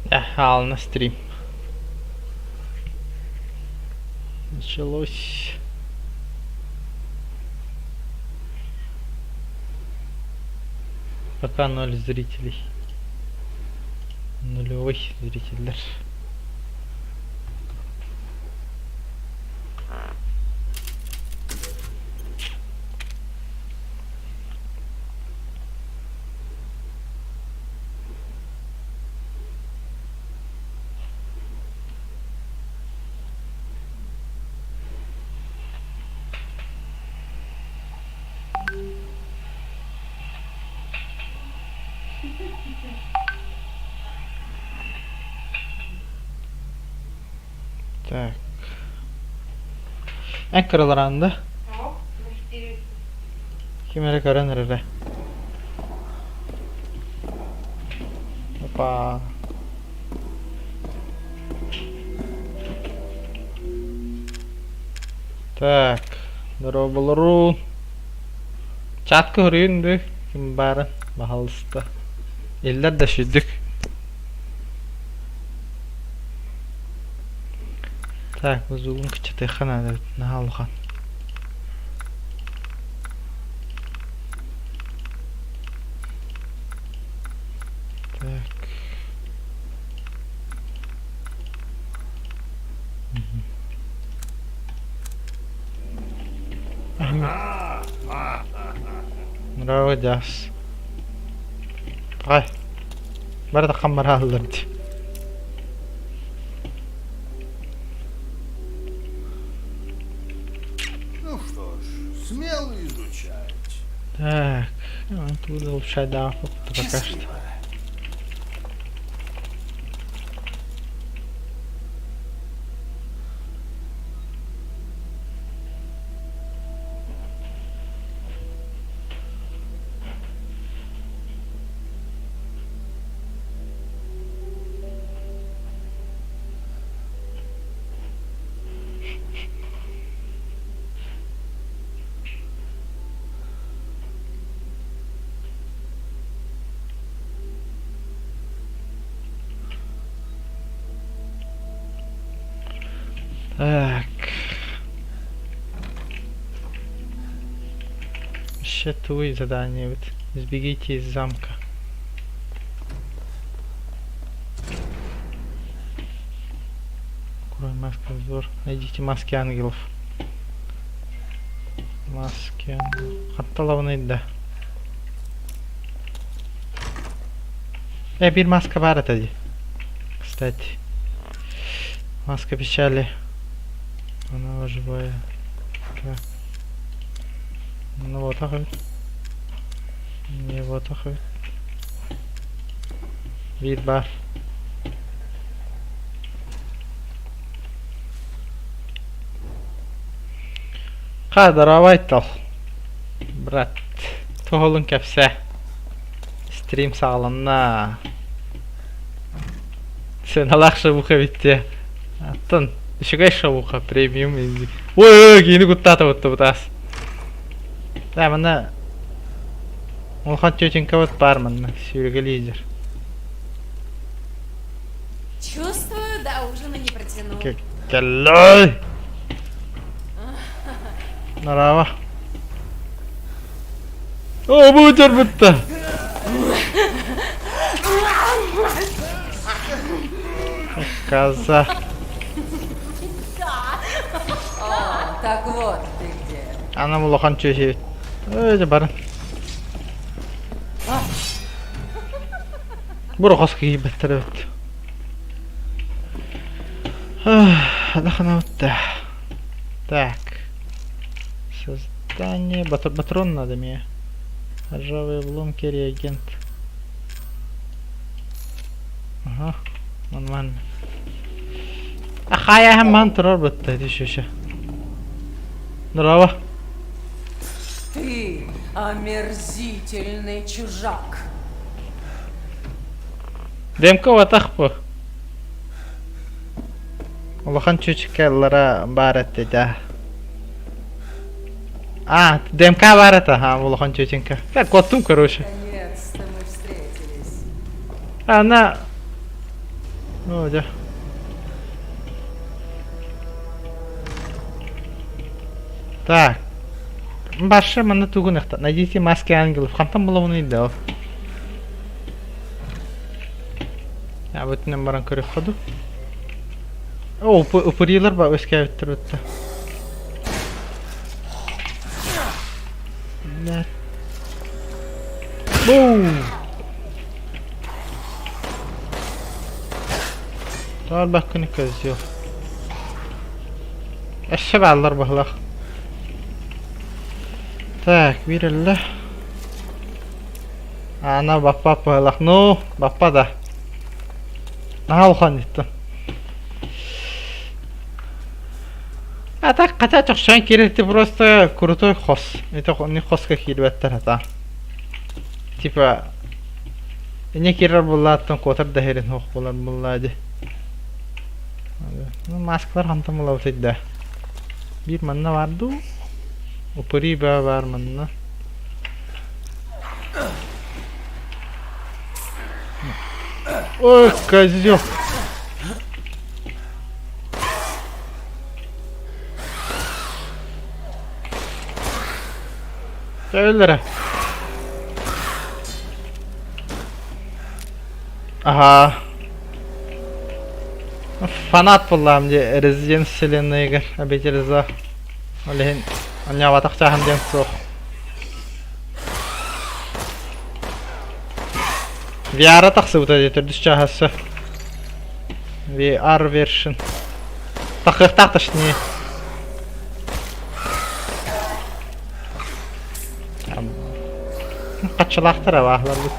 Хаалына стрим. Началось. Пока ноль зрителей. Нулевой зрителлэр. Так. Эн кыралараанда ким эрэ көрөн эрэрэ. Опа. Так, дорооболорун. Чатка хоруйун дуу, ким баарын, баһалыста. Иллэр да сүрдүк. Так, бузугун кыччатыахха наада эбит, наһаа улахан. Так. Браво, Дяс. Ай, бары да хаммарааллар дии. Ну что ж, смело изучать. Так, ну, тут улучшать да, пока что. Счастливо. Так. Еще твои задание. Вот. Сбегите из замка. Курой маска взор. Найдите маски ангелов. Маски ангелов. Хатталабын да. Э, биир маска баар этэ дии. Кстати. Маска печали. Она живая. Так. Ну вот ах Не вот ах Биир баар. Ха, здоровай тал. Брат, туһулун кэпсээ. Стрим саҕаланна. Сыаналаах шавуха эбит дии. Аттан үчүгэй шавуха премиум Ой, ой, киини куттаата буттубут аас. Да, манна улахан тетенькабыт баар манна сүүрүгэ лидер. Чувствую, до ужина не протяну. Кэллэй! Нараава. О, бу бутта. Коза. О, так вот ты где. Анам улахан чөһү. Ой, барын. Бу хос киирбэттэр эбит. Адаханабытта. Так. Создание. Патрон надо мне. Ржавые обломки, реагент. Ага, нормально. Ахая ман турар бытта түшүшө. Здорово. Ты омерзительный чужак. Демка ватах бу. Улахан чүчүкэллара баар этэ да. А, ДМК баар этэ, а, улахан чүчүҥкэ. Так, куоттум, короче. Наконец-то мы встретились. Она... Оо дьэ. Так. Барша манна тугун эхта. Найдите маски ангелов. Хантан булабын ыйда ол. Абытынан баран көрөххө ду. О, упырилар ба өскәбиттер бутта. Бум! Таалбаккыны козел. Өссө бааллар баһылах. Так, биирэллэ. Ана баппа баһылах. Ну, баппа да. Наһаа улахан диттим. А так хотя чохчоон киирэр просто крутой хос. Это не хоска киирбэттэр хата. Типа Инньэ киирэр буоллааттан куотар да иһэрин суох буолар буоллаа дии. Ну, маскалар хантан булабытый да? Биир манна баар дуу? Упыри баа баар манна. Ой, козел! Өлөрө. Аһаа. Фанат буоллаҕым дии Резидент вселеннайыгар обитель зла. Ол иһин анньаабатах чааһым диэн суох. VR тахсыбыта дии төрдүс чааһа VR version. Тахыахтаах точнее. Хаччылаахтар абааһыларбыт.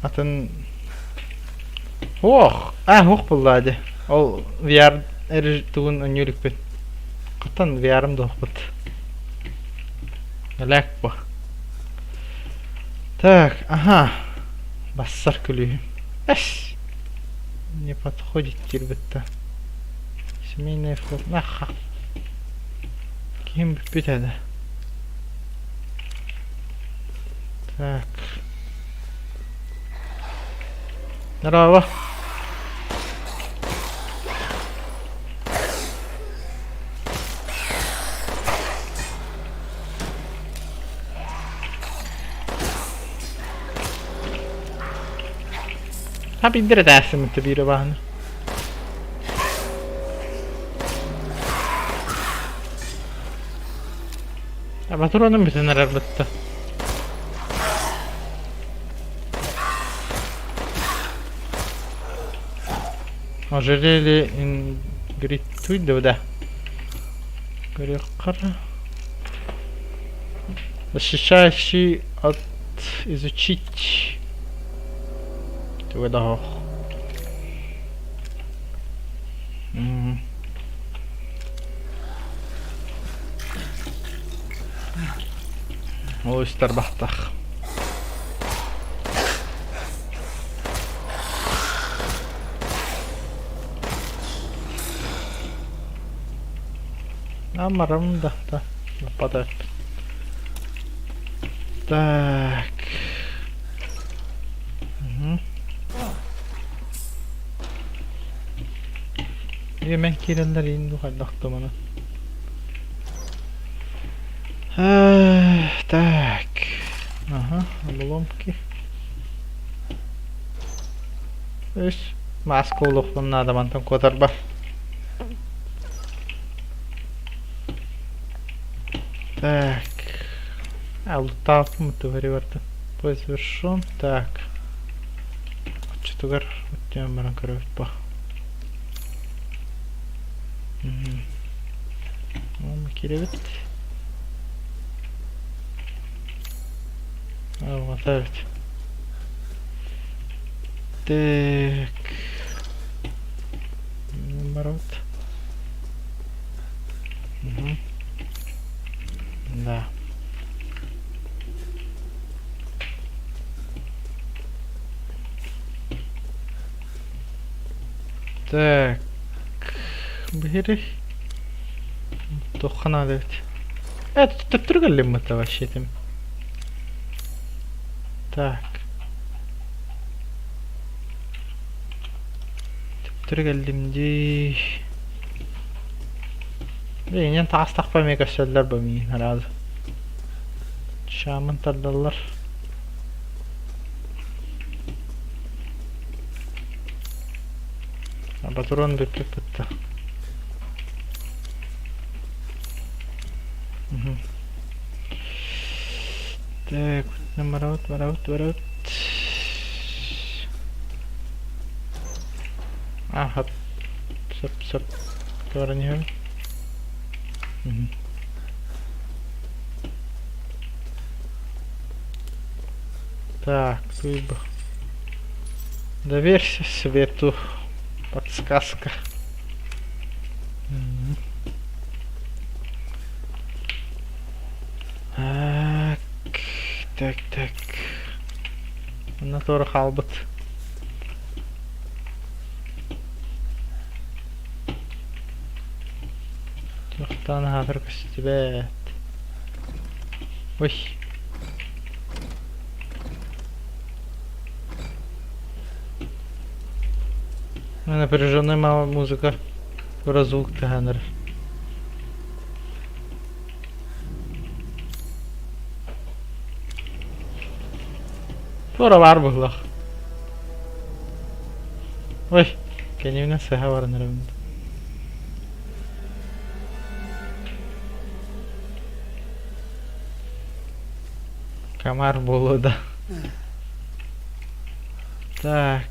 Атын Ох, а ох буллаа дии. Ол VR тугун өнньүлүкпүт. Хаттан VR-ым да охпут. Элэк бу. Так, ага. Бассар күлүүһүм. Эс! Не подходит диирбит да. Семейная фото. Аха. Киһим бүппүт этэ. Так. Здорово. Ha биирдэрэ тээсиммитэ биирэ баһына. Батуронун бүтэн эрэр бытта. Ожерелье Ингрид да. Көрүөххэ. Защищающий от изучить. Туга да ох. Ол истэр бахтах. Амарым да, да, нападает. Так. Угу. Мен киирэллэр иин хайдах туманы. Так. Ага, обломки. Үс маска улуохпун наада мантан куотарба. Так. Аллутааппын түһэри барда. Бой завершен. Так. Оччотугар өттүнэн баран көрөбүт бу. Уонна киирэбит. Алҕата эбит. Так. Барабыт. Угу. Да. Так. Биһири туохха наада эбит? Төттөрү кэллим это вообще этим. Так. Төттөрү кэллим дии. Инэн таастахпа эмиэ көрсөллөр бу миин араас. Шамын тардаллар. Патрон бүппүт бытта. Так, барабыт, барабыт, барабыт. Аха, сөп, сөп. Баран иһэбин. Так, туйба. Доверься свету. Подсказка. Так, так, так. Онно туора хаалбыт. Туохтаан аһаатар көстүбэт. Ой. Напряженная музыка. Звук тыһанар. Туора баар быһылах. Ой, кэннибинэн сыһа баран эрэбин. Комар буолуо да. Так,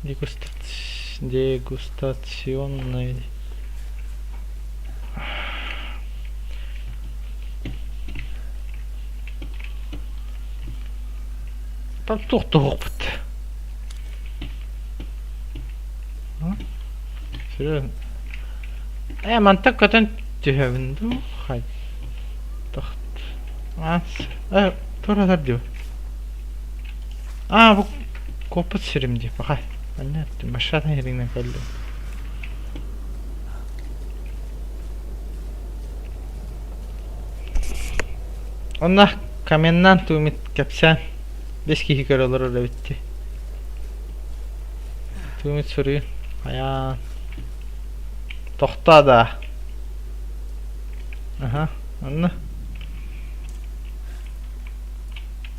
дегустационный. Туох туһукпут. Серьезно? Э, мантан көтөн түһэбин дуу? Хайдах? Э, тура дии. А, бу куоппут сирим дии, пахай. Понятно, машина иһириҥнэн кэллим. Онно комендант туумит кэпсээн бэс киһи көрө олорор эбит дии. Туумит суруйун. Айаан. Тохтоо даа. Аха, онно.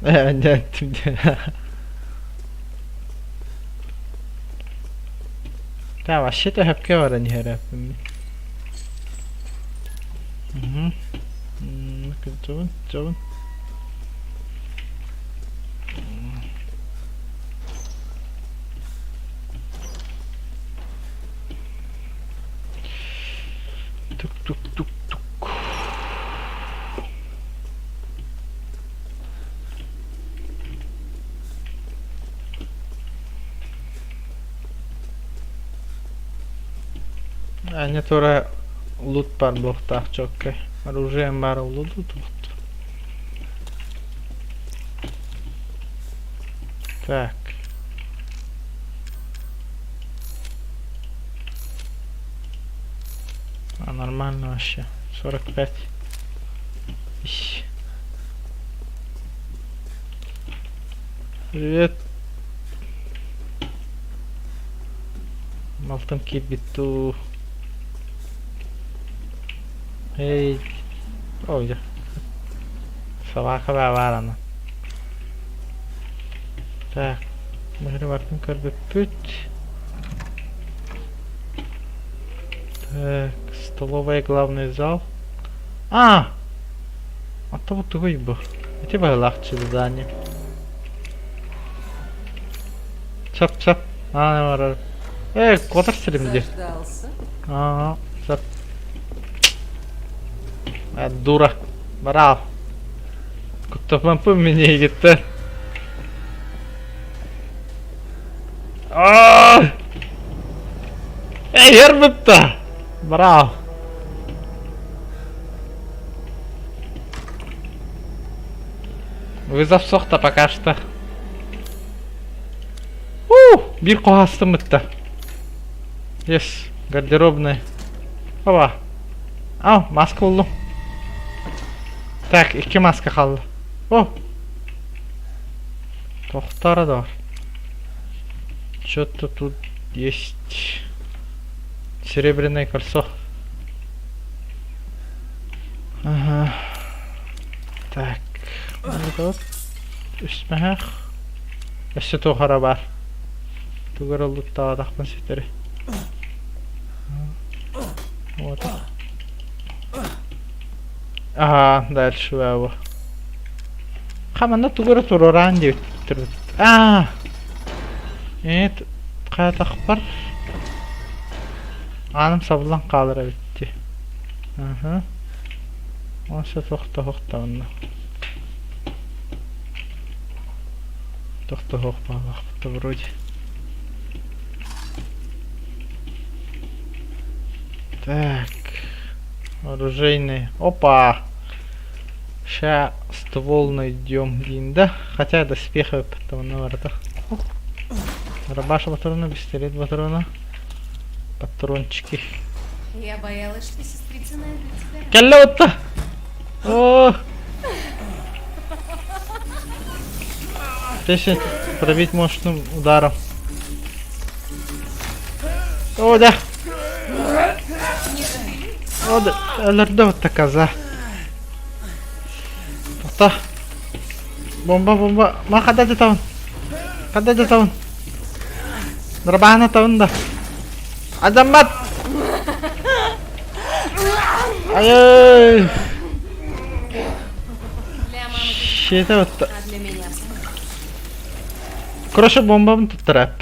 Ээ, дьэ, Да, вообще-то хөпкө баран иһэр эппин. Угу. Жабын, жабын. Тук-тук-тук-тук. Аня тура лут бар буохтаах чоккай. Оружием баар луту туохту. Так. А нормально вообще. 45. Ищ. Привет. Малтым киирбит дуу. Эй. Ой, Собака баар аны. Так, быһыры бартын көрбүппүт. Так, столовая главный зал. А! А то тугуй бу? Ити быһылаах задание. Чап чап. А, барар. Э, котор сирим ди. Заждался? А, чап. А, дура. Барал. Куттапампын мин эйгиттэн. Аа! Эй, эрбитта! Браво! Вызов сохта пока что. У, биир хоһаастыммытта. Yes, гардеробная. Оба. Ау, маска буллум. Так, икки маска хаалла. О! Тохтор да. Что-то тут есть. Серебряное кольцо. Ага. Так. Вот. Үсмэһэх. Өссө туох эрэ баар. Тугу эрэ луттаабатахпын ситэри. Вот. Аһаа, дальше баабы. Хаманна тугу эрэ туруораан диэбиттэр. Аа! Эт хаатахпар ааным сабыллан хаалар эбит дии. Аһа. Онсо тохтоһохтоонно. Тохтоһуох баалаахпыт вроде. Так. Оружейный. Опа! Ща ствол найдем диин да. Хотя доспеха потому барыта. Рабаша патрона, пистолет патрона. Патрончики. Я боялась, что сестрица найдет тебя. Кэллэ отта! О! Ты пробить мощным ударом. О, да! О, да, өлөрдө отта коза. Тоқта. Бомба, бомба. Ма хада да Хада да Нырбаана табын да. Адаммат! Ай! Щите вот. Короче, бомбам туттарап.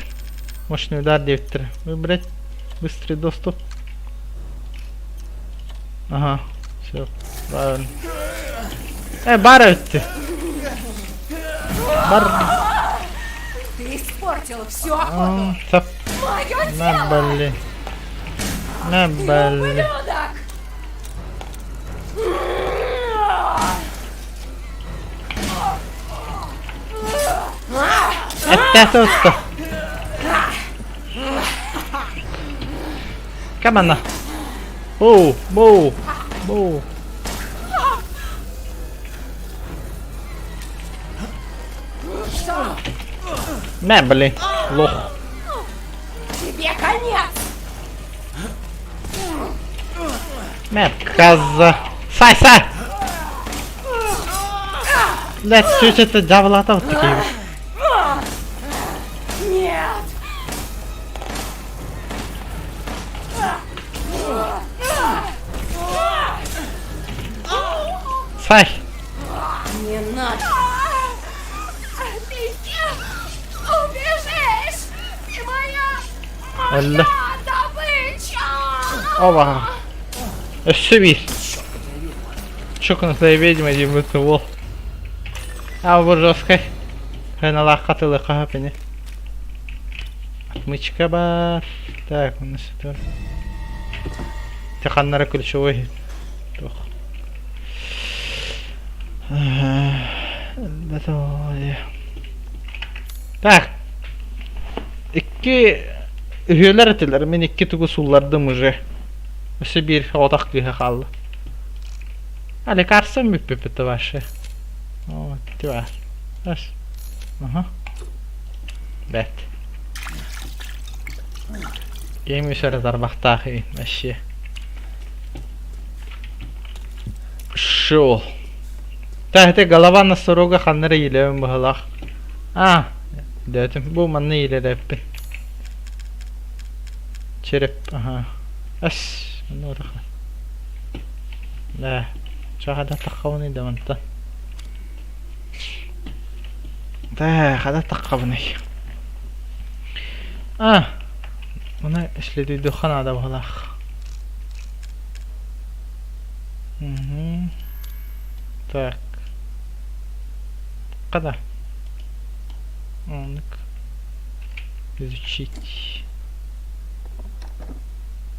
Мощный удар диэбиттэрэ. Выбрать быстрый доступ. Ага, все, правильно. Э, бар өттү. Бар. Ты испортил всю охоту. Сап. Мое На, тело! блин. На, Ты блин. ублюдок! Эттээтэ отто. Камана. Оу, боу, боу. Мэ, блин, лох. Тебе конец! Мэ, коза. Сай, сай! Блядь, чуть это дьявола вот такие. Нет! Сай! Не надо! Ты не убежишь! Ты моя! Эллэ. Моя добыча! Оба! Өссө биир. Чокнутая ведьма диэбит уол. А бу жесткай. Хыналаахха тылыха пини. Отмычка баар. Так, у нас это... Тиханнара ключевой. Туох. Так. Икки үһүөлэр этилэр. Мин икки тугу сууллардым уже. Өссө биир оҕотох кыыһа хаалла. А лекарством бүппүппүт вообще. О, тива. Ас. Аха. Бэт. Ким үсэр тарбахтаах вообще. Шел. Так, это голова носорога ханнара илэбин быһылаах. А, дээтим. Бу манна илэлэппин. Череп, ага. Ас, манна урахан. Да, чаҕа таххабыный да мантан. Да, хада таххабыный. А, мына иследуйдуха наада быһылаах. Угу. Так. Хада. Оннук. Изучить.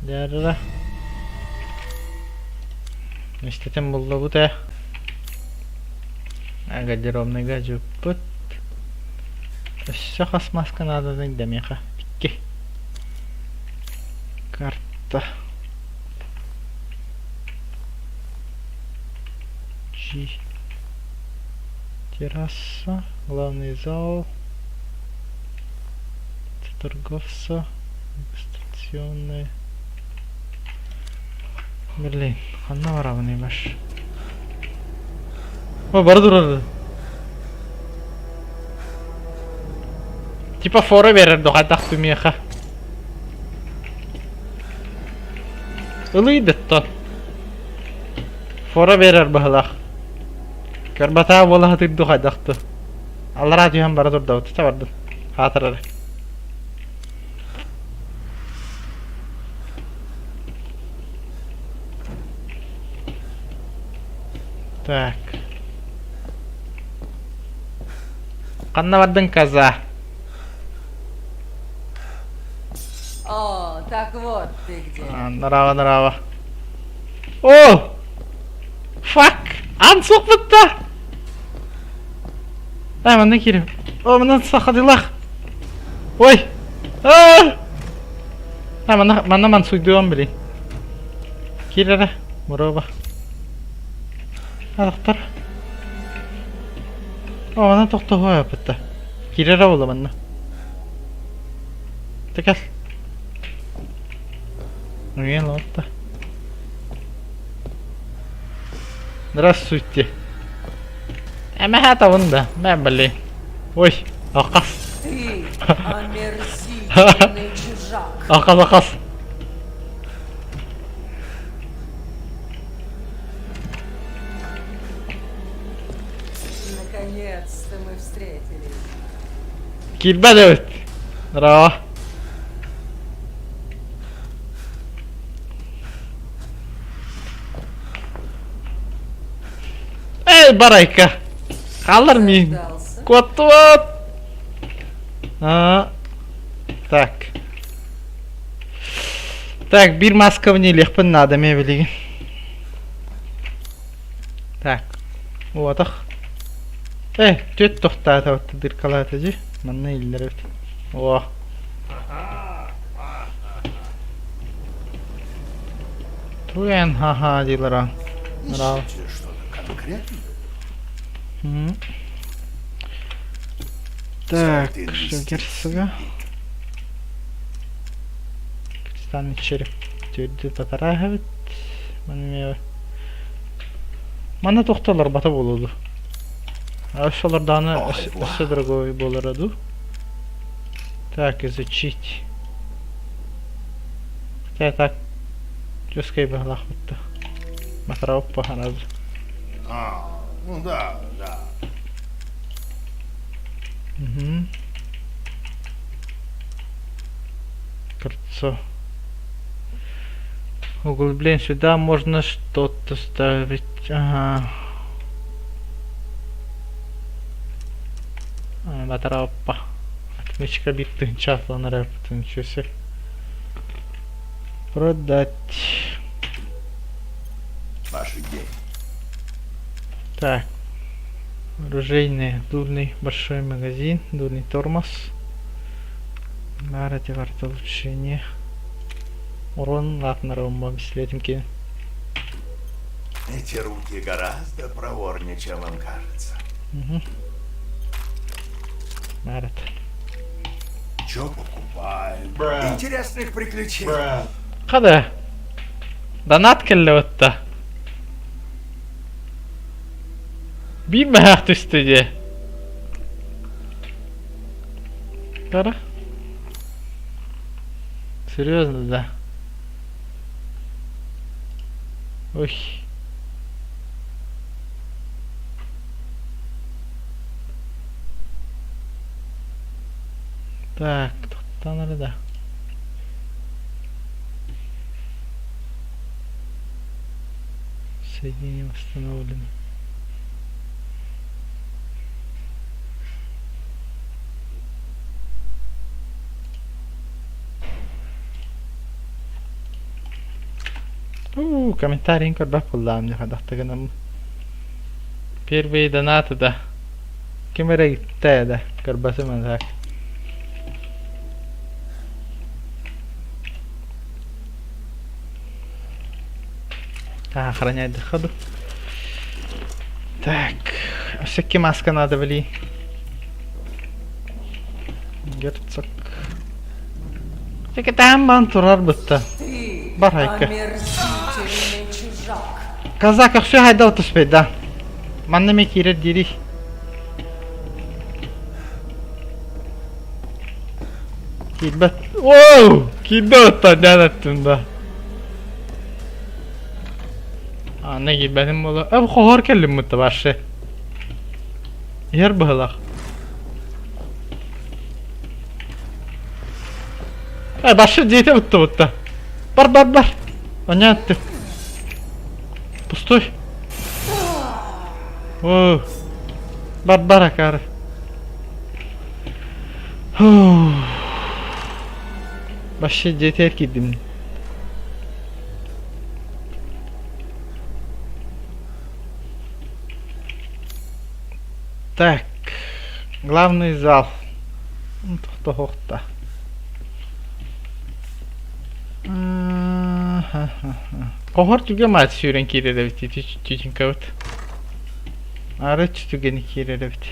Дярра. Миэстэтин буллубут ээ. Гардеробныйга дьыппыт. Өссө хас маска наадатын да миэхэ. Икки. Карта. Этажи. Терраса, главный зал, торговца, регистрационная. Блин, ханна барабын имаш. О, бара турар. Типа фора берер дохатах тумиэхэ. Ылыйдыттан. Фора биэрэр быһылаах. Көрбатаа буола сатыыр дуу хайдах дуу. Аллараа түһэн бара турдабыт. Чэ бардын. Хаатыр эрэ. Так. Ханна бардыҥ, коза? О, так вот ты где. Нрава, нрава. О! Fuck! Ан сукпутта! Ай, манна киирим. О, манна сахадылах. Ой! Аа! А, манна, манна мансуйдуом били. Киир эрэ, муруоба. Атахтар. О, манна тохтоһуо аппытта. Киирэрэ буолла манна. Тэкэл. Уйан лотта. Здравствуйте. Эмэһэ табын да, мэ блин. Ой, акас. Ты омерзительный чужак. Акас, акас. Наконец-то мы встретились. Киирбэт эбит. Здорово. Эй, барайка. Хаалар миин. Дождался. Куоттубут. А, так. Так, биир маскабын илиэхпин наада эмиэ билигин. Так, уотах. Э, түөт тохтоотобут дыркалаата дии. Манна ииллэр эбит. О. Туэн ха-ха дииллэр Браво. Ищете что-то конкретное? М. Так, Сайт Шегерсга. Кристальный череп төрдү татараһабыт. Маны Манна тохтолор бата буолуо Өссө өссө дорогой буолара дуу. Так, изучить. Хотя так жесткой быһалаахпытта. Матарауп паханаз. А, ну да, да. Угу. Кольцо. Углубление сюда можно что-то ставить. Ага. Батараппа. Отмычка биттин чатланар Ничего себе. Продать. Ваши деньги. Так. Оружейный, дурный большой магазин, дурный тормоз. Баар барыта улучшение. Урон лаатынар бислетим Эти руки гораздо проворнее, чем вам кажется. Угу. Марат. Чё покупаем? Интересных приключений. Хада. Донат кэллэ Биир бэһээх түстэ дии. Кара. Серьезно, да? Ой. Так, тохтоон да. Соединение восстановлено. У, комментарий көрбөх буллаам дьэ Первые донаты да. Ким эрэ иттэ да көрбөтүм так. Охранять доходу. Так, все-таки маска надо были. Герцог. Текетаан бан турар бытта. Ты Бар айка. омерзительный чужак. Казак өксө хайдал түспэт да. Манна ме киирэр дири. Киирбэт. Оу! Киирбэт оттон дьаан аттым да. Аны киирбэтим буолуо. Э, хоһор кэллим мытта вообще. Иһэр быһылах. Э, башы дьиэтэ бутта бутта. Бар, бар, бар. Понятно. Пустой. О, бар, бар, акары. Вообще дьиэтигэр киирдим. Так, главный зал. Тохтоһуохта. Хоһор түгэ маат сүүрэн киирэр эбит тетенькабыт. Арыч түгэни киирэр эбит.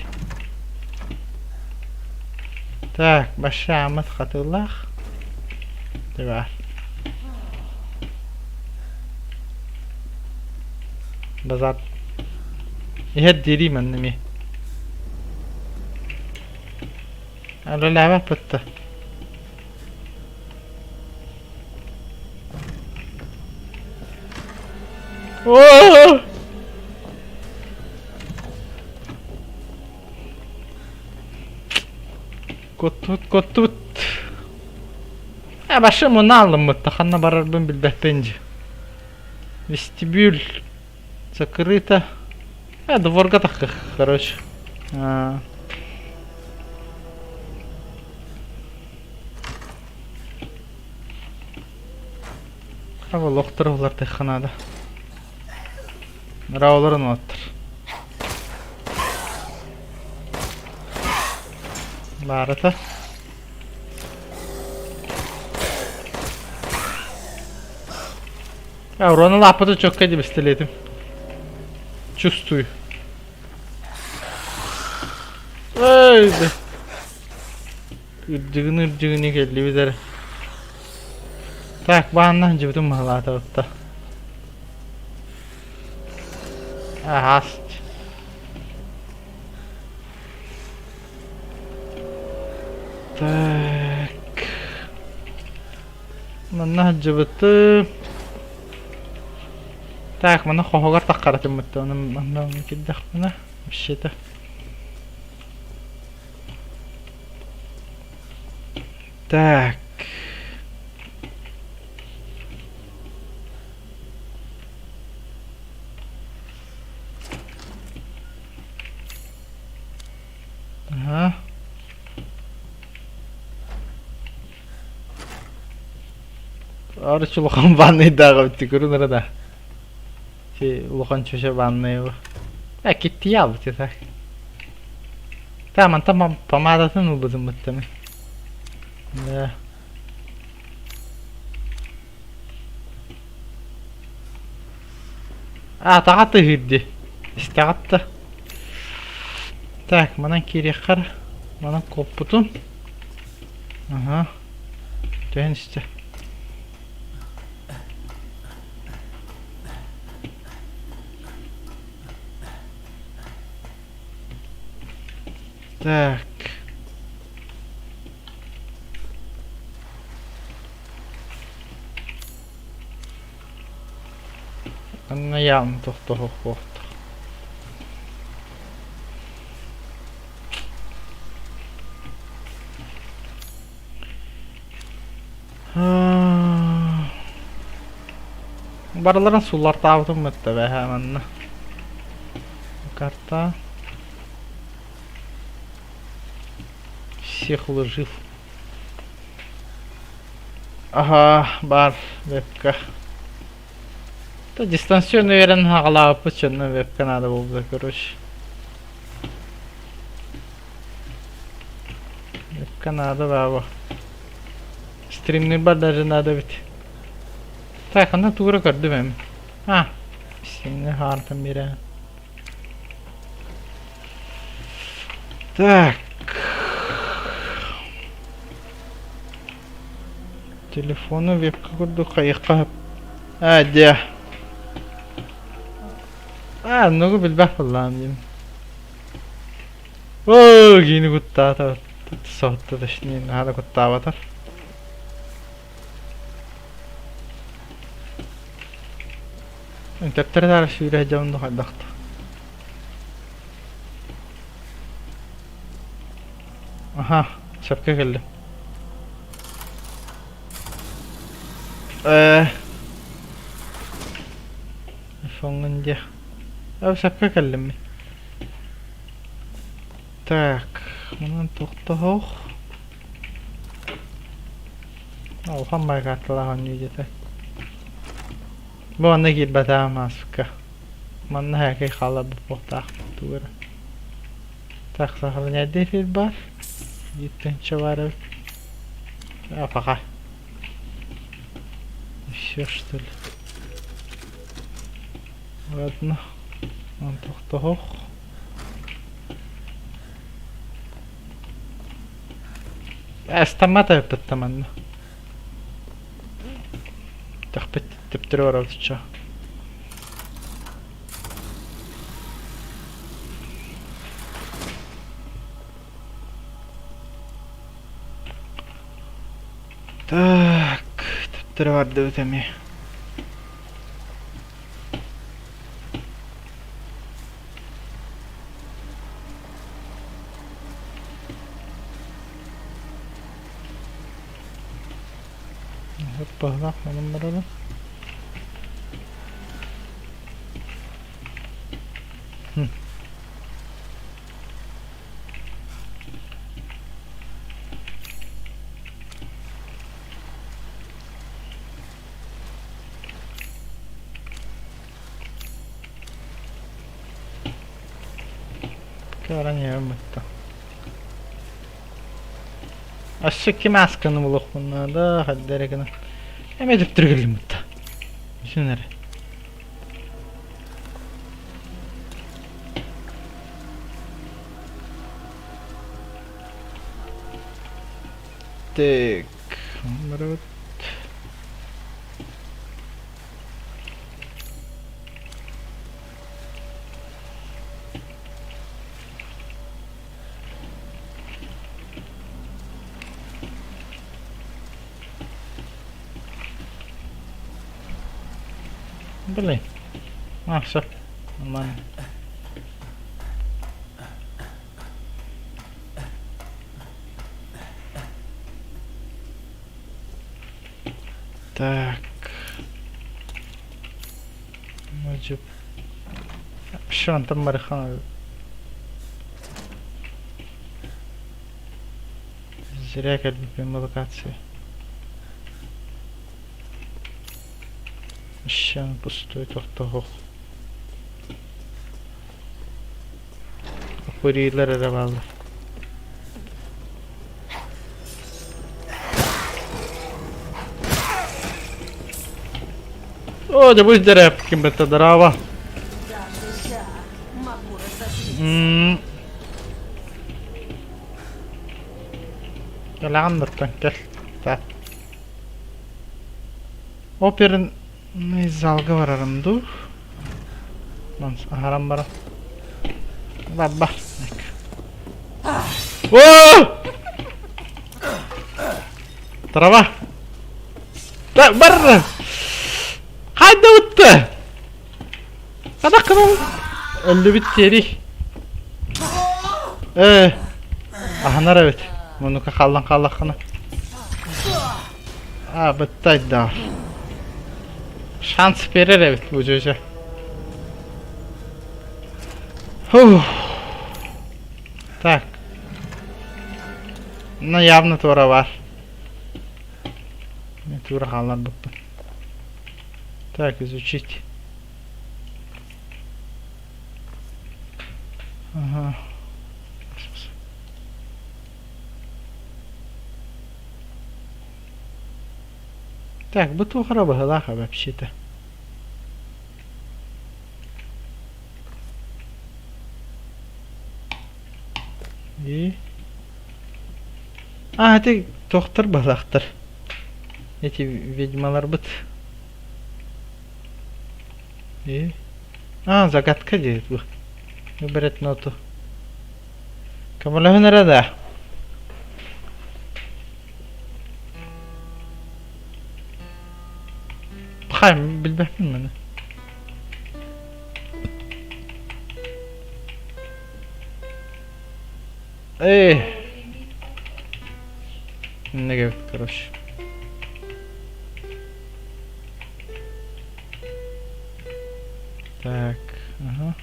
Так, башаамыт хатылаах. Бар. Базар. Иһэр диэри манна эмиэ. Үлэлээбэппит да. Оо! Куттубут, куттубут. Э, башым муна алыммыт, ханна барарбын билбэппин дьи. Вестибюль закрыто. Э, дворга таххых, короче. А. Хаба лохтар улар тахханада. Раоларын оттар. Баарата. Урона лаппыты чөккө дебистелетим. Чувствую. Эй, да. Үрдүгүн үрдүгүнү кэллибит эрэ. Так, баанна дьыбытым маһалаатабытта. Аһаст. Так. Манна сылдьыбытым. Так, манна хоһугар таххаратыммыт оны манна кирдэхпинэ вообще-то. Так. Ага. Арыч улахан ванныйдааҕы битти көрүнэрэ да. Си улахан чөчө ваннайы. Э киттии албыт так. Та мантан помадатын ылбытым быттым. Да. А, таҕа тыһыырди. Истэҕит да. Так, манан киириэххэр. Манан куоппутум. Аха. Түһэн истэ. Так. Анна яам тохтоһуохтуохтар. Барыларын суллартаабытым мытта бэһэ манна. Карта. Всех уложил. Аһаа, баар вебка. Да дистанционно үөрэн хаҕалаабыппыт чонно вебка наада буолбута короче. Вебка наада баба. Стримныырбар даже надо эбит. Так, аны тугура көрдүм эми. А, сиҥҥэ хаартан биэрэ. Так. Телефону вебка курдук хайыхха Аа, дьэ. Аа, оннугу билбэх буоллаҕым дии. Оо, киини куттаата. Соһутта точнее, наһаа да куттаабатар. Төптөрү таары сүүрэ сылдьабын да хайдах да. Аха, сөпкө кэллим. Э Фоҥҥун диэх. Э сөпкө кэллим мин. Так, манан тохтоһох. Улахан байкаарталаах оонньуу диэтэ. Бу манна киирбэтэҕим ааспыкка. Манна һээкэй хаалларбыт буолуохтаах тугу эрэ. Так, сохраняйда эфир баар. Биир баар эбит. А, пока. Еще что ли? Ладно. Он тохтоһох. Астаммат эппит манна. Тэхпит төптөрү барабытча. Так, төптөрү бардыбыт эмиэ. Баһылаах манан барабын. Кыаран иһэбин бытта. Өссө ким аасканы булуохпун наада, хайда эрэ гынан. Эмиэ төптөрү бытта. Бүтүн эрэ. Так, барабыт. Блин. А, все. Нормально. Так. Мажып. Шантан барыхан. Зря кэлбиппин локация. Ищан пустой тохтоһуох. Курилар эрэ бааллар. О, да будь здоров, кем-то здорово. Даже я могу разозлиться. М. Кэлэҕин баттан кэл. Так. Оперный залга барарым дуу? Аһаран баран. Бар бар. О! Трава. Да, бар! Хайда утты? Хадах кынан өллүбүт тиэрий. Э, аһынар эбит. Мунука халлан хааллаххына. А, быттайда. Шанс берер эбит бу дьүөдьэ. Фух. Так. Ну, явно туора бар. Мен туора хаалларбыппын. Так, изучить. Ага. Так, бу туох эрэ быһыылаах вообще-то. И А, ити тохтор балахтар. Эти ведьмаларбыт. И А, загадка диэбит бу. Выбрать ноту. Көмөлөһөн эрэ да. Хайм билбэппин маны. Эй! Иннеге короче. Так, ага.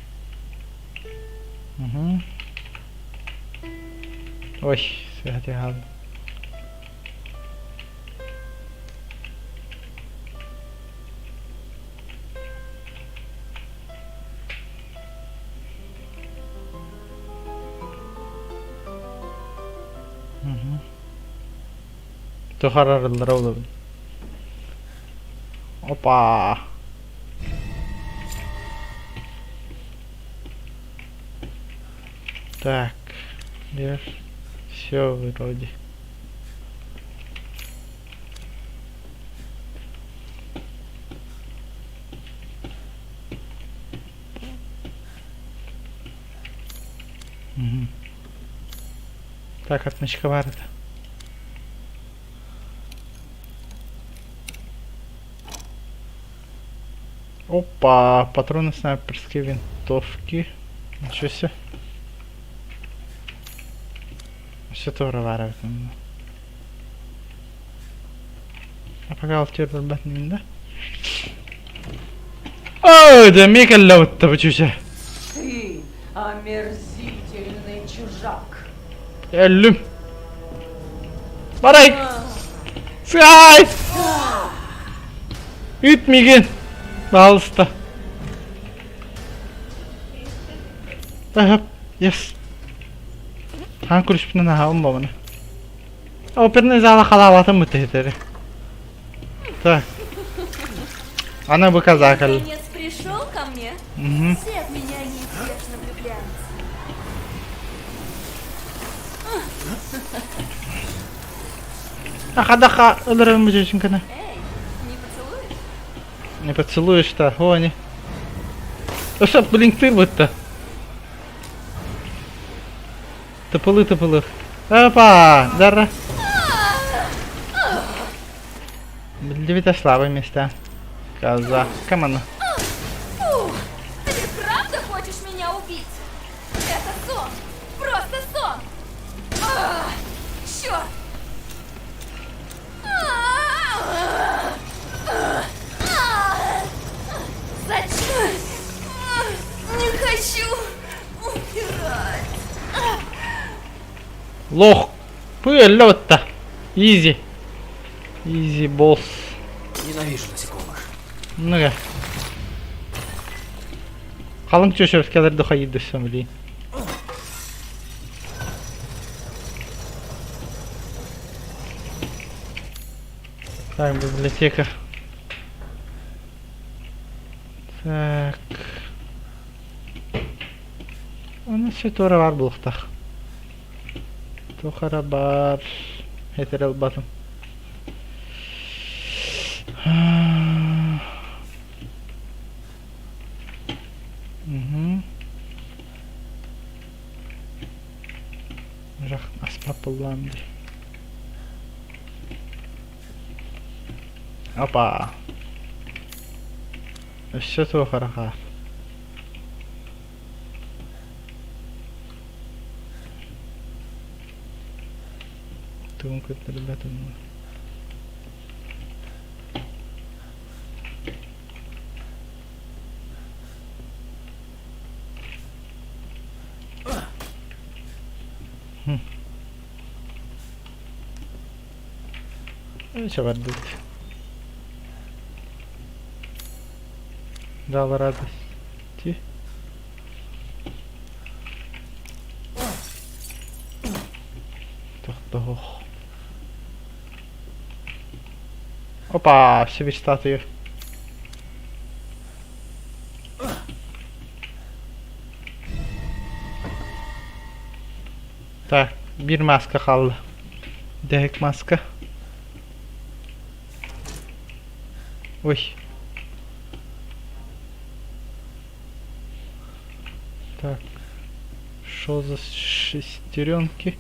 Угу. Ой, святи хаалла. Тухарарыллара олобун. Опа! Так, я все вроде. Мгм. Так, отмычка бар это. Опа, патроны снайперской винтовки. Ничего себе. Все тоже варят. А пока алтер да? Ой, да мекелле бутта бу чүчэ. Ты омерзительный чужак. Өллүм. Барай! Сай! Үт миигин! Пожалуйста. Ага, yes. Хаан күлүспүнэн аһаабын бабаны. Оперный зала халаабатым бытыһытары. Так. Аны бу казак Наконец пришел ко мне? Угу. Все в меня неизбежно влюбляются. Аха-даха ылырым бүтүчүн Эй, не поцелуешь? Не поцелуешь-то, они. Өссө блинктыр бытта. Тыпылы тыпылы. Опа! Дара. Биллибитэ слабое место. Коза. Команда. Фу! Ты правда хочешь меня убить? Это сон! Просто сон! А, черт! Зачем? Не хочу умирать. Лох. Пыль-лётта. Изи. Изи босс. Ненавижу насекомых. Ну-ка. Халыҥ чөчөркэлэр да хайыдыссам билии. Так, библиотека. Так. Оны все туора баар буолуохтаах. Туох эрэ баар. Этэрэ ылбатым. Угу. Жах аспап буллаам дии. Опа! Өссө туох эрэ хаар. Тугун көрдөрбөтүм. Чабардыт. Дала радости. Тохтоох. Опа, все статую. Так, биир мааска хаалла. Дэһик мааска. Ой. Так. Что за шестеренки?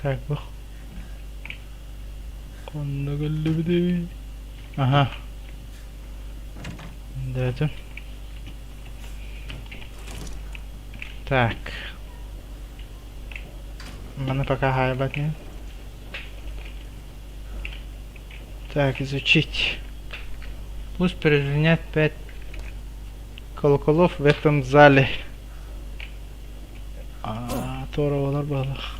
Так, бу. Ханна кэллибитий? Аха. Дээтим. Так. Маны пока хаайбат нет. Так, изучить. Пусть перезвонят 5 колоколов в этом зале. А, туора балах.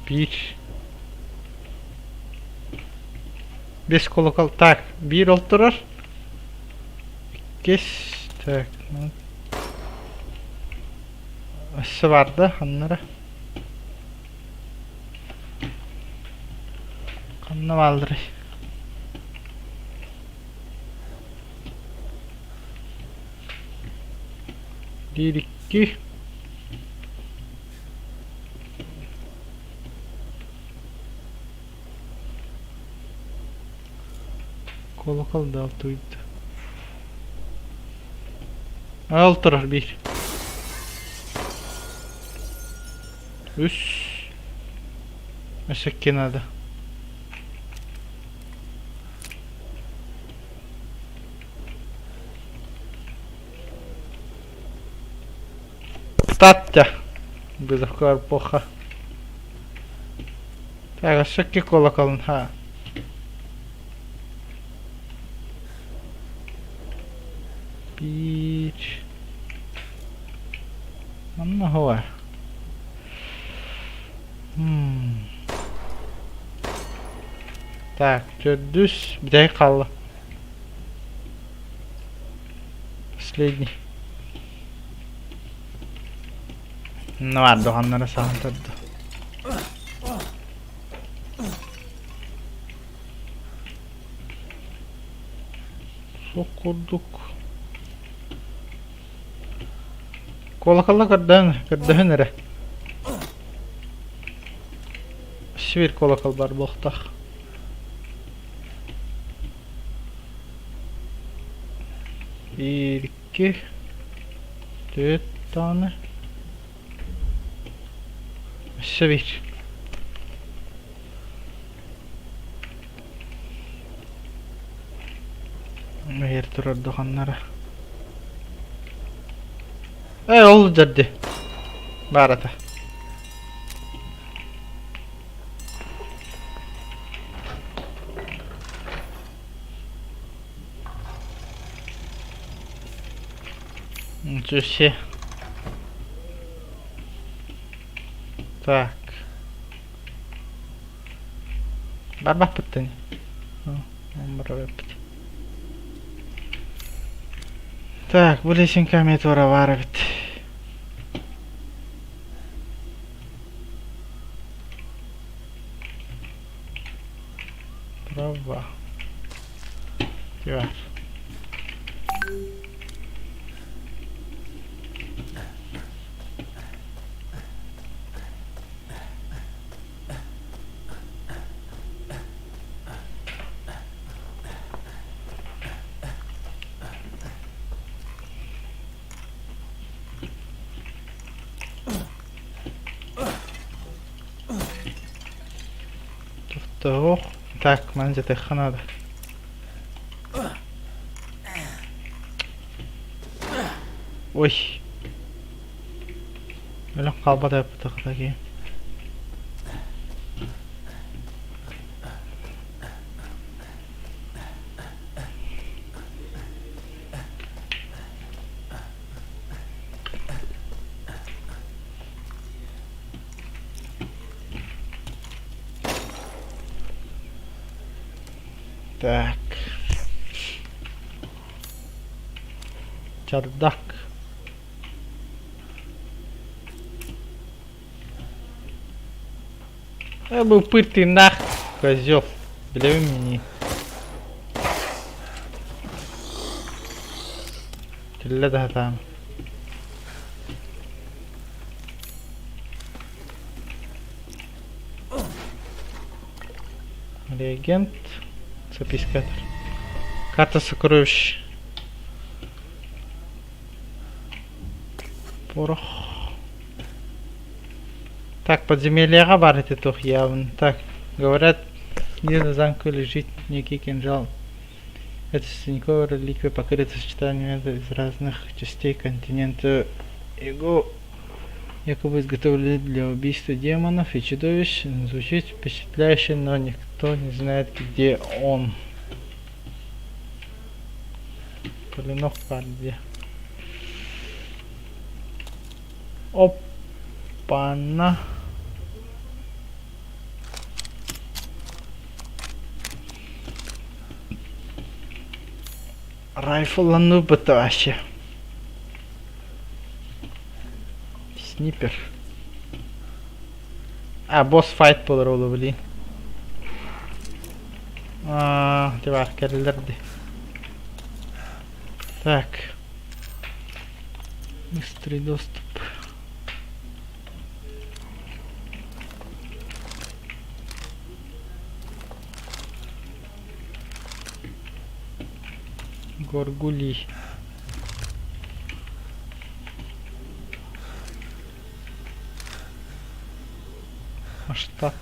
Биир. Бес колокол. Так, биир ол турар. Иккис. Так. Өссө бар да, ханнара. Ханна баалларый? Биир икки. Колокол да алтыйды. Ол турар биир. Үс. Өссө икки надо. Стаття. Вызовка эпоха. Так, өссө икки колоколун ха. Биир. Манна хуа. Так, төрдүс бүтэһик хаалла. Последний. Ну, ардоҕаннара саҕан турда. Суох курдук. Куолакалла көрдөөн, көрдөһүн эрэ. Сибирь куолакал бар буолуохтаах. Биир, икки, түөрт даҕаны. Өссө биир. Эр турар доханнара. Эй, ол дьэрди. Баар ата. Ничего себе. Так. Барбаппыт Барбаппыт. Так, бу лесенка метеора баар эбит. Трава. Бар. Тохтоох. Так, маны дьэтиэххэ наада. Ой. Өлөн хаалбат эбит киһи. Так. Чардак. Э, бу упырь тыыннаах козел. Билэбин мини. Түллэ да сатаан. Реагент, запискатор. Карта сокровищ. Порох. Так, подземельеҕа баар ити туох явно. Так, говорят, где на замке лежит некий кинжал. Это средневековая реликвия покрыта сочетанием из разных частей континента. Его якобы изготовили для убийства демонов и чудовищ. Звучит впечатляюще, но никто не знает, где он. Клинок где. Опа-на. Райфлланыы вообще. Снипер. А, босс файт буолар ол блин. Аа, бар кэллэр дии. Так. Быстрый доступ. Горгулий. Масштаб.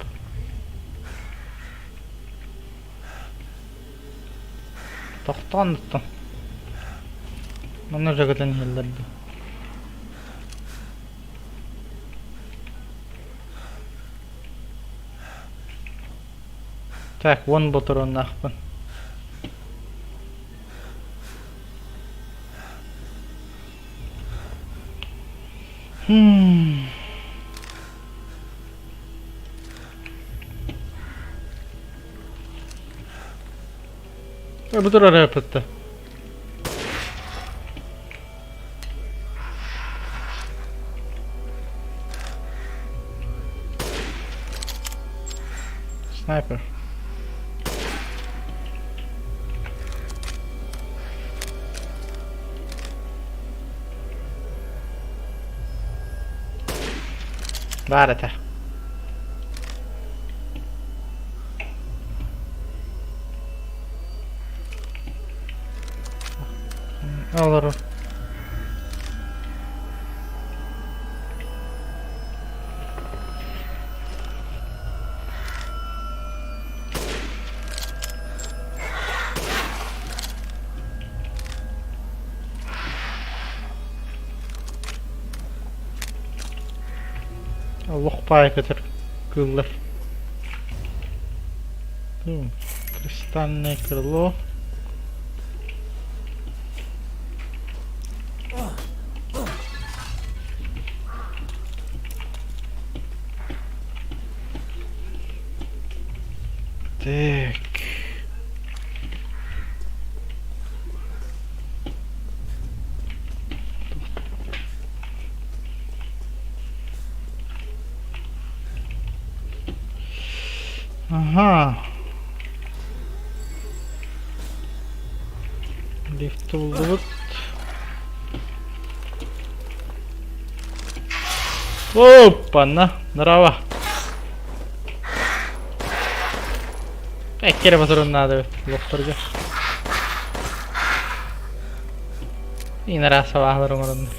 Тохтоон оттон. Манна уже көтөн иһэллэр дуу. Так, уон ботуруоннаахпын. Хм. Бу турар эппитте. Снайпер. Баар этэ. Олорор. Олох паай көтөр кыыллар. Кристальное крыло. Так. Ага. Лифт буллубут. Опа-на, нрава. Эккере батырын надо лохторга. Инара сабаһалар оҥороннор.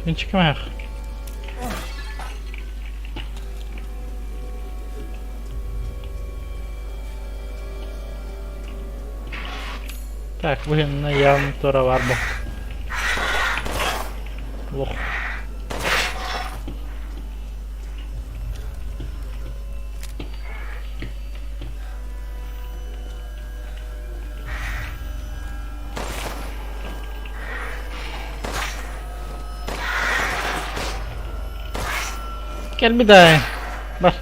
Күнчүкүмэх. Так, быһынна явно тура бар бу. Лох. Кэлбит аай. Бар.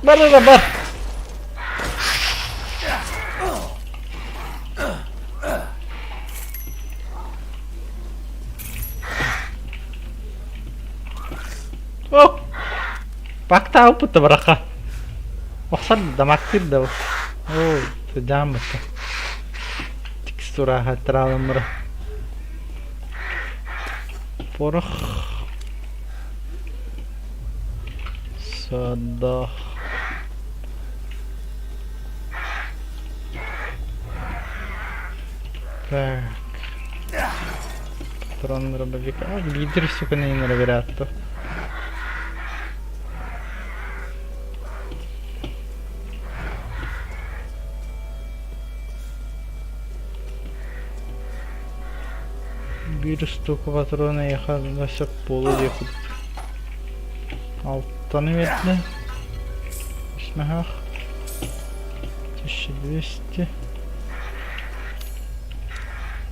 Бар, бар, бар. О! Бактаабыппыт да барахха. Охсор да мактыыр да бу. Оо, сыдьаан бытта. Текстураха траламмыра. Порох. Садах. Так. Патрон дробовика. А, лидер, сука, не невероятно. Биир штука патрона ехал на сөп буолуо диэх курдук. Алтаны биэрдэ. Үс 1200.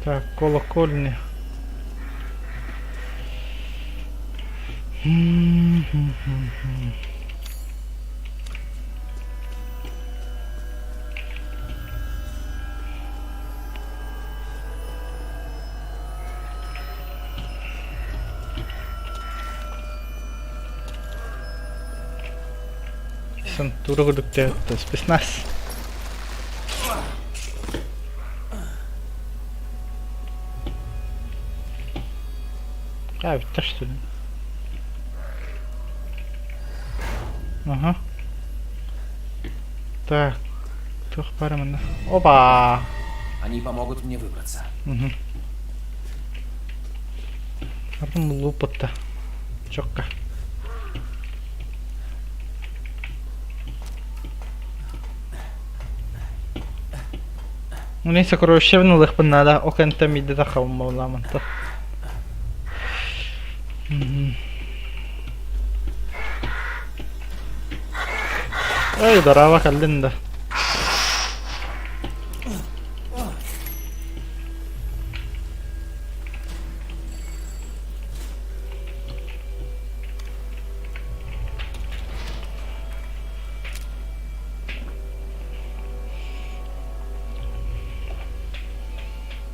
Так, колокольня. Сантура курдук спецназ. А, бүттэ что ли? Ага. Так, туох баар манна? Опа! Они помогут мне выбраться. Угу. Атын лупатта. Чокка. Мин сокровищебын ылыахпын наада, ол кэнниттэн биирдэ таххабын буоллааманта. Эй, дорово, кэллин да.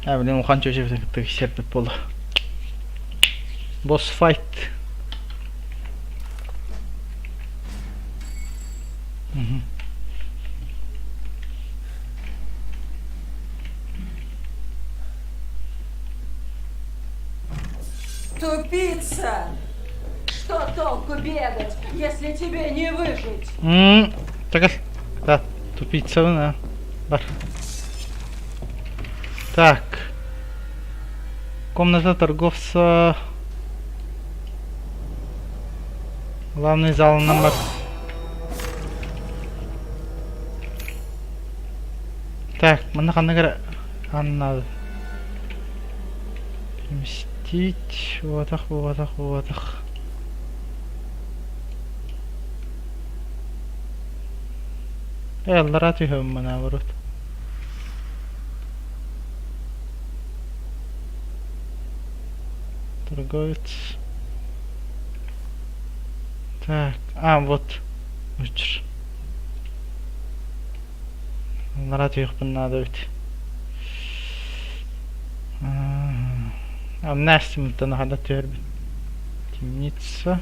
А, блин, улахан чүөчэбитин кытта кисэрбит буолла. Босс файт. Тупица! Что толку бегать, если тебе не выжить? М, Так, да, тупица, да. Бар. Так. Комната торговца. Главный зал номер. Так, манна ханна кара Анна переместить. Буотах, буотах, буотах. Э, аллараа түһэм наоборот. Торговец. Так, а, вот. Өчүр. Аллараа түһүөхпүн наада эбит. А, Настя надо түһэрбит. Темница.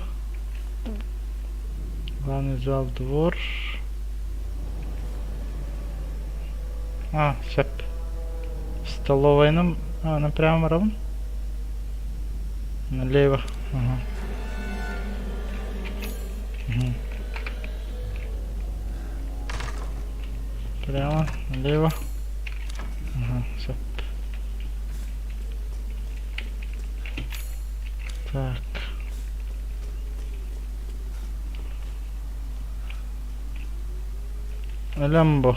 Главный зал, двор. А, сөп. Столовайным а, направо равен? Налево. Ага. Угу. Прямо, налево. Ага, сөп. Так. Өлөм бу.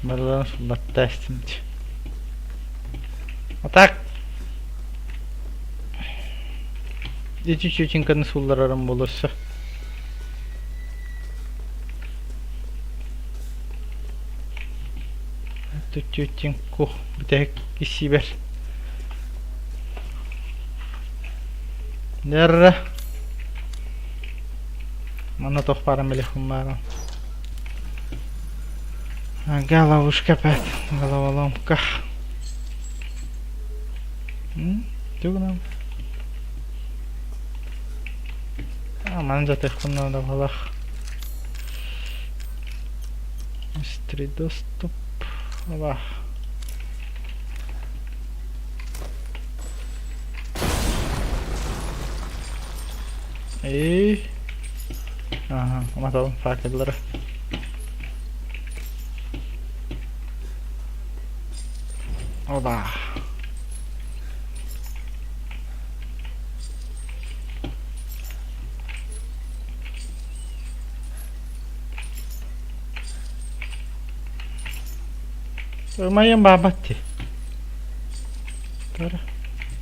Барыларын суллатта эстимит. А так ити чучинканы суулларарым буолуосса. Чучинку бүтэһик исиибэр. Дьэррэ. Манна туох баарын билиэхпин баарым. Ага, ловушка опять. Головоломка. Тугунан? Манан жатыахпын наада баҕалаах. Быстрый доступ. Оба. И... Ага, уматалым факеллары. Оба. Ымайым баабат дии. Тара.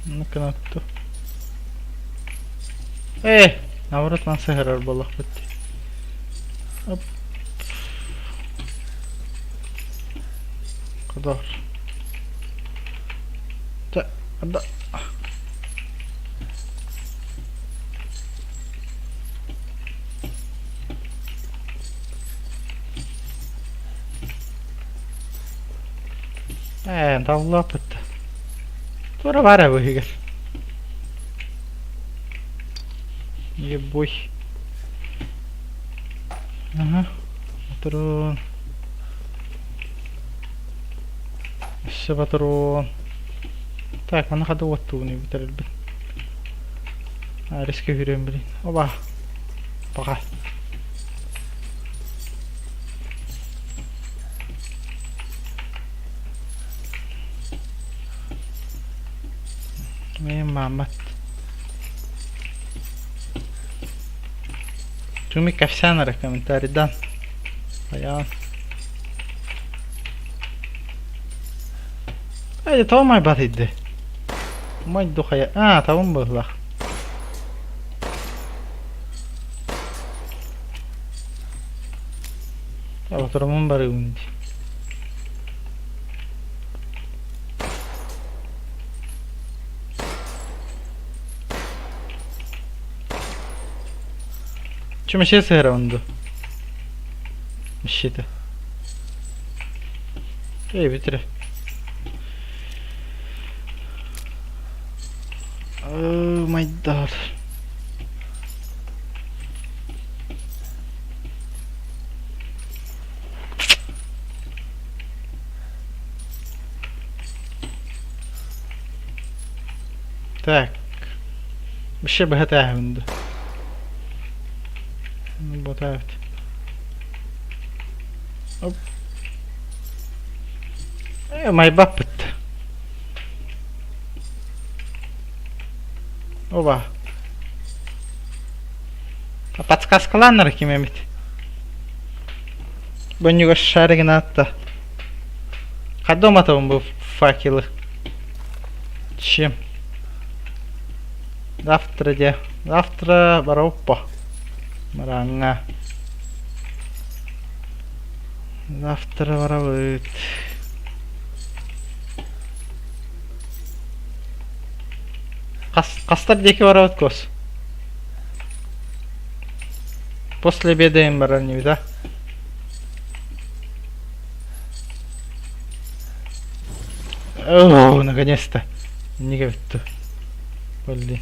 Наканатту. Э, наоборот ман сыһырар буоллахпыт дии. Оп. Кодор. Та, да. Ээ, таллааппыт. Туора баар ээ быһыгар. Ебой. Ага. Патрон. Өссө патрон. Так, маны хада уоттууну бүтэрэрбин. Арискэ хүрүөм билин. Оба. Пока. Мен маамат. Түмүк кэпсээн эрэ комментарийдан. Айаан. Эй, тоҕо майбат иди? Майду хайа. А, табын быһылах. Отурумун барыыбын дии. Чумаше сыһыра онду. Мишите. Эй, бүтүрэ. Oh my god. Так. Вообще быһа ду. Ботаабыт. Оп. Э, майбаппыт. Оба. Подсказкалааннар ким эмит. Бөннүгэр шаригин аатта. Хадда уматабын бу факелы? Чем? Завтра де. Завтра бароппо. Маранга. Завтра барабыт. Хастар диэки барабыт кос. После обеда им барар да? О, наконец-то. Не бүттү. Блин.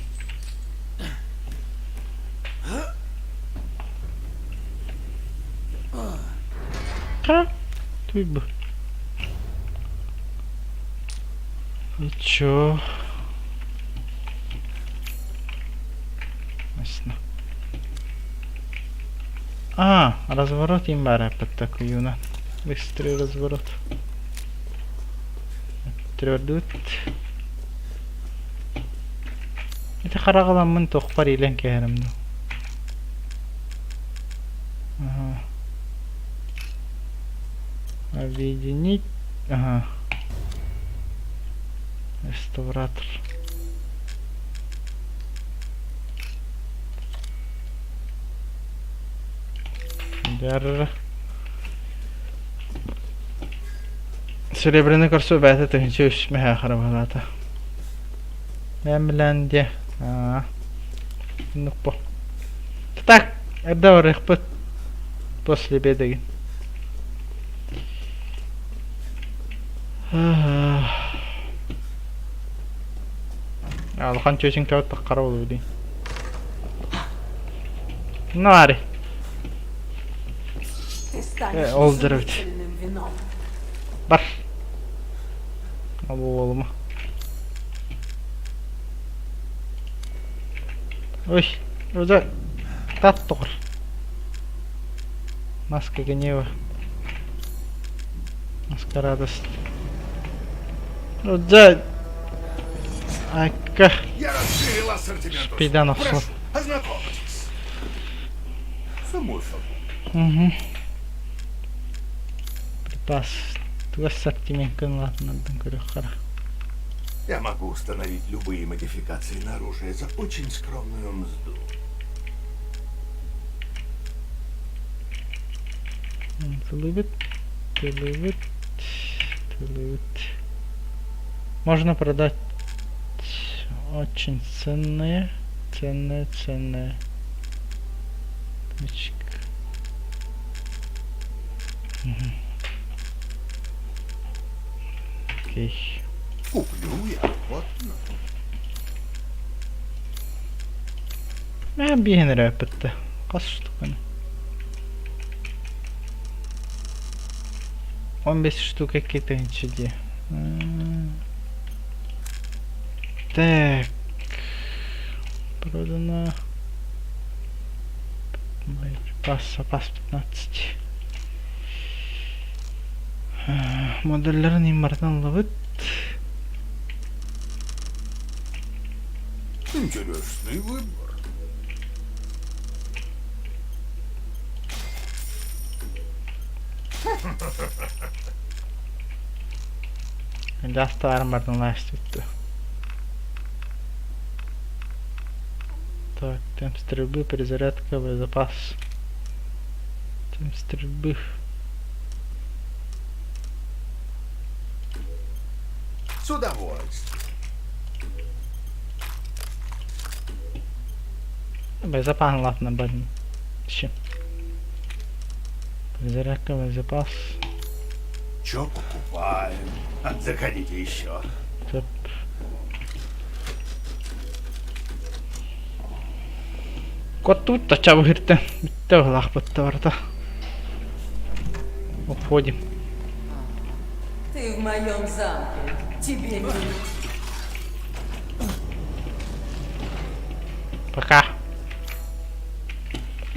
Ха? Туй бу. И чё? Ясно. А, разворот им баар такуюна. Быстрый разворот. Төрдүт. Ити хараҕаламмын тохпар илэн кэһэрим дуу. Ага. Объединить. Ага. Реставратор. Дьар. Серебряный корсу бэйэтэ тыһыынча үс мэһээ харабылаата. Бэйэм билэн диэ. Аа. Оннук бу. Так, эрдэ барыахпыт. После обеда гин. Алхан чүөчүн кэбит таххара болуу дии. Нари. Ты станешь Ол дьарыбыт. изумительным вином. Бар. Буолума. Ой, уже тат тоҕор. Маска гнева. Маска радость. Уже Айка. Я расширил ассортимент. услуг. Шпидан Прошу, охсор. ознакомьтесь. Само собой. Угу. Припас. Туга ассортимент латынардан көрүөх Я могу установить любые модификации на оружие за очень скромную мзду. Тылыбыт, тылыбыт, тылыбыт. Можно продать очень ценные, ценные, ценные. Точка. Мгм. Окей. Куплю я охотно. Мэ биһин эрэ эппитте. Хас штуканы? 15 штука 2 тыһыынча дии. Так. Продано. Боеприпас, запас 15. Модельләрин иммартан ылабыт. Интересный выбор. Дастарым бартын лаастыбыт. Так, темп стрельбы, перезарядка, боезапас. Темп стрельбы. С удовольствием. Боезапас ладно, блин. Ще. Перезарядка, боезапас. Че покупаем? А, заходите еще. Сөп. Куоттубут да чабыһырта. Бүттэ быһылаахпыт барыта. Уходим. Ты в моем замке. Тебе не уйти. Пока.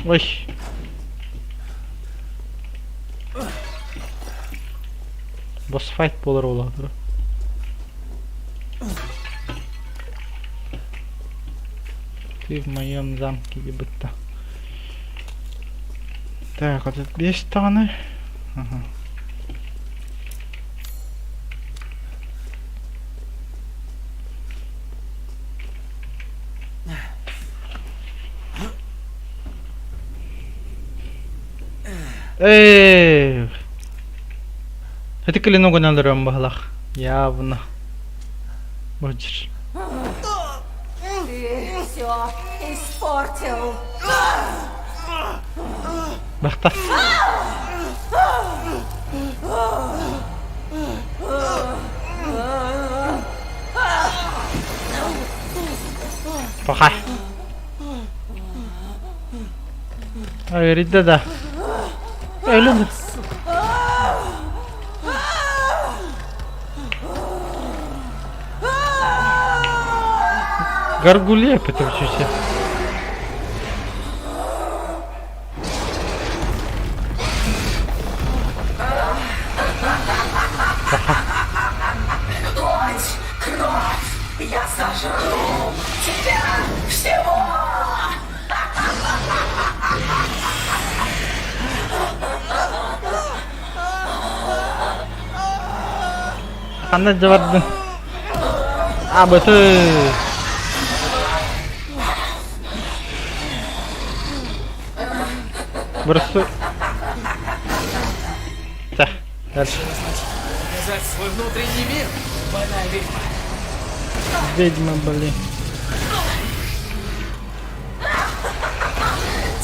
Ой. Босс файт буолар буолла. Ты в моем замке будто. Так, вот это 2 даҕаны. Ага. Эй! Это клинок өлөрөн баһылах. Явно. Бочер. Ты все испортил. Бахта. Пока. Ай, да. Өлүм. Гаргулья это чуть. Плоть, кровь, я сожру тебя всего! Ханна дьабардын. А, быты. Бросу. Так, дальше. Показать свой внутренний мир, больная ведьма. Ведьма, блин.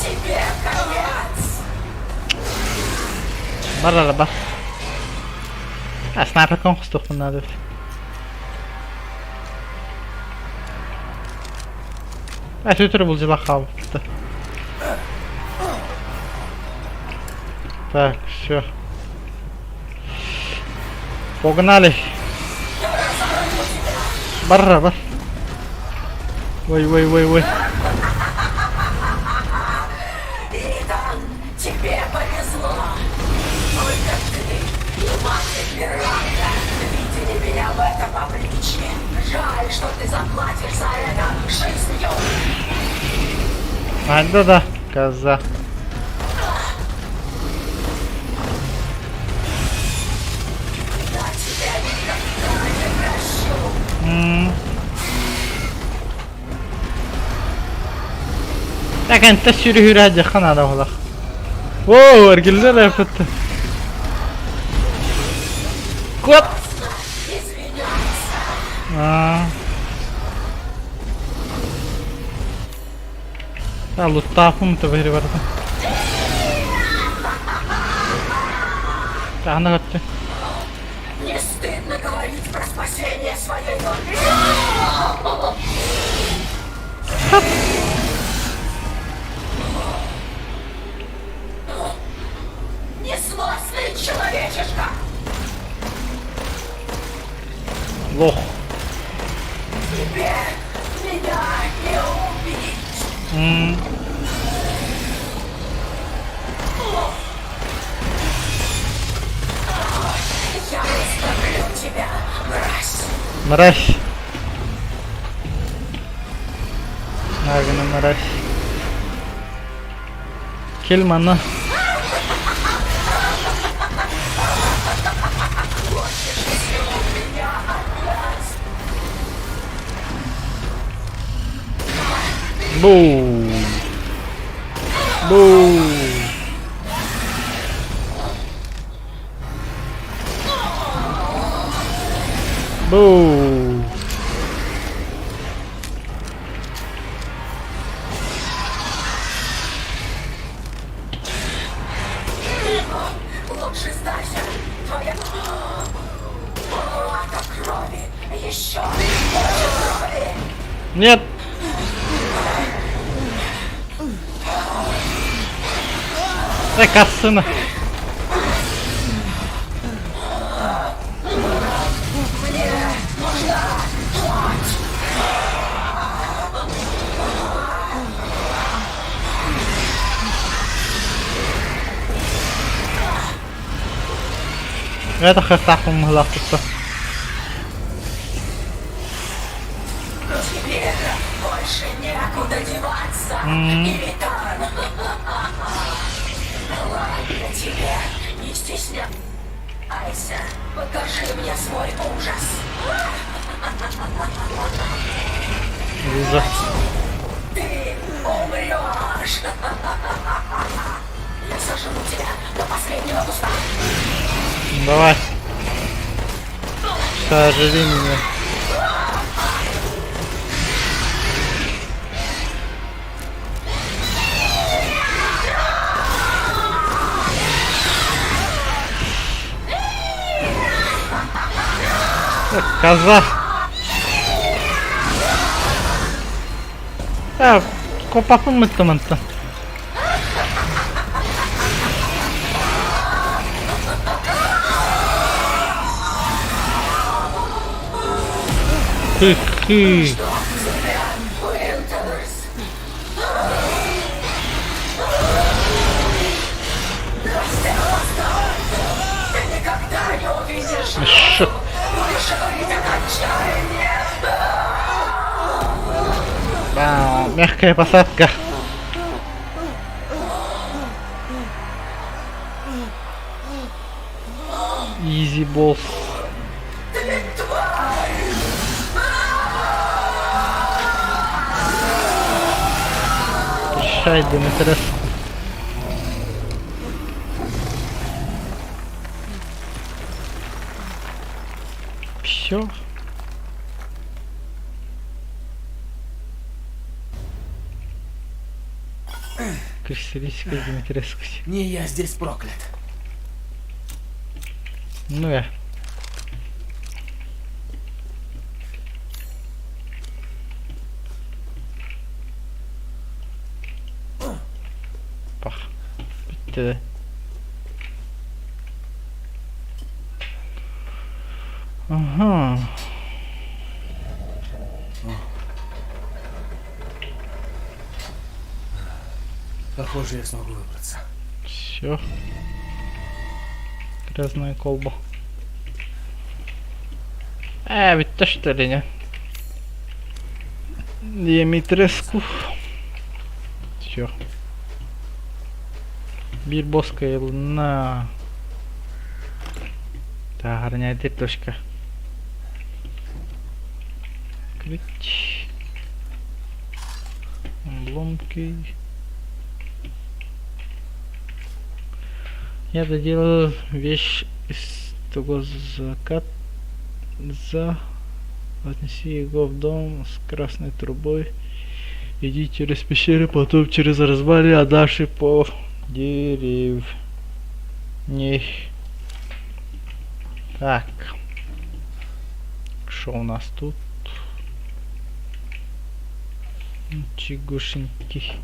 Тебе конец! Бар бар. А, снайперкон хостуохпун надо. А, төтөрү булдьалаах хаалбыт. Так, все. Погнали. Барра, бар. Ой, ой, ой, ой. Итан, тебе повезло. Только ты и мать Миранда видели меня в этом обличье. Жаль, что ты заплатишь за это жизнью. А, да-да, коза. Я тебя никогда не прощу. Так, антта сүрүһүрэ дьахан ада олах. Оо, эргиллэр эппит. Кот! Извиняйся. Аа. Луттаапым төбөһүрэ барда. Таһына көттө. Не стыдно говорить про спасение своей дочери. Несносный человечишка! Лох. Тебе меня не убить! Я раздавлю тебя, мразь! Мразь. Нагына мразь. Кэл манна. Бу. Бу. Бу. Лучше сдайся! Твоя... Плата крови! Еще больше крови! Нет! Э, кассына! Мне нужна плоть! Это хастахым мыһылаах Тебе больше некуда деваться, Итан! Ладно тебе, не стесняйся. Покажи мне свой ужас. Ужас. Ты умрешь! Я сожру тебя до последнего куска! Давай. Сожри меня. Коза. Э, копапын мыттымынты. Хы-хы. Уинтерс! Ты никогда не увидишь! Ш. Будешь говорить от отчаяния! Вау, мягкая посадка. Easy balls. Ты тварь! Прощай, Димитреску. Все. Кристаллическая Димитреску. Не я здесь проклят. Ну я. Пах. Бүттэ. Ага. Похоже, я смогу выбраться. Все. Грязная колба. Ээ, бүттэ что ли, не? Димитреску. Все. Биир босс кыайылынна. Тааһарыняйдыр точка. Ключ. Обломки. Я доделал вещь из того закат за отнеси его в дом с красной трубой. Иди через пещеры, потом через развалины, а дальше по деревне. Так. Что у нас тут? Чигушеньки.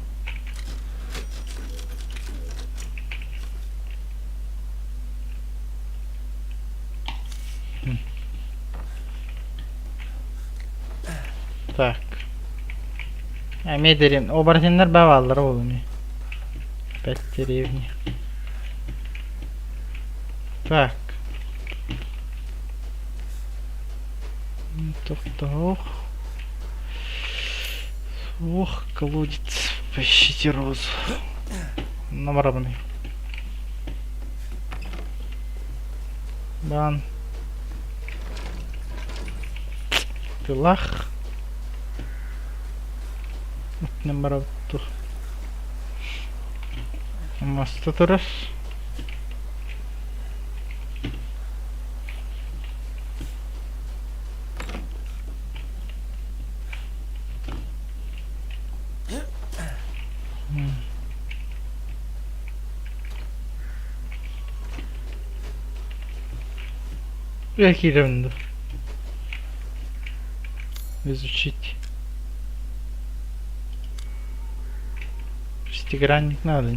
Так. Эмиэ деревня. Оборотеннар бааллара ол эмиэ. Опять деревня. Так. Тохтоох. Ох, колодец. Поищите розу. Номарабыный. Бан. Тылах. Номарабыттур. Маста турар. Киирэбин дуу? Изучить. Шестигранник надо.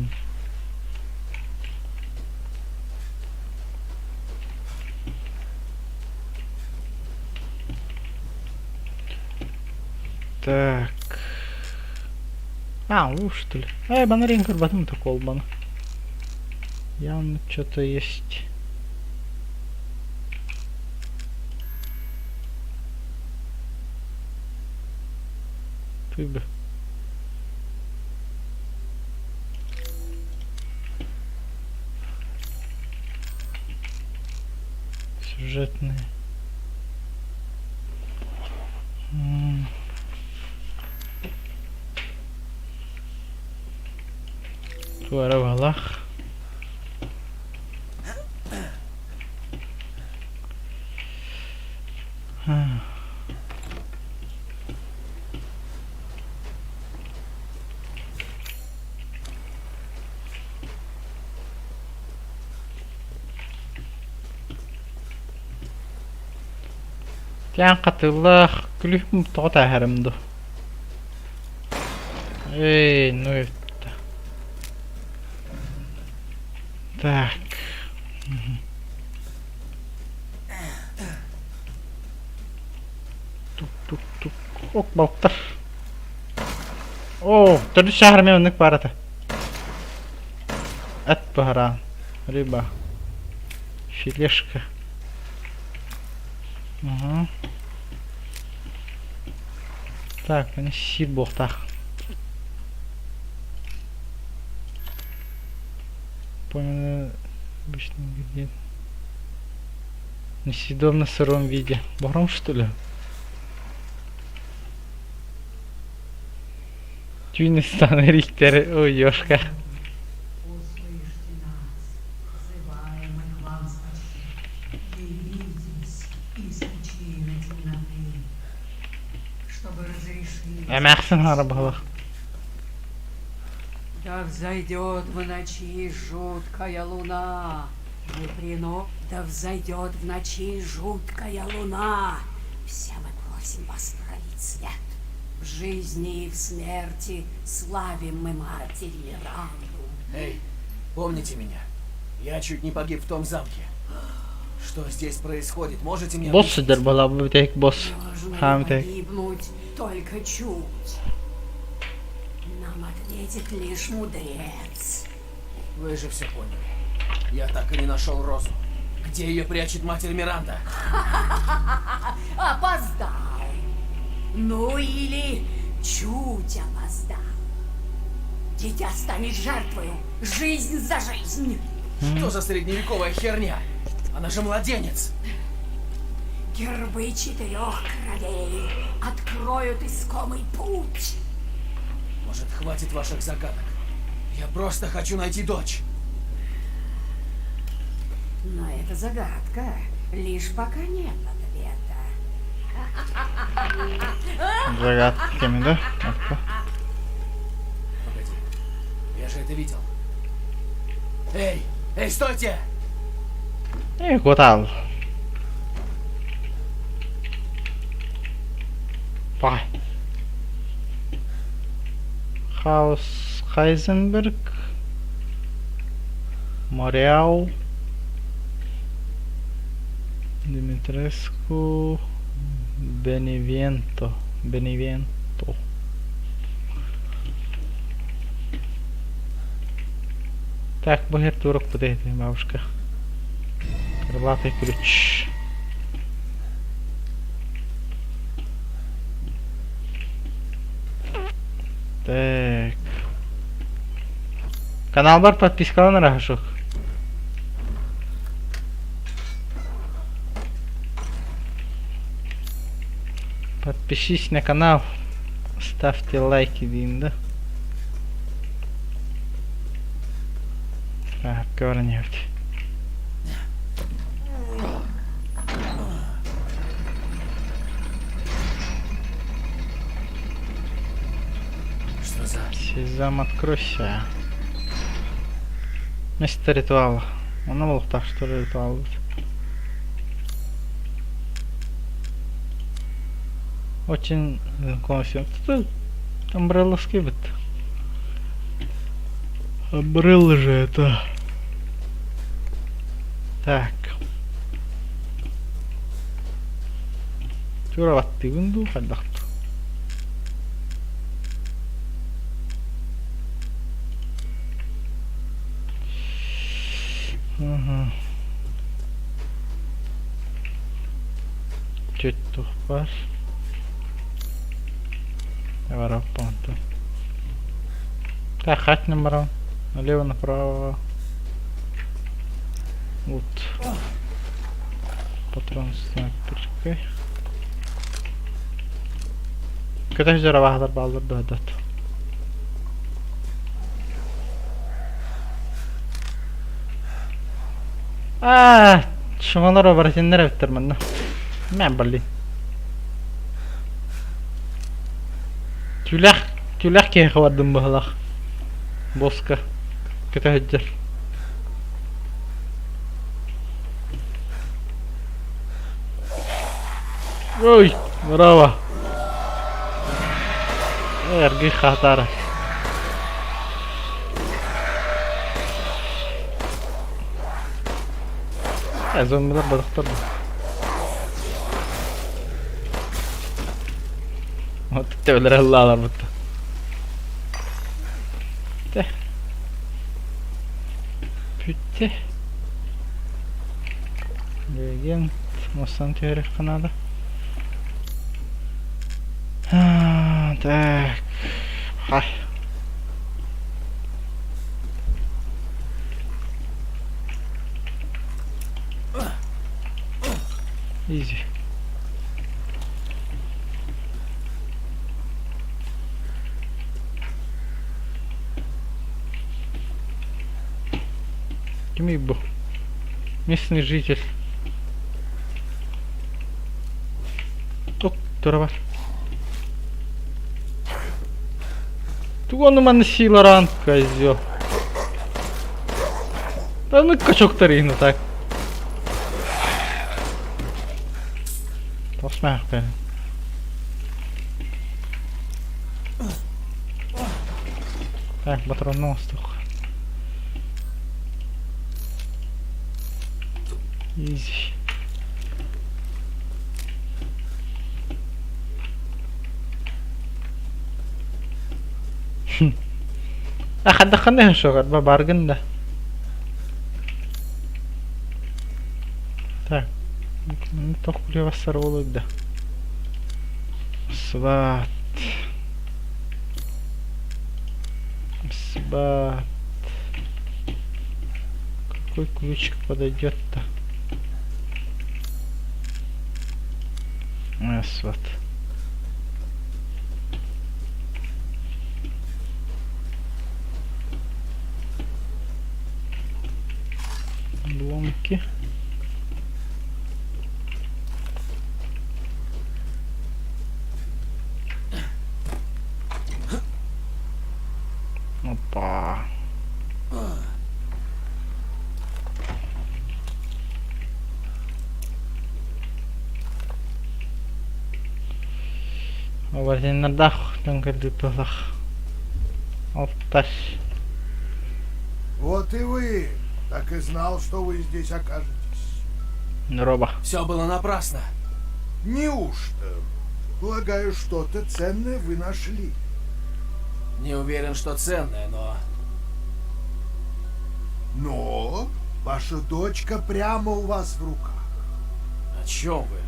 Так. А, уж что ли. Эй, банарин көрбөтүм колбаны. Явно что-то есть. Ты бы. Сюжетные. Туора баҕалаах. Тиээн хатыылаах күлүһүм тоҕо тааһарым дуу? Эй, ну это. Так. Тук-тук-тук. Ок, балыктар. Оо, төрдүс саахар эмиэ оннук баар этэ. Эт баһараан. Рыба. Филешка. Угу. Так, маны сиир буолуохтаах. Понял, обычный ингредиент. Несъедобно в сыром виде. Баром, что ли? Түүн ыстаан эрийтэр ой ёшка. Услышьте нас, взываем мы к вам спасти. Явитесь из пучины темноты, чтобы разрешить Эмээхсин хаара баһылах. Да взойдет в ночи жуткая луна. Мы прино... Да взойдет в ночи жуткая луна. Все мы просим вас пролить свет. В жизни и в смерти славим мы Матерь Миранду. Эй, помните меня? Я чуть не погиб в том замке. Что здесь происходит? Можете мне Босс объяснить? сылдьар буолла бу бүтэһик босс. Должны Хаам бүтэһик. погибнуть только чуть. Нам ответит лишь мудрец. Вы же все поняли. Я так и не нашел Розу. Где ее прячет матерь Миранда? Опоздал. Ну или чуть опоздал. Дитя станет жертвою. Жизнь за жизнь. Что за средневековая херня? Она же младенец. Гербы четырех кровей откроют искомый путь. Может, хватит ваших загадок? Я просто хочу найти дочь. Но это загадка. Лишь пока нет ответа. Загадка кэмэ да? Отто. Погоди. Я же это видел. Эй! Эй, стойте! Ээ куотаал. Пай. Хаус Хайзенберг. Мореал. Димитреску. Беневенто. Беневенто. Так, бу иһэр туорукпут эһити бабушка. Крылатый ключ. Так. Каналбар подпискалан рахашок. Подпишись на канал. Ставьте лайки диин да. Так, көрүнүбүт. Что за... Сезам, откройся. Место ритуала. Онно буолуохтаах что ли ритуалбыт. Очень знакомый Это Амбрелловский быт. Амбрелла же это. Так. Чура баттыыбын дуу хайдах дуу. Чуть туох баар. Бараппаан Так, хатнем барабын. Налево, направо. Вот. Патрон снайперкой. Көтө сылдьар абааһылар бааллар дуо дат. Аа, шумалар оборотеннер эбиттэр манна. Мэ блин. Түүлээх, түүлээх киһиэхэ бардым быһалаах. Боска көтө сылдьар. Ой, браво. Эргий хаатаара. Зомбилар бадахтар Төбөлөр ыллаалар бутта. Тэ. Бүттэ. Легенд мостан түһэрэх наада. Так. Хай. Изи. Кимий бу? Местный житель. Тук тура бар. Тугу ону манна сиилараан козел. Да ну качоктар иһин так. Тосмаах Так, патронну оҥостуох. Изи. А хайдаххына суоҕар бааргын да. Так, туох күлүөҕэ буолуой да. Сват. Сват. Какой ключик подойдет-то? Сват. Обломки. Опа. Оборотеннардаах дьон кэлбит Алташ. Вот и вы. Так и знал, что вы здесь окажетесь. Роба. Все было напрасно. Неужто? Полагаю, что-то ценное вы нашли. Не уверен, что ценное, но... Но ваша дочка прямо у вас в руках. О чем вы?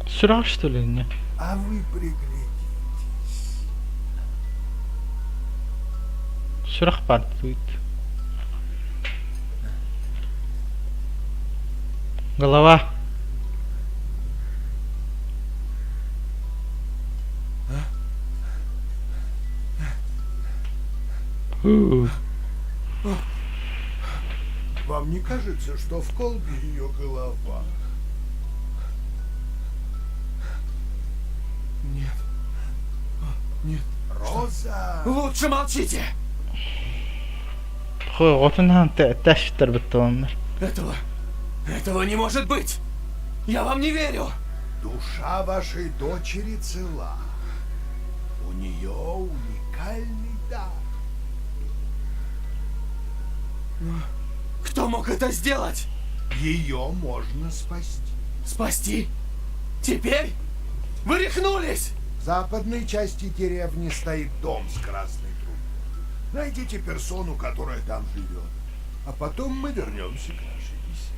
Сүрэх что ли не? А вы приглядитесь. Сүрэх баар Голова. Вам не кажется, что в колбе ее голова? Нет. Нет. Роза! Лучше молчите! Оҕотун тэштэр быттыланнар. Этого... Этого не может быть! Я вам не верю! Душа вашей дочери цела. У нее уникальный дар. Кто мог это сделать? Ее можно спасти. Спасти? Теперь? Вы рехнулись! В западной части деревни стоит дом с красной трубой. Найдите персону, которая там живет. А потом мы вернемся к нашей беседе.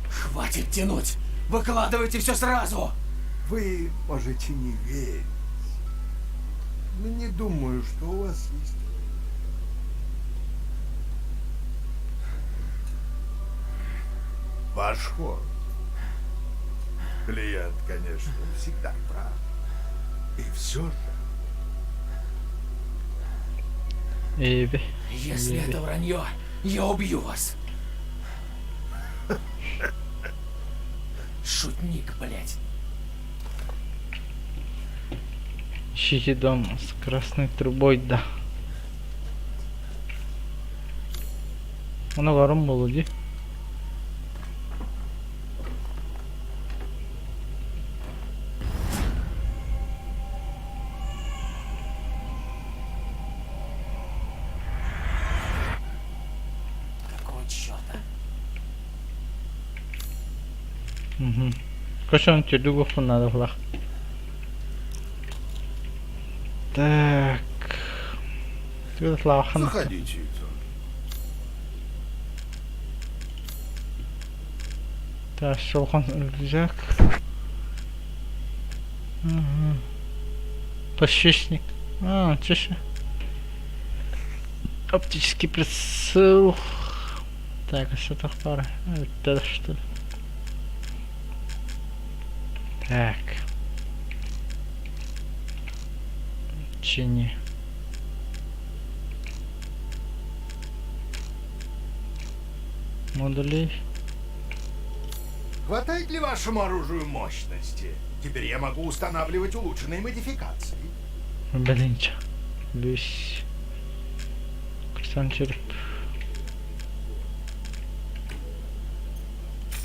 Хватит тянуть! Выкладывайте все сразу! Вы можете не верить. Но не думаю, что у вас есть ваш ход. Клиент, конечно, всегда прав. И все же Эби. Если это вранье, я убью вас. Шутник, блядь. Ищите дом с красной трубой, да. Ону барым буолуо дии. Какого черта? Мгм. Кошон түрдүк надо булах. Так. Заходите, Итан. Так, шолхон рюкзак. Угу. Подшипник. А, чеша. Оптический прицел. Так, а что пара? Это что ли? Так. Чини. Модулей. Хватает ли вашему оружию мощности? Теперь я могу устанавливать улучшенные модификации. Блин, чё. Бүүс. Кырсан череп.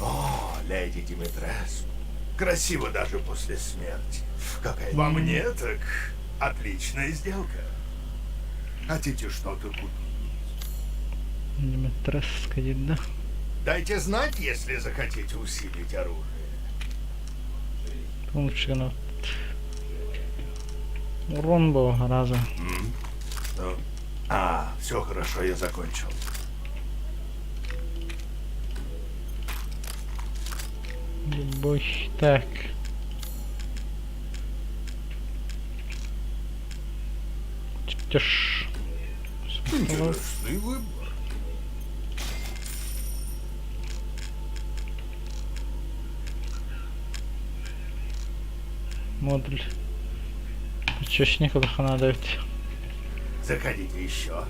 О, леди Димитреску. Красиво даже после смерти. Какая по мне, так отличная сделка. Хотите что-то купить? Димитреска да? Дайте знать, если захотите усилить оружие. Лучше гына. Урон был раза. Все хорошо, я закончил. Любовь. Так. Чертеж. Интересный выбор. Модуль. Чечник улахан эбит. Заходите еще.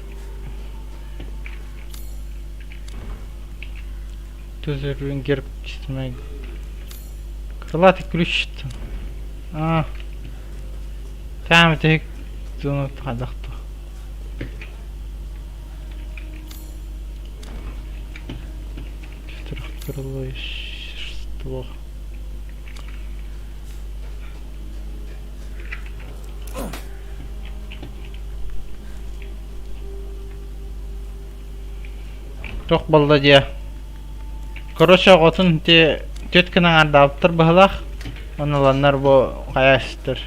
Түзүрүн герб чистмэй. Крылатый ключ. А. Там тек туну хадахту. Четырехкрылое существо. Туох буолла диэ? Короче, оҕотун ити түөрт гынан аҥардаабыттар быһыылаах. Ону ыланнар бу хайа истэр.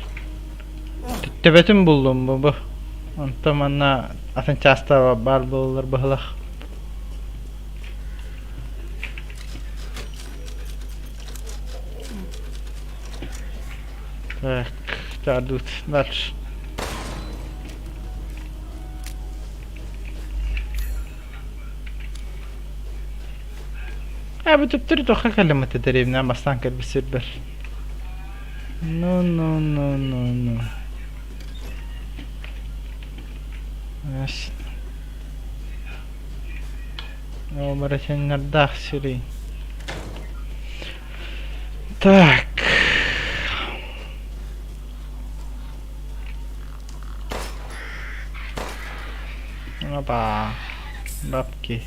Төбөтүн буллум бу бу. Онтон манна атын чаастар баар буолаллар быһыылаах. Так, дьаардыыт дальше. Ээ бу төптөрү туохха кэллим этэ дэриэбинэҕэ бастаан кэлбит сирбэр. Ну ну ну ну ну. Оборотеннардаах сирий. Так. Опа. Бабки.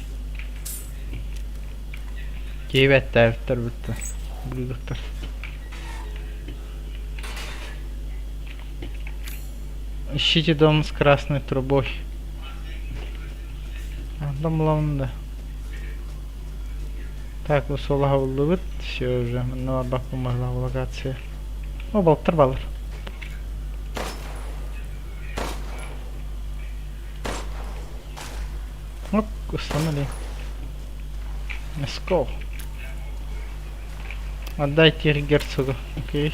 Киэбэттээбиттэр бүттэ. Блюдоктар. Ищите дом с красной трубой. Дом да. Так, усолаха буллубут. Все уже. Манна барбаппын баһылаах локация. О, балыктар балар. Оп, установили. Let's go. Отдайте их герцогу. Окей.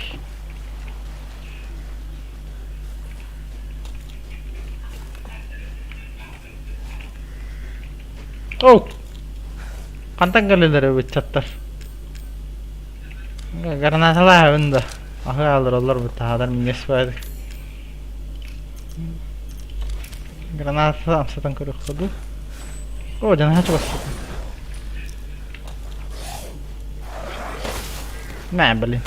Оу! Хантан кэлэлэр ыччаттар? Гранаталаабын да. Аһы аалар олор бутаһадар минньэс баайдык. Граната амсатан көрүөххэ дуу. О, дьанаһа чугас Мэ, блин.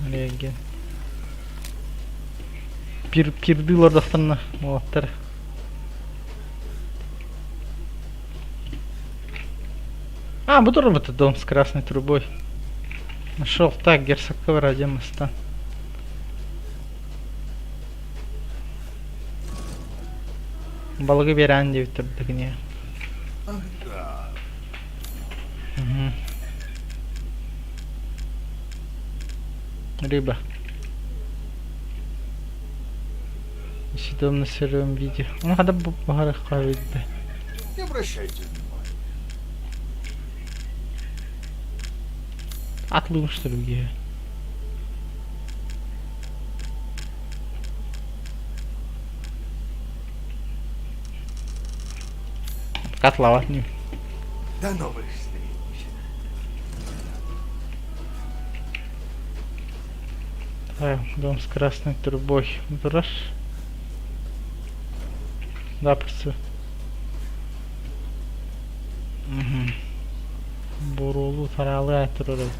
Реген. Пир, пирды олордохторуна уолаттар. А, бу турбут дом с красной трубой. Нашел так, герцог ради моста. Балыгы биэрээн диэбиттэр дэгиниэ. Ах, да. Угу. Рыба. Съедобно сыром виде. Ну, когда баһарыхха видно. Не обращайте внимания. Атлыым что другие. Котловат не. До новых встреч. Так, дом с красной трубой. Брось. Запросто. Угу. Буруолуу тараалыы турар эбит.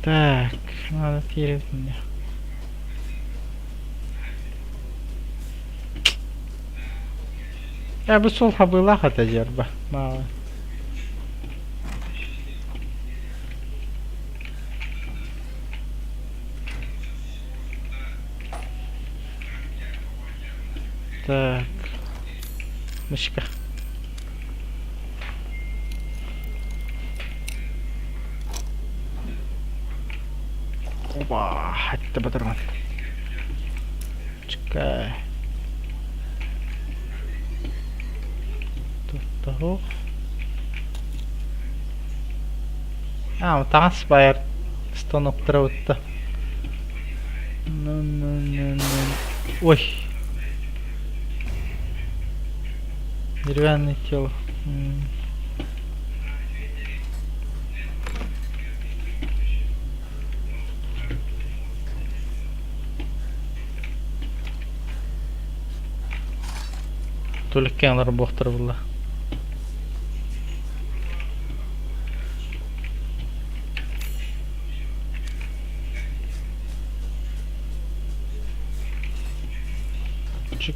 Так, надо тиэрбит мне. Ээ бу суол хабыылаах этэ дьиэрбэ. Маа. Так. Мышка. Опа, хатта батырман. Окей. Туттаһуох. Аа, таҥас баайар станоктара бутта. Ой. Деревянное тело. Түлүккэ олор буохтар булла. Чик.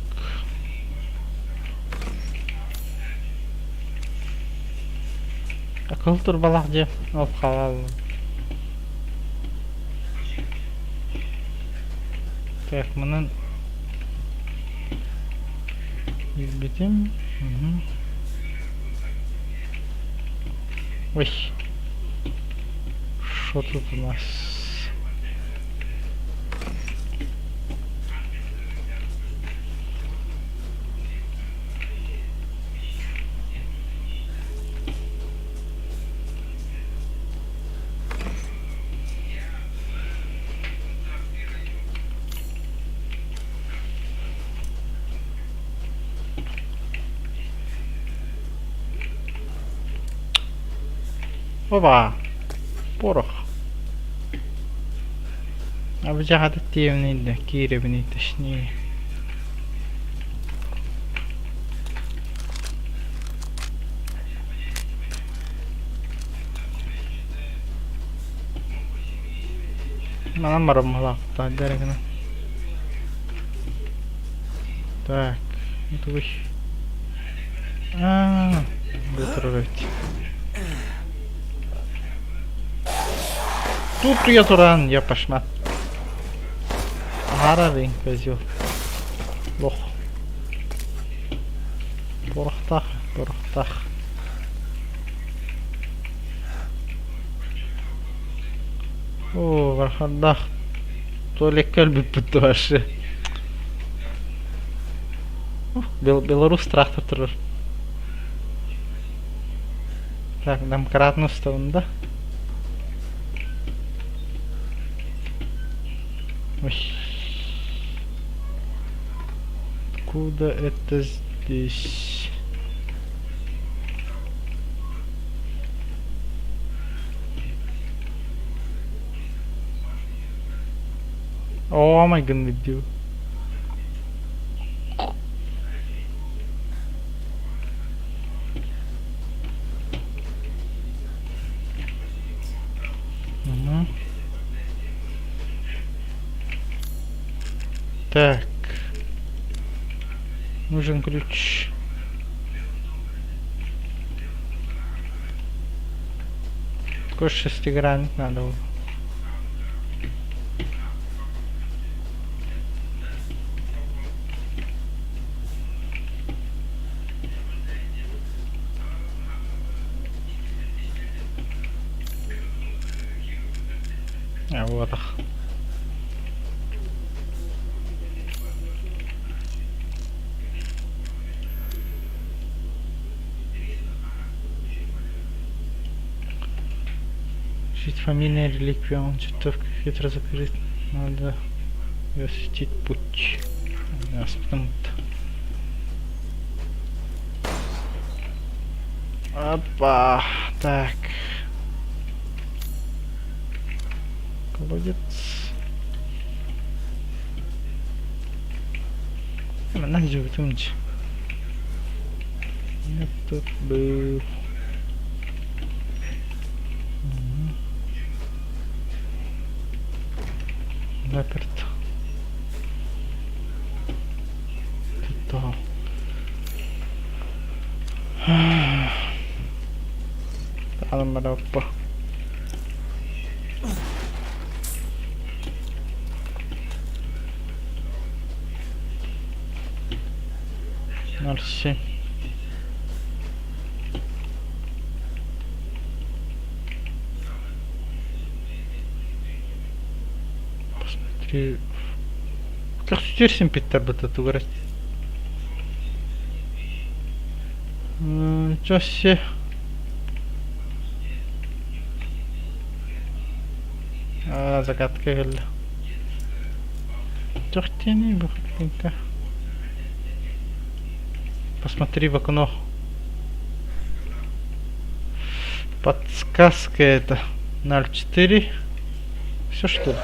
Акыл турбалаах дьиэ ол халал. Так, манан билбитим. Ой. Что тут у нас? Опа! Порох. А бу дьаҕата тиэбинэй да киирэбиний точнее. Манан бараммалаахтаах дэрэ гына. Так, тугуй? Аа, бу турар эбит. Тут я туран, я пошла. Аһаарарыҥ, козел. Лох. Порохтаах, порохтаах. Оо, бархардаах туалекка өлбүппүт вообще. Беларусь трактор турар. Так, домкратный устабын да? Ой. Откуда это здесь? Oh my goodness, dude. Угу. Так. Нужен ключ. Такой шестигранник надо было. Буотах. Жить фамильная реликвия, он чертовка хитро закрыт. Надо и осветить путь. Нас потом Опа, так. Колодец. Манна сдьубутум дии. Я тут был. Заперто. Тут Таалыммараппа. 07. Посмотри. Көхсүтүөр симпиттэр быта тугу эрэ. Чаще загадка кэллэ. Чахтини бу картинка. Посмотри в окно. Подсказка это 0,4. Все что ли?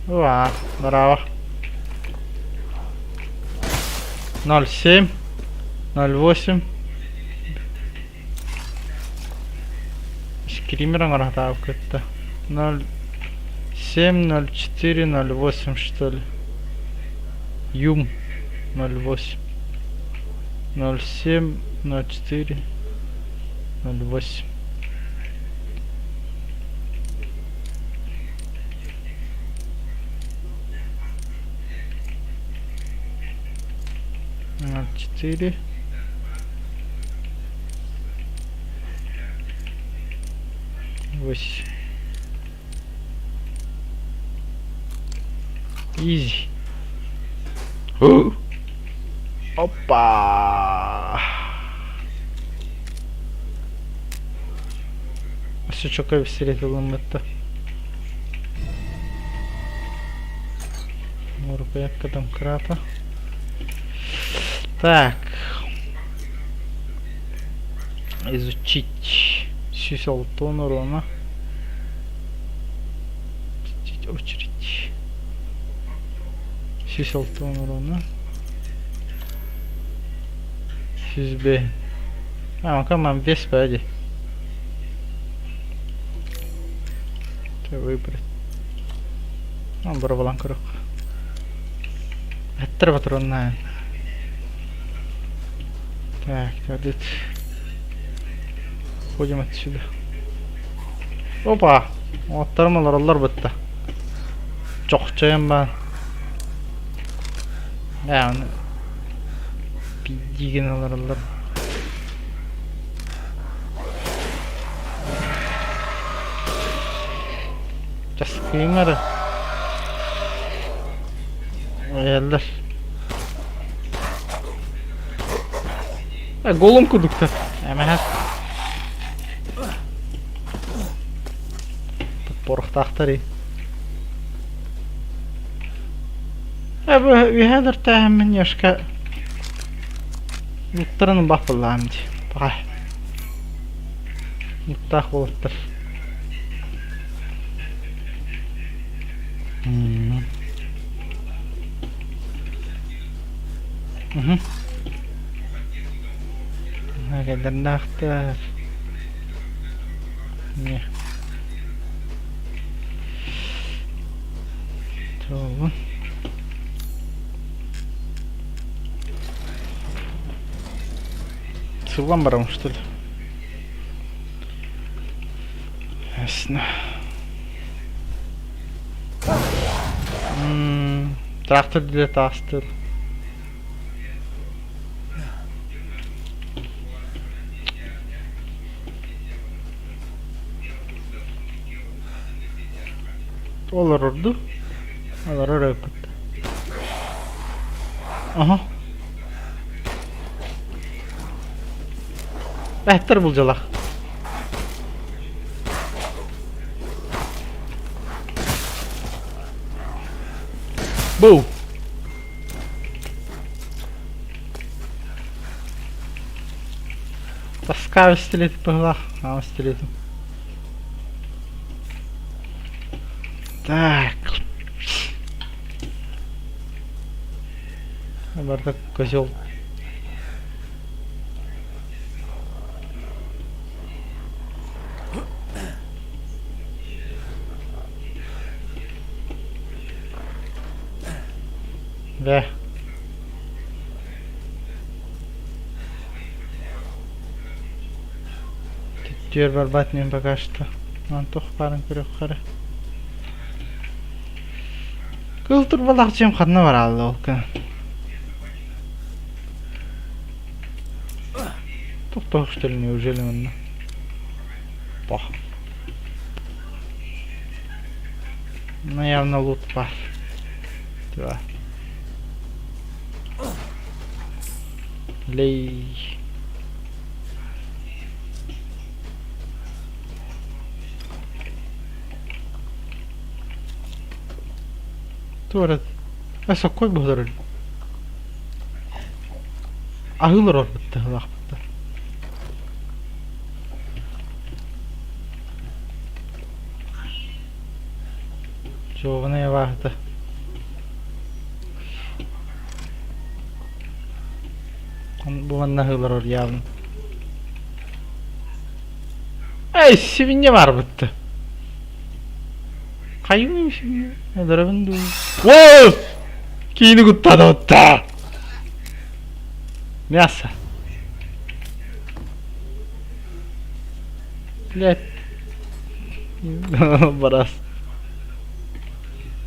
Ва, браво. 0,7, 0,8. Скример оҥоро-сатаабыккыт 0,7, 0,4, 0,8 что ли? Юм 0,8. 0,7, 0,4, 0,8. 0,4. 8. Изи. Опа! Өссө чөкө сири ылыммытта. Рукоятка домкрата. Так. Изучить. 106 урона. Очередь. 106 урона. 105. А, комам вес бади. Выбрать. Бороҕолоон көрүөх. Эттэр патроннаан. Так, тут ходим отсюда. Опа! Оттарым олороллор бытта. Чохчойон баар. Ээ, оны пиздиигин олороллор. Часкыйыҥ эрэ. Айаллар. Э, голум курдуктар. Эмэһэ. Порохтаахтар и. Э, бу үһэ дөртөөһүммүн Ёшка Уттарын баппыллаам дии. Паҕа. Уттаах уолаттар. Мгм. Кэллэрнээхтэр. Не. Туолун. Сыллан барабын что ли? Ясно. Трактор для тастыр. Олорорду. Олорор эбиппит. Аха. Эһэттэр булдьалах. Бу. Тоска стилет быһылаах, аҕа стилетим. Так. Бардак козел. Да. Түттүөр барбат мин пока что. Мантух баарын көрүөххэ эрэ. Кыл турбалаах дьиэм ханна бараалла ол күн? Тохтоох что ли неужели манна? Пох. Ну явно лут бар. Два. Лей. Туора соккой буолар аһыылар орбуттаһылаахпыттар. Чуобунай абааһыта. Бу манна аһыылар орйаабын. Эй, сибиньэ барбытты. Хайыы сибиньэ? Өлөрөбүн дуу? Воу! Киини куттаатыбытта! Мясо. Блядь. Барас.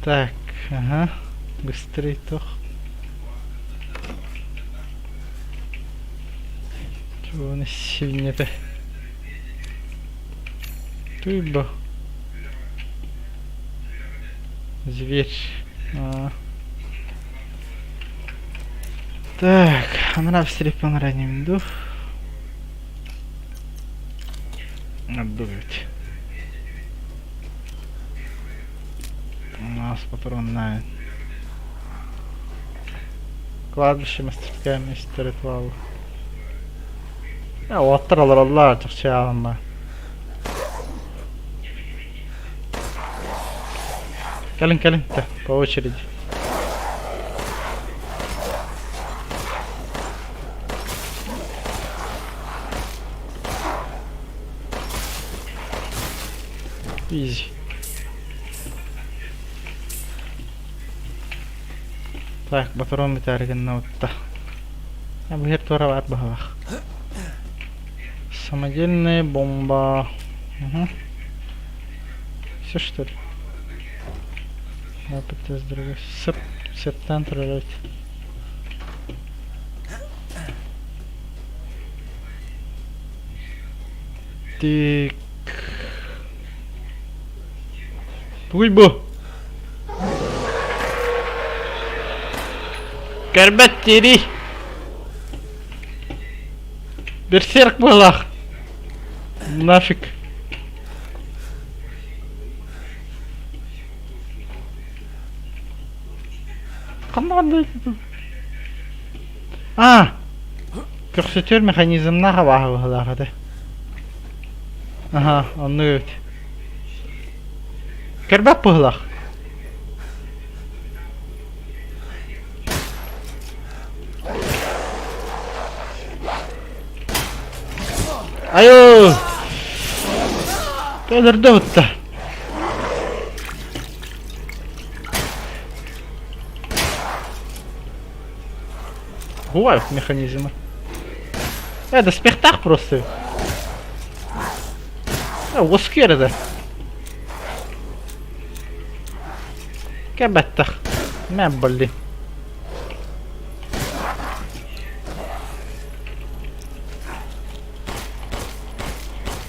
Так, ага. Быстрей тох. Чего сивнете? Туйба. Зверь. А. Так, анара встрепан раним дух. Отдувать. У нас патронная. Кладбище мастерская вместе ритуал. Уоттар олороллор чахчы ааланна. Кэлин кэлин по очереди. Изи. Так, батарон бүтээри гынна утта. Бу туора баар быһалаах. Самодельная бомба. Угу. Все что ли? Опыт с другой. Сып, сыптан турар Так. Тугуй бу? Көрбөт тири. Берсерк буолах. Нафиг. Ханна А! Көхсөтүөр механизмнаах абааһы быһыылаах этэ. Аха, оннук эбит. Көрбөт быһыылаах. Айуу! Өлөрдө бутта. Бывают механизмы. Это спектакль просто. Оскер это. Кэбэттэх. Мэ блин.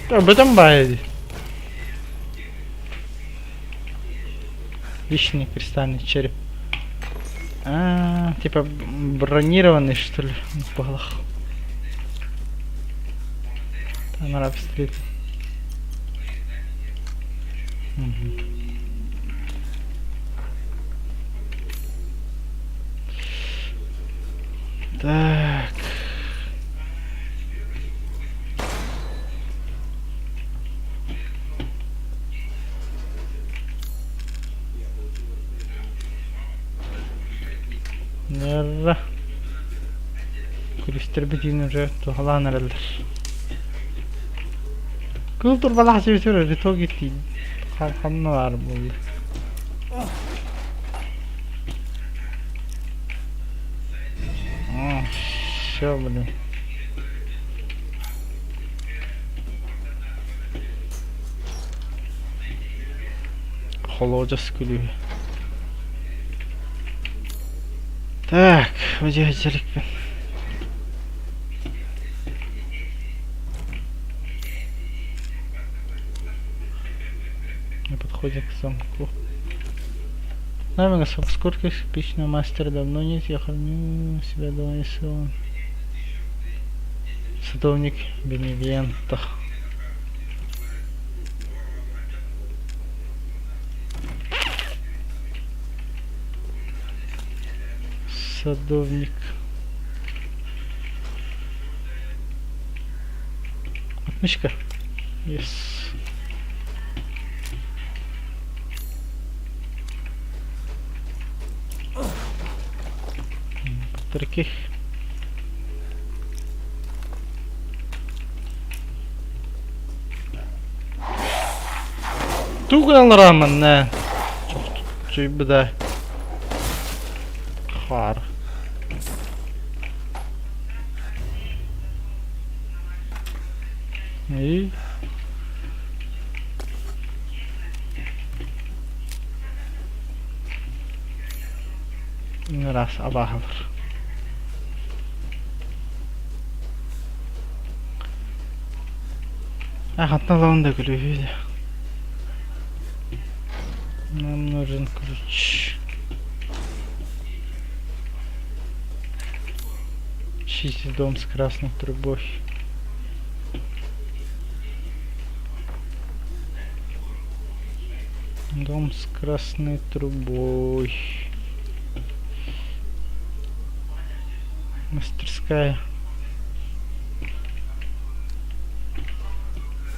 Бүтэн баайы. Личный кристальный череп. А, типа бронированный, что ли, балах. Там стрит. Угу. Так. Нерра. Күлүстэрбитин уже туһалаан эрэллэр. Кыл турбалаах сибитир итоги ханна баар буолла. Все, блин. Холуодьас күлүүһэ. Так, выдержаликпин. Не подходит к замку. Наверное, сколько кирпичного мастера давно нет, я храню себя дома, если он... Садовник Беневенто. Садовник. Отмычка. Yes. Таких. Тугу гыналлара манна? Чуйбуда. Хаар. И Раз абааһылар. Хантан ылабын да күлүүһү да. Нам нужен ключ. Чистый дом с красной трубой. Дом с красной трубой. Мастерская.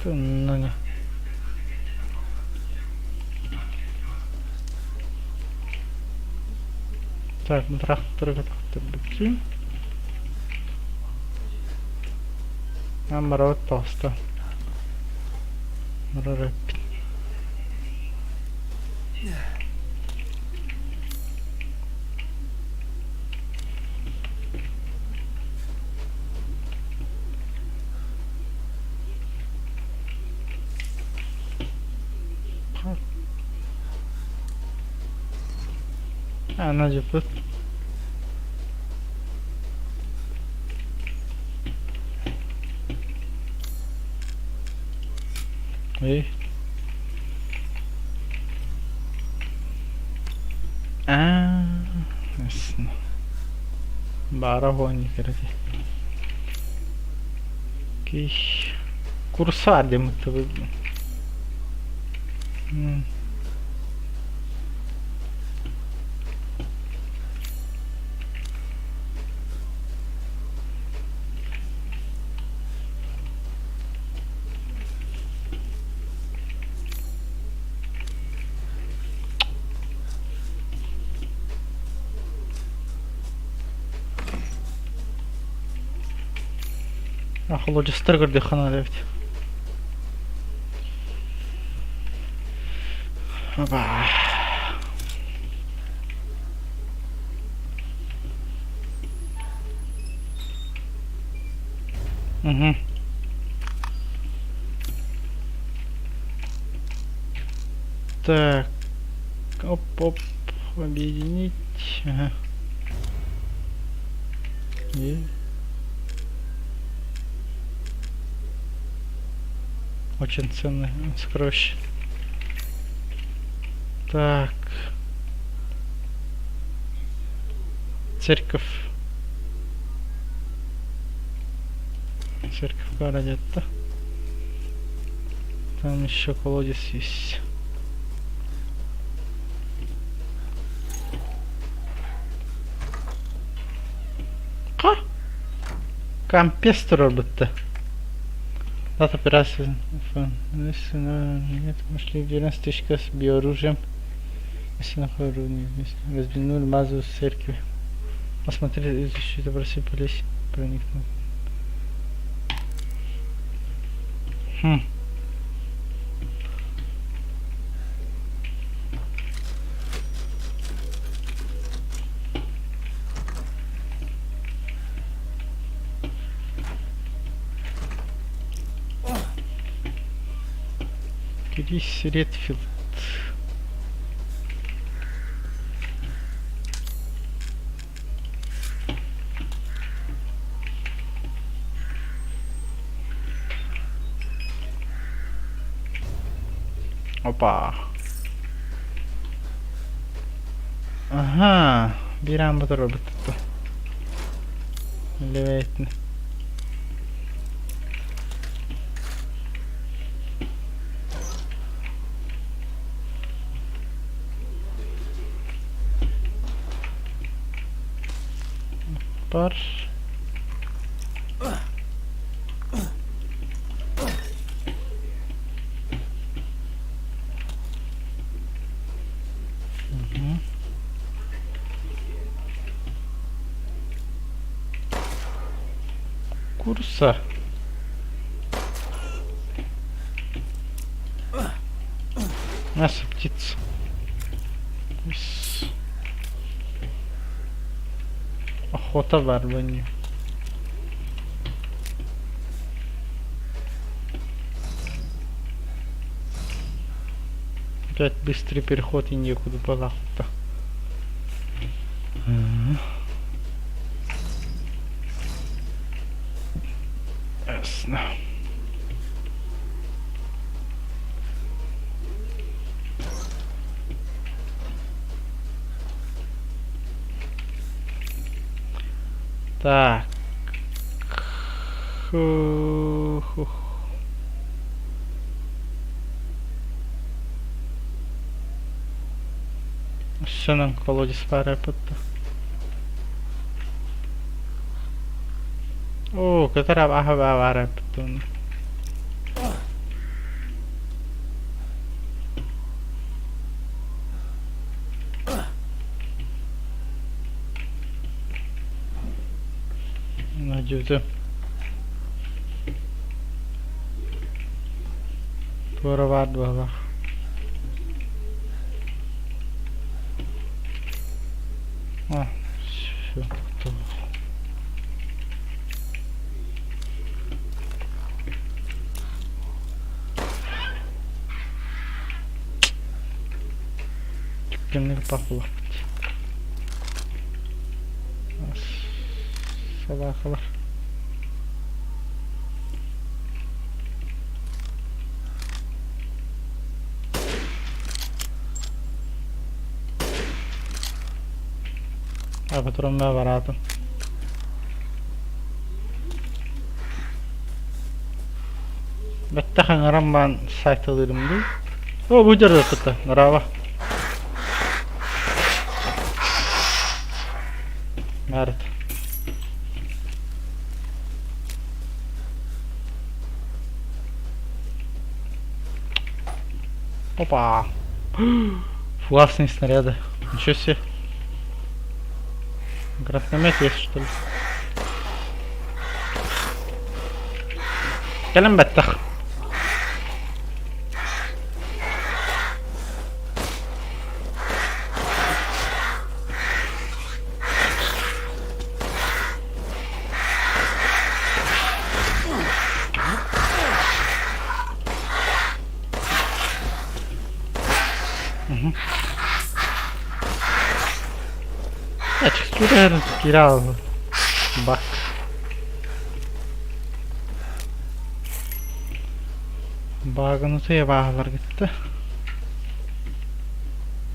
Ну, не. Так, трактор бүтүн. Амарот тоста. Марараппин. Ана дьыппыт. И? Аа, ясно. Баара хуонни кэрэтэ. Киш. Курса демытыбыт. Холодистар көрдөххө наада эбит. Опа. Угу. Так. Оп-оп. Объединить. Ага. И... Очень ценное сокровище. Так. Церковь. Церковь где-то. Там еще колодец есть. Ха? Компестр будто. Дата операции. Нет, мы в стычка с биооружием. Развернули базу церкви. Осмотрели защиту, просыпались, проникнуть. Хм. Крис Редфилд. Опа. Ага, биир аан батар барбыт Левейтин. Бар. Курса. Мясо птиц. Охота бар бу. Опять быстрый переход и некуда пожалуйста. Ясно. Так. Хух. Өссөнөн колодец баар эппит. Оо, көтөр абааһы баар эппит уонна. Надежда. Туора баар быһалаах. А, все, готово. Кэмнэр пахлахпыт. Собакалар. Апатурумна бараатын. Бэттэх ыҥыран баан сайталыырым дуу? О, бу дьарыгыта, браво. Народ. Опа! Фугасные снаряды. Ничего себе. Гранатомет есть, что ли? Кэлэн бэттэх. Текстура кирал. Бак. Баганы тыа бааһылар кытта.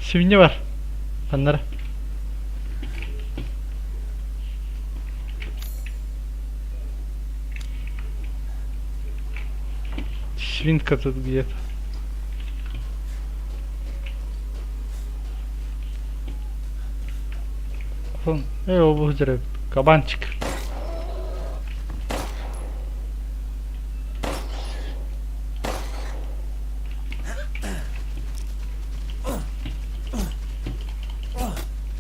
Свинья бар. Ханнара. Свинка тут где-то. Э, ол кабанчик.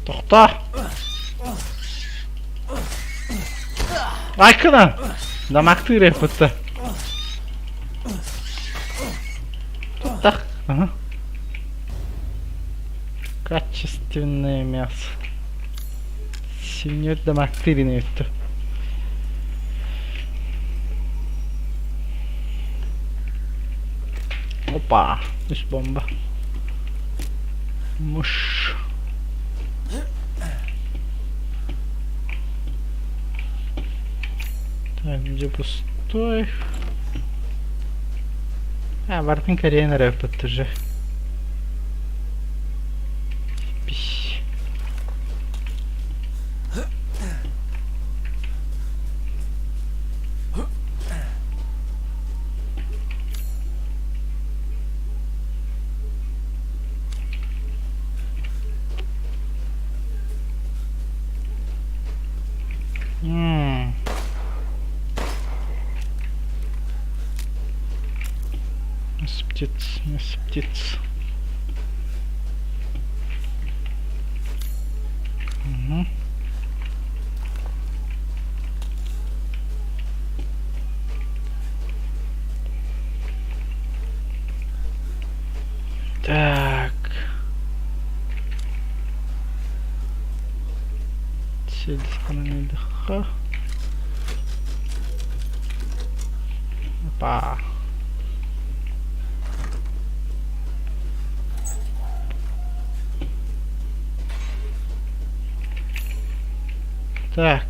Тохтоо! Айкына! Дамактыыр эппитте. Туттах. Ага. Качественное мясо. Синьор дамактырын өттө. Опа! Үс бомба. Муш. Так, где пустой? А, барытын кэриэн эрэ уже. Пись. Птиц, мясо птиц. Угу. Так. Сельская Опа. Так.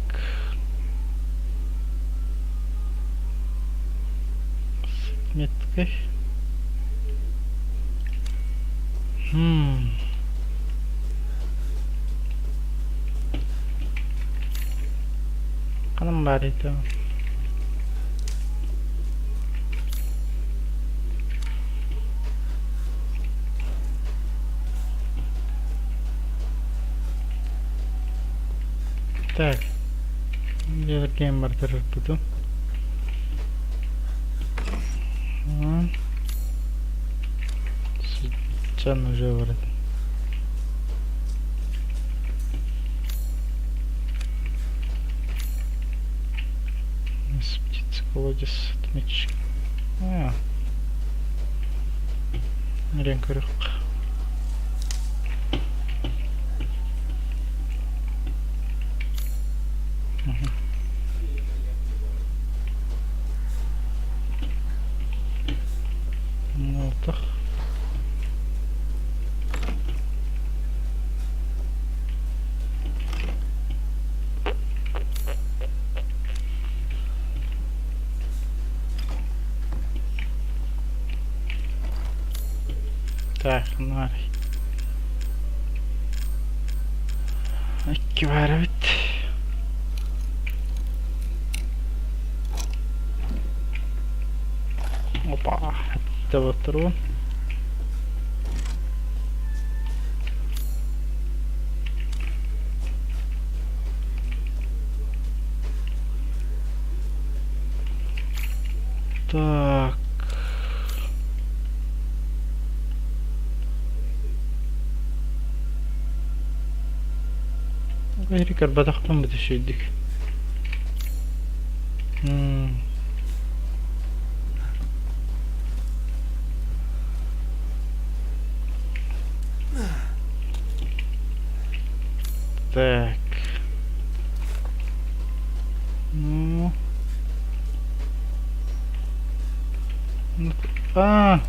С меткой. Хм. Ханан баар ити? Так. Дьиэлэргин бартарарбытым. Сыччан уже барат. Птица колодец отмечен. А. Нэрэн көрүөх. Мылтах. Так, наар. Икки баар эбит. Опа, это Так. Эрик көрбөтөхпүн бүтүшүйдүк. Так. Ну. А.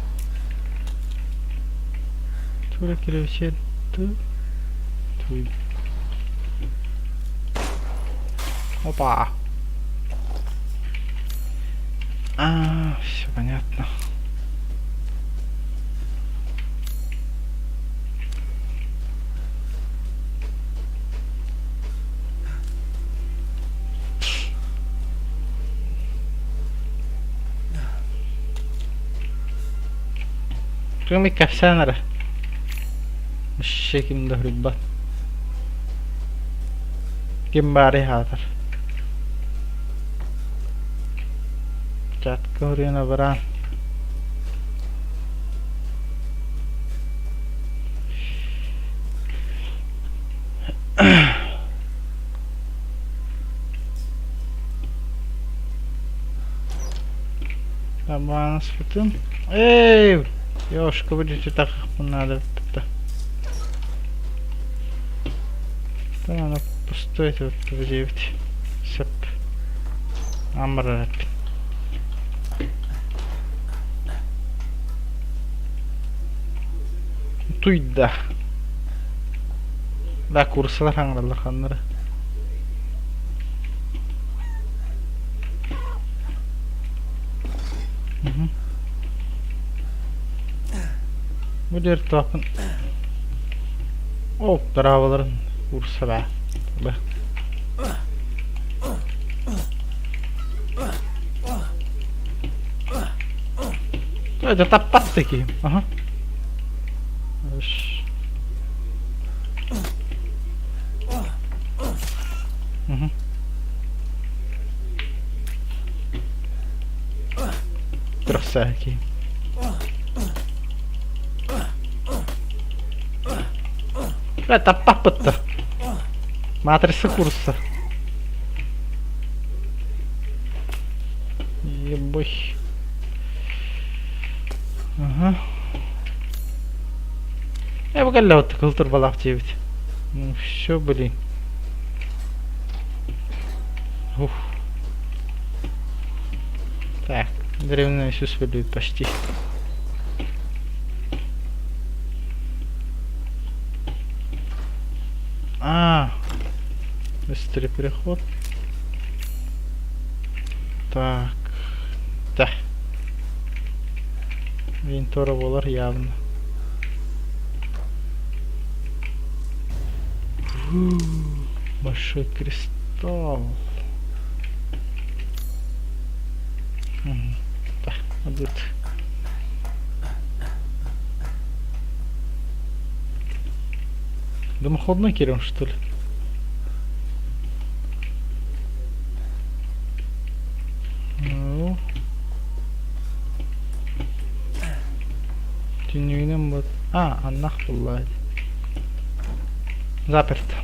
Тура киревсер. Туй. Опа. А, все понятно. Кими кэпсээн эрэ. Вообще ким да суруйбат. Ким баарый аһаатар. Чатка суруйан абыраан. Табааныспытын. Эй! Ёшка будете так надо. Да, она пустой вот девять. Сөп. Амбар Туйда. Да, курсалар хаҥыраллар ханнара. Бу диэр туохпун Оп, дорооболорун курса баа. Б. Это таппат такие. Ага. Угу. Тросаки. Бля, таппаппыт да. Матрица курса. Ебой. Ага. Э, бу кэллэ вот кыл турбалаах диэбит. Ну все, блин. Ух. Так, древний Иисус выглядит почти. А, быстрый переход. Так, да. Винтора буолар явно. Большой кристалл. Да, вот. Дымоходной кириэм что ли? Ну. Түннүгүнэн бот. А, аннах булла Заперто.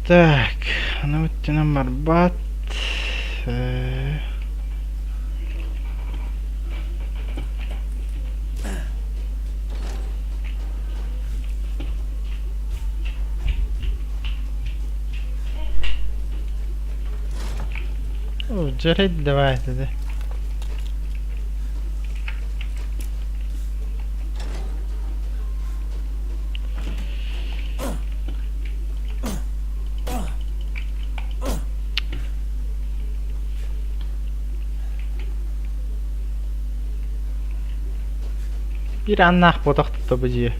Так, аны бүттүнэн барбат. Э, Дьэрэй давай тогда. Биир аннаах буотах тутта бу дьиэ.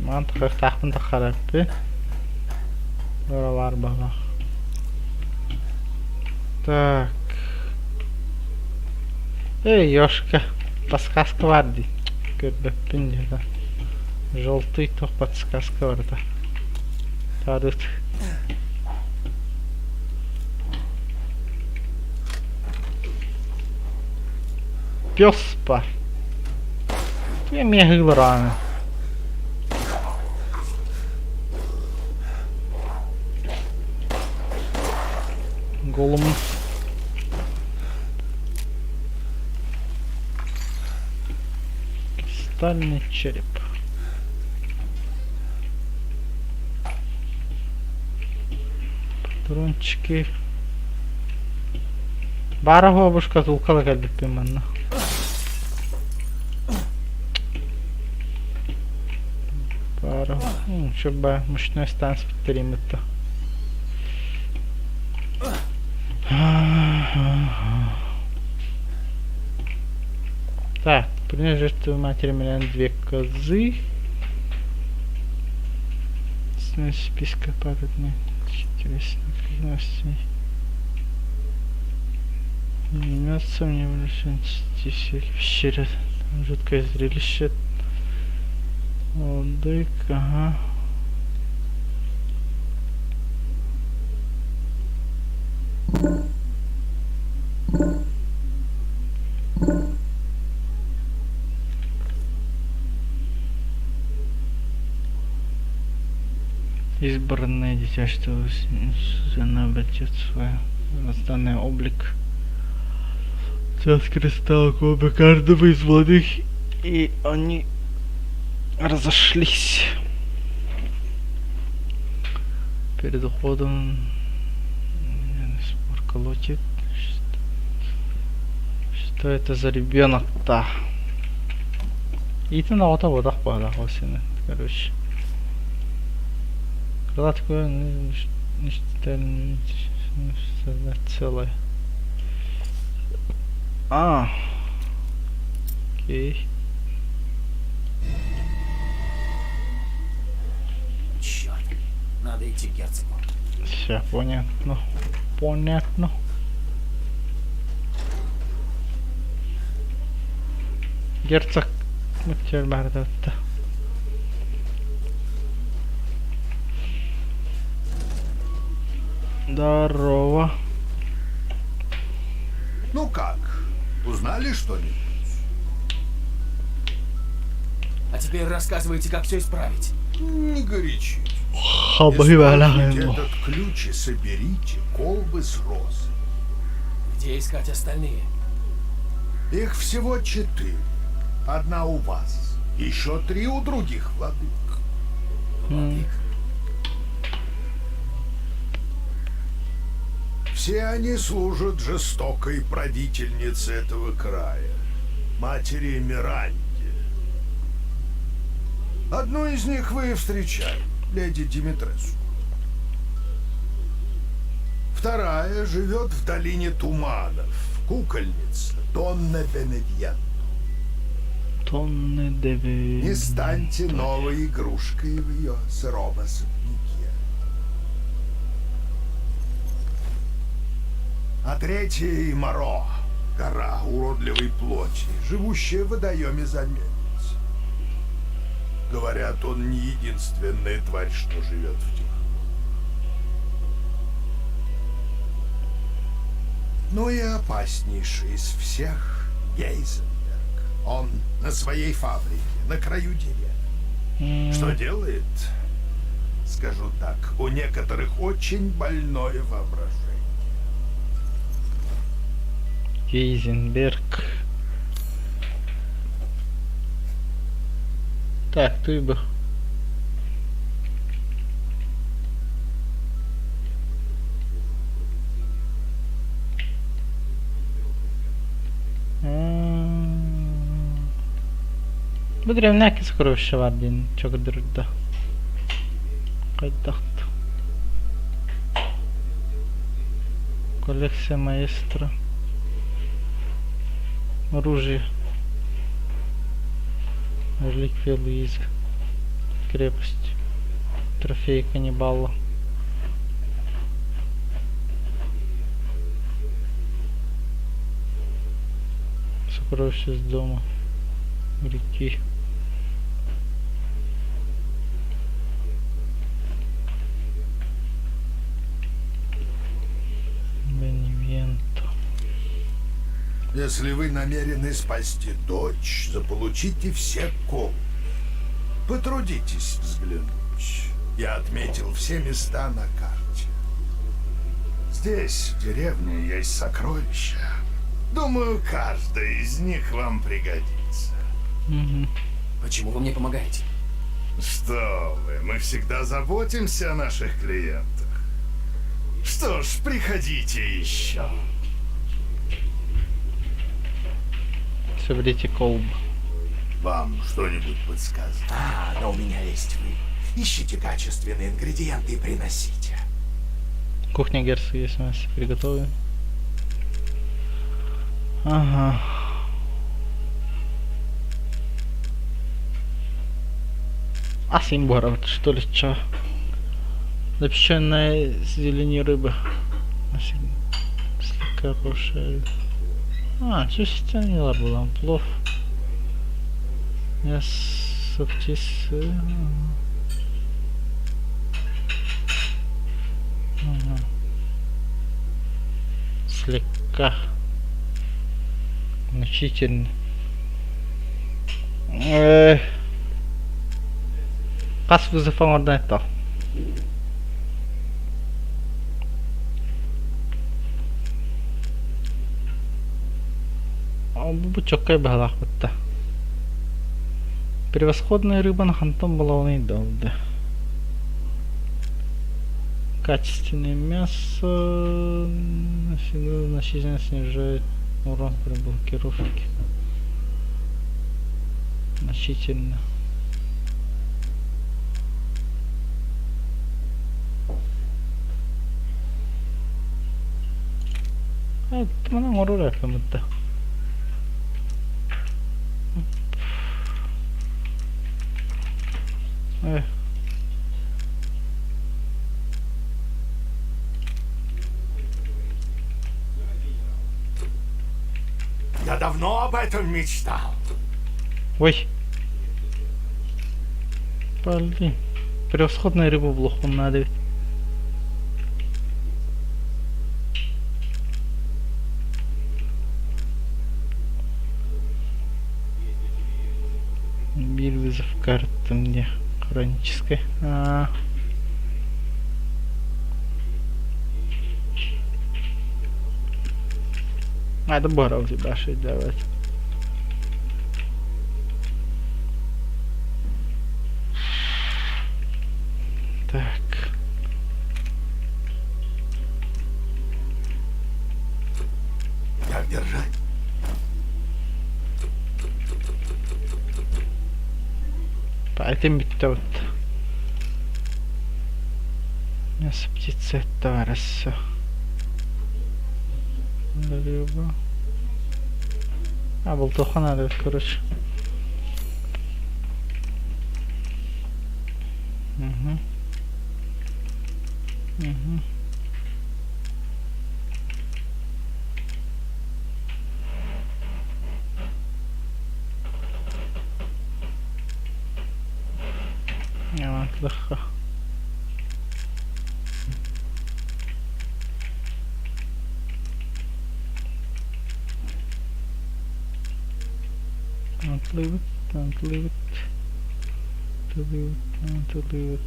Маан тахыахтаахпын таххараппын. Баар баҕалаах. Так. Эй, Ёшка, подсказка баар дии. Көрбөппүн диэтэ. Желтый туох подсказка барыта. Таарыт. Пес баар. Эмиэ ыһыылар Голым. Кристальный череп. Патрончики. Баара бабушка тулкала кэлбиппин манна. Баара, шуба мощная станция периметра. Так, принес жертву матери Миллион две козы. Списка памятных интересных Мясо мне в пещере. Жуткое зрелище. Ладык, ага. Избранное дитя, что обретет свой первозданный облик. Сейчас кристалл клубы каждого из молодых, и они разошлись. Перед уходом спор колотит. Что это за ребенок-то? Итин оҕото буотах буолах ол сини, короче. Крылатку создать целое. А, окей. Черт, надо идти к герцогу. Все, понятно. Понятно. Герцог баар да. Здорово. Ну как, узнали что-нибудь? А теперь рассказывайте, как все исправить. Не горячитесь. Хабы Используйте этот ключ и соберите колбы с розой. Где искать остальные? Их всего четыре. Одна у вас, еще три у других владык. Владык? Все они служат жестокой правительнице этого края, матери Миранде. Одну из них вы и встречали, леди Димитреску. Вторая живет в долине туманов, кукольница Донна Беневьен. Тонны деви. Не станьте новой игрушкой в ее сыром особняке. А третья Моро, гора уродливой плоти, живущая в водоеме за мельницей. Говорят, он не единственная тварь, что живет в тех Ну и опаснейший из всех Гейзенберг. Он на своей фабрике, на краю деревни. Что делает? Скажу так, у некоторых очень больное воображение. Гейзенберг. Так, ты бы. Бу древняки сокровища бар диэн чогдурда. Хайдах Коллекция маэстро. Оружие. Реликвия Луизы. Крепость. Трофей каннибала. Сокровище из дома. Реки. Беневенто. Если вы намерены спасти дочь, заполучите все колбы. Потрудитесь взглянуть. Я отметил все места на карте. Здесь, в деревне, есть сокровища. Думаю, каждое из них вам пригодится. Угу. Почему вы мне помогаете? Что вы, мы всегда заботимся о наших клиентах. Что ж, приходите еще. Соберите колбы. Вам что-нибудь подсказать? А, но у меня есть вы. Ищите качественные ингредиенты и приносите. Кухня герцога есть у нас приготовим. Ага. А симборов, что ли, чё? Запеченная зелени рыба. Хорошая. А, чувствительный была. Плов. Мясо птицы. Ага. Слегка. Значительно. Э, Хас вызов оҥордон этто. Бу чоккай баһалаах бытта. Превосходная рыба на хантон балауный долды. Качественное мясо значительно снижает урон при блокировке. Значительно. Манан оҥорор эппимитта. Э. Я давно об этом мечтал. Ой. Блин. Превосходная рыба в лоху надо ведь. карттым дии хроническай. Аа. Это буһара утуйбашы давать. Так. Как держать? Этим бүттэ вот. Мясо птицы товарища. Рыба. А, болтуха надо, короче. Угу. Угу. Лыхха. Атлыбыт, атлыбыт, тылыбыт, тылыбыт.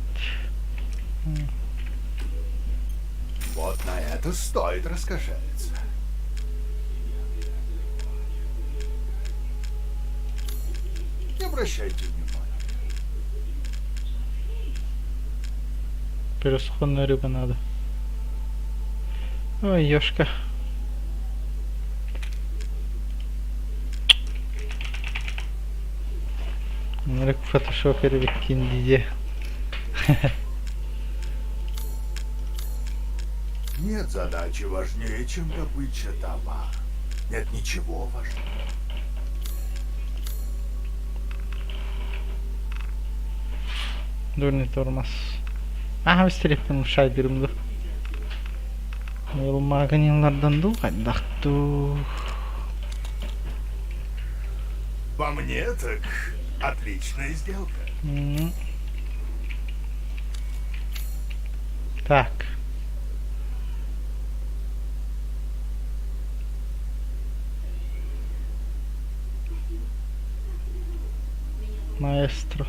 Вот на это стоит раскошелиться. Не обращайте внимания. Превосходная рыба надо. Ой, ёшка. Нырык фотошоп эрибиккин дии. Нет задачи важнее, чем добыча товара. Нет ничего важнее. Дурный тормоз. Аха телефон шайдырым ду. Магнилардан ду хайдах дуу. По мне так отличная сделка. Так. Маэстро.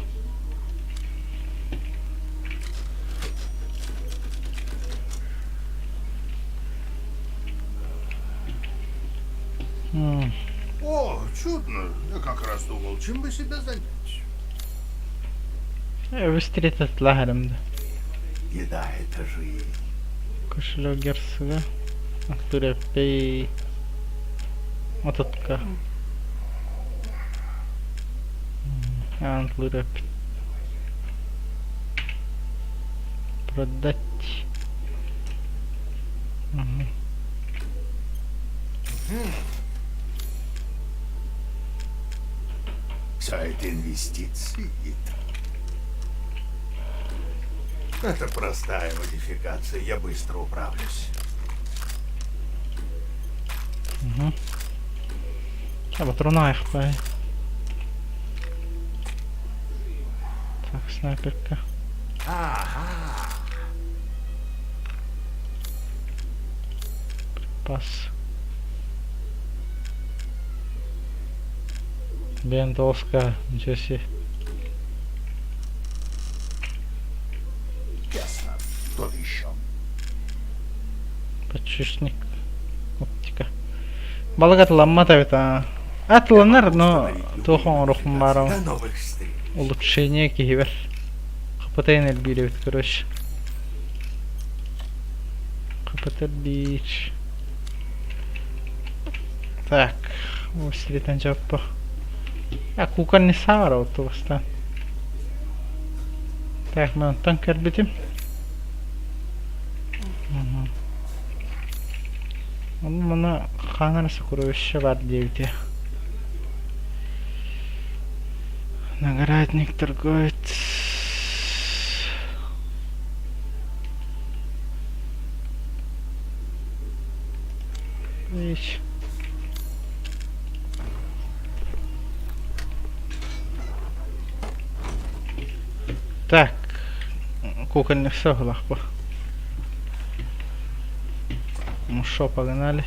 О, чудно. Я как раз думал, чем бы себя занять. Быстрее лаһарым да. Еда — это жизнь. Кошелек герцога. Артурепей. Ототка. Антлуреп. Продать. Угу. Все это инвестиции. Это простая модификация, я быстро управлюсь. Угу. Патронаах бай. Так, снайперка. Ага. Пас. Бентовска, ничего себе. Ясно. Кто-то еще. Подшипник. Оптика. Балык атыламмат эбит аа. Атыланар, но туох оҥоруохпун баарабын. До новых встреч. Улучшение киһибэр. ХПТ элбиир эбит, короче. ХПТ бич. Так, усилитен жаппа. А кукан саара оттубастан. Так, мен онтон көрбүтүм. Онно мана хаанар сокровище бар диэбитэ. Наградник торговец. Ич. Так, кукольных соглах Ну шо, погнали.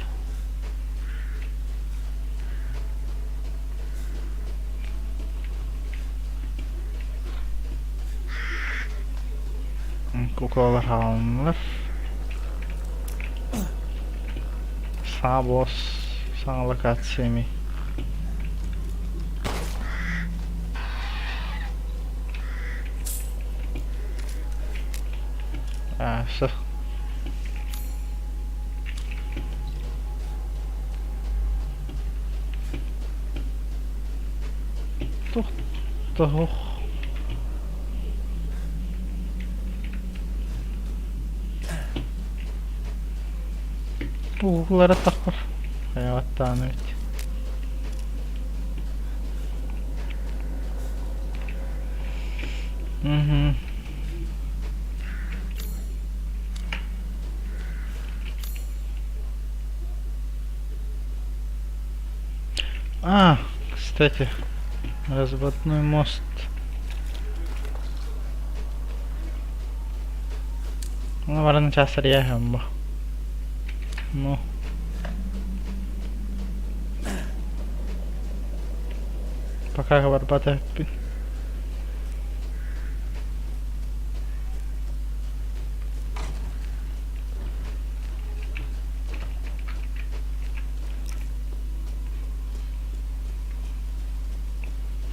Куклалар хааланнылар. Саҥа босс, саҥа локация эмиэ. А, все. Туох тоһох Уулара таххар хайаҕаттаан эбит. Мгм. А, кстати, разводной мост. Ну, баран часарьяһым бу. Ну. Пока барбата эппин.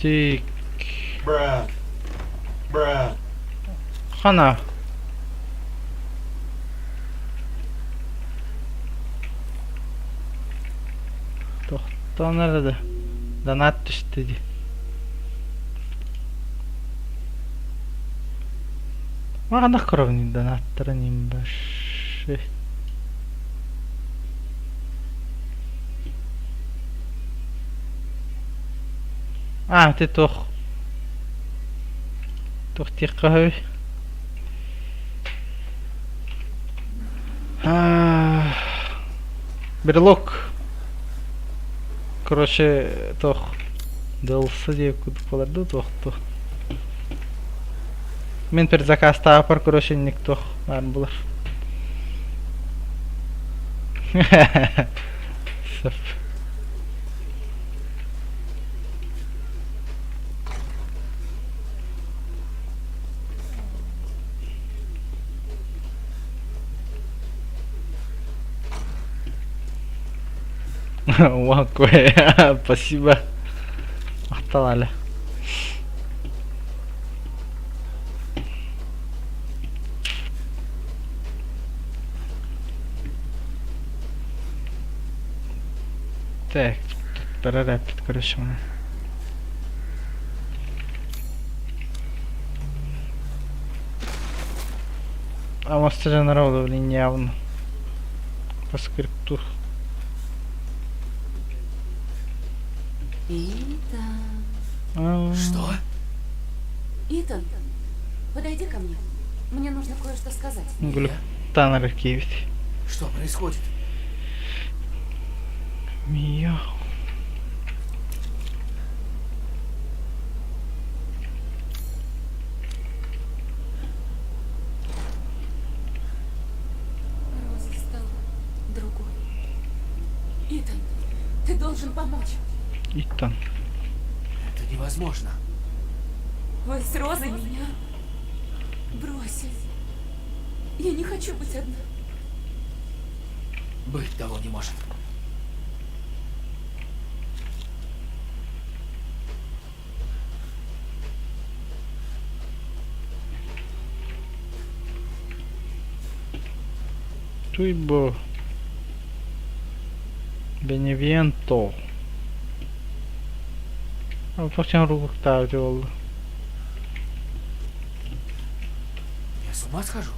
Тик. Хана. Тохтоон эрэ да. Донат түстэ дии. Маҕанах кровный донаттара небольшой. А, ты туох туох диэххэ Брелок. Короче, туох DLC диэбит курдук буолар дуу, туох туох. Мин предзаказтаабар короче инник туох баар булар. Сөп. Уаккуэ, спасибо. Махтал, Аля. Так, тут рэпит, короче, мы. А может народу, блин, явно. По скрипту. Итан. А, Что? Итан, подойди ко мне. Мне нужно кое-что сказать. Глюктан киевит. Что происходит? Мия. Роза стала другой. Итан, ты должен помочь. Итан. Это невозможно. Вы с Розой меня бросили. Я не хочу быть одна. Быть того не может. Туйбо. Беневенто. Фактически рукоктаабыт буолла. Я с ума схожу?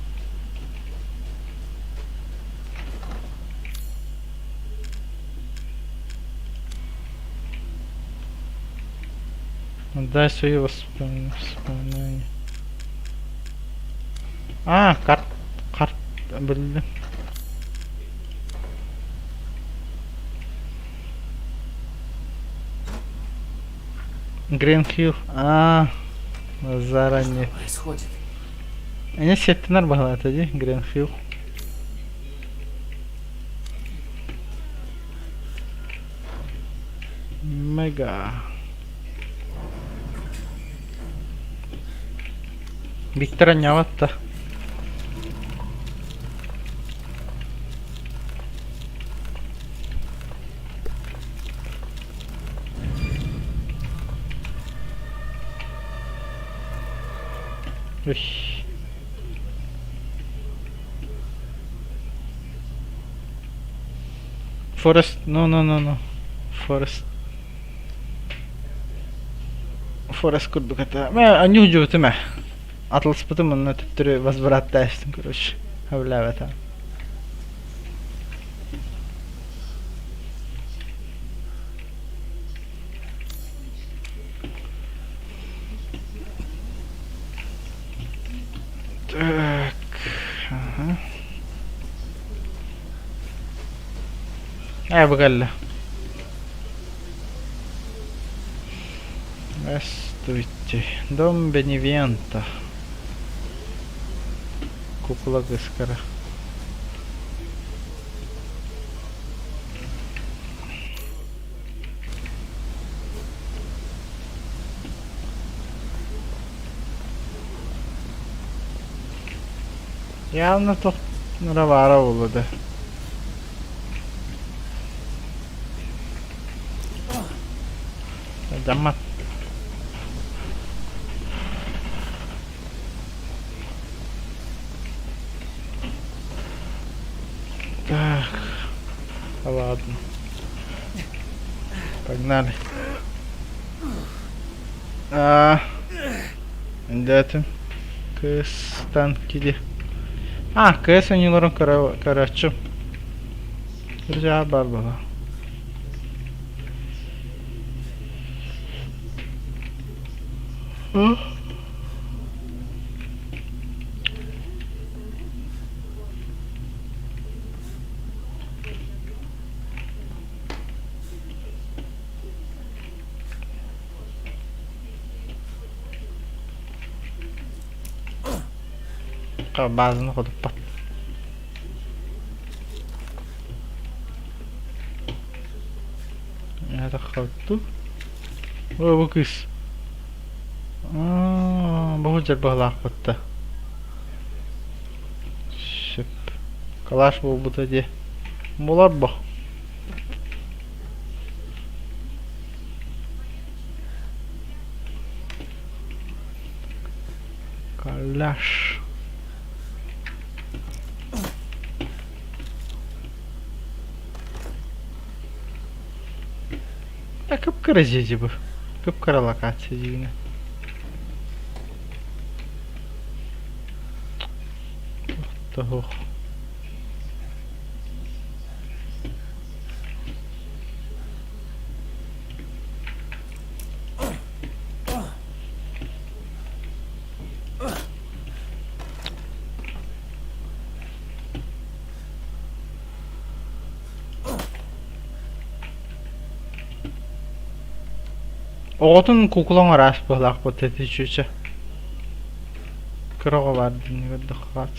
Дай свои воспоминания. А, карт, карт, блин. Green Hill. А, заранее. Что происходит? Они сеттинер баһылаата дии, Green Hill. Мега. Виктор анньаабат да. Үс. Forest, no, no, no, no. Forest. Forest курдук этэ. Мэ, анньуу дьубутум ээ. Атылыспытым онно төттөрү возвраттаастым, короче. Хөбүлээбэтэ. Так, ага. Ээ, бу кэллэ. Здравствуйте. Дом Беневенто. Кукла Гыскара. Явно туох баара буолуо да. Дьаммат. Так, ладно. Погнали. Аа, Индээтим. Кыыстан кили. А, кыыс оонньууларын көрөөччүм. Друзья бар буолла. Базаны ходуппат. Это хоту. О, бу кыыс. Бу дьарбаһалаахпытта. Сөп. Калаш буолбута дии. Булар бо. Калаш. Да кып-кыра дьиэ бу. Кып-кыра локация дьиҥэ. Туох Оҕотун куукула оҥоро ааспыһылаах буолта ити чүчэ. Кыра оҕо баар диэн көрдөххө хаат.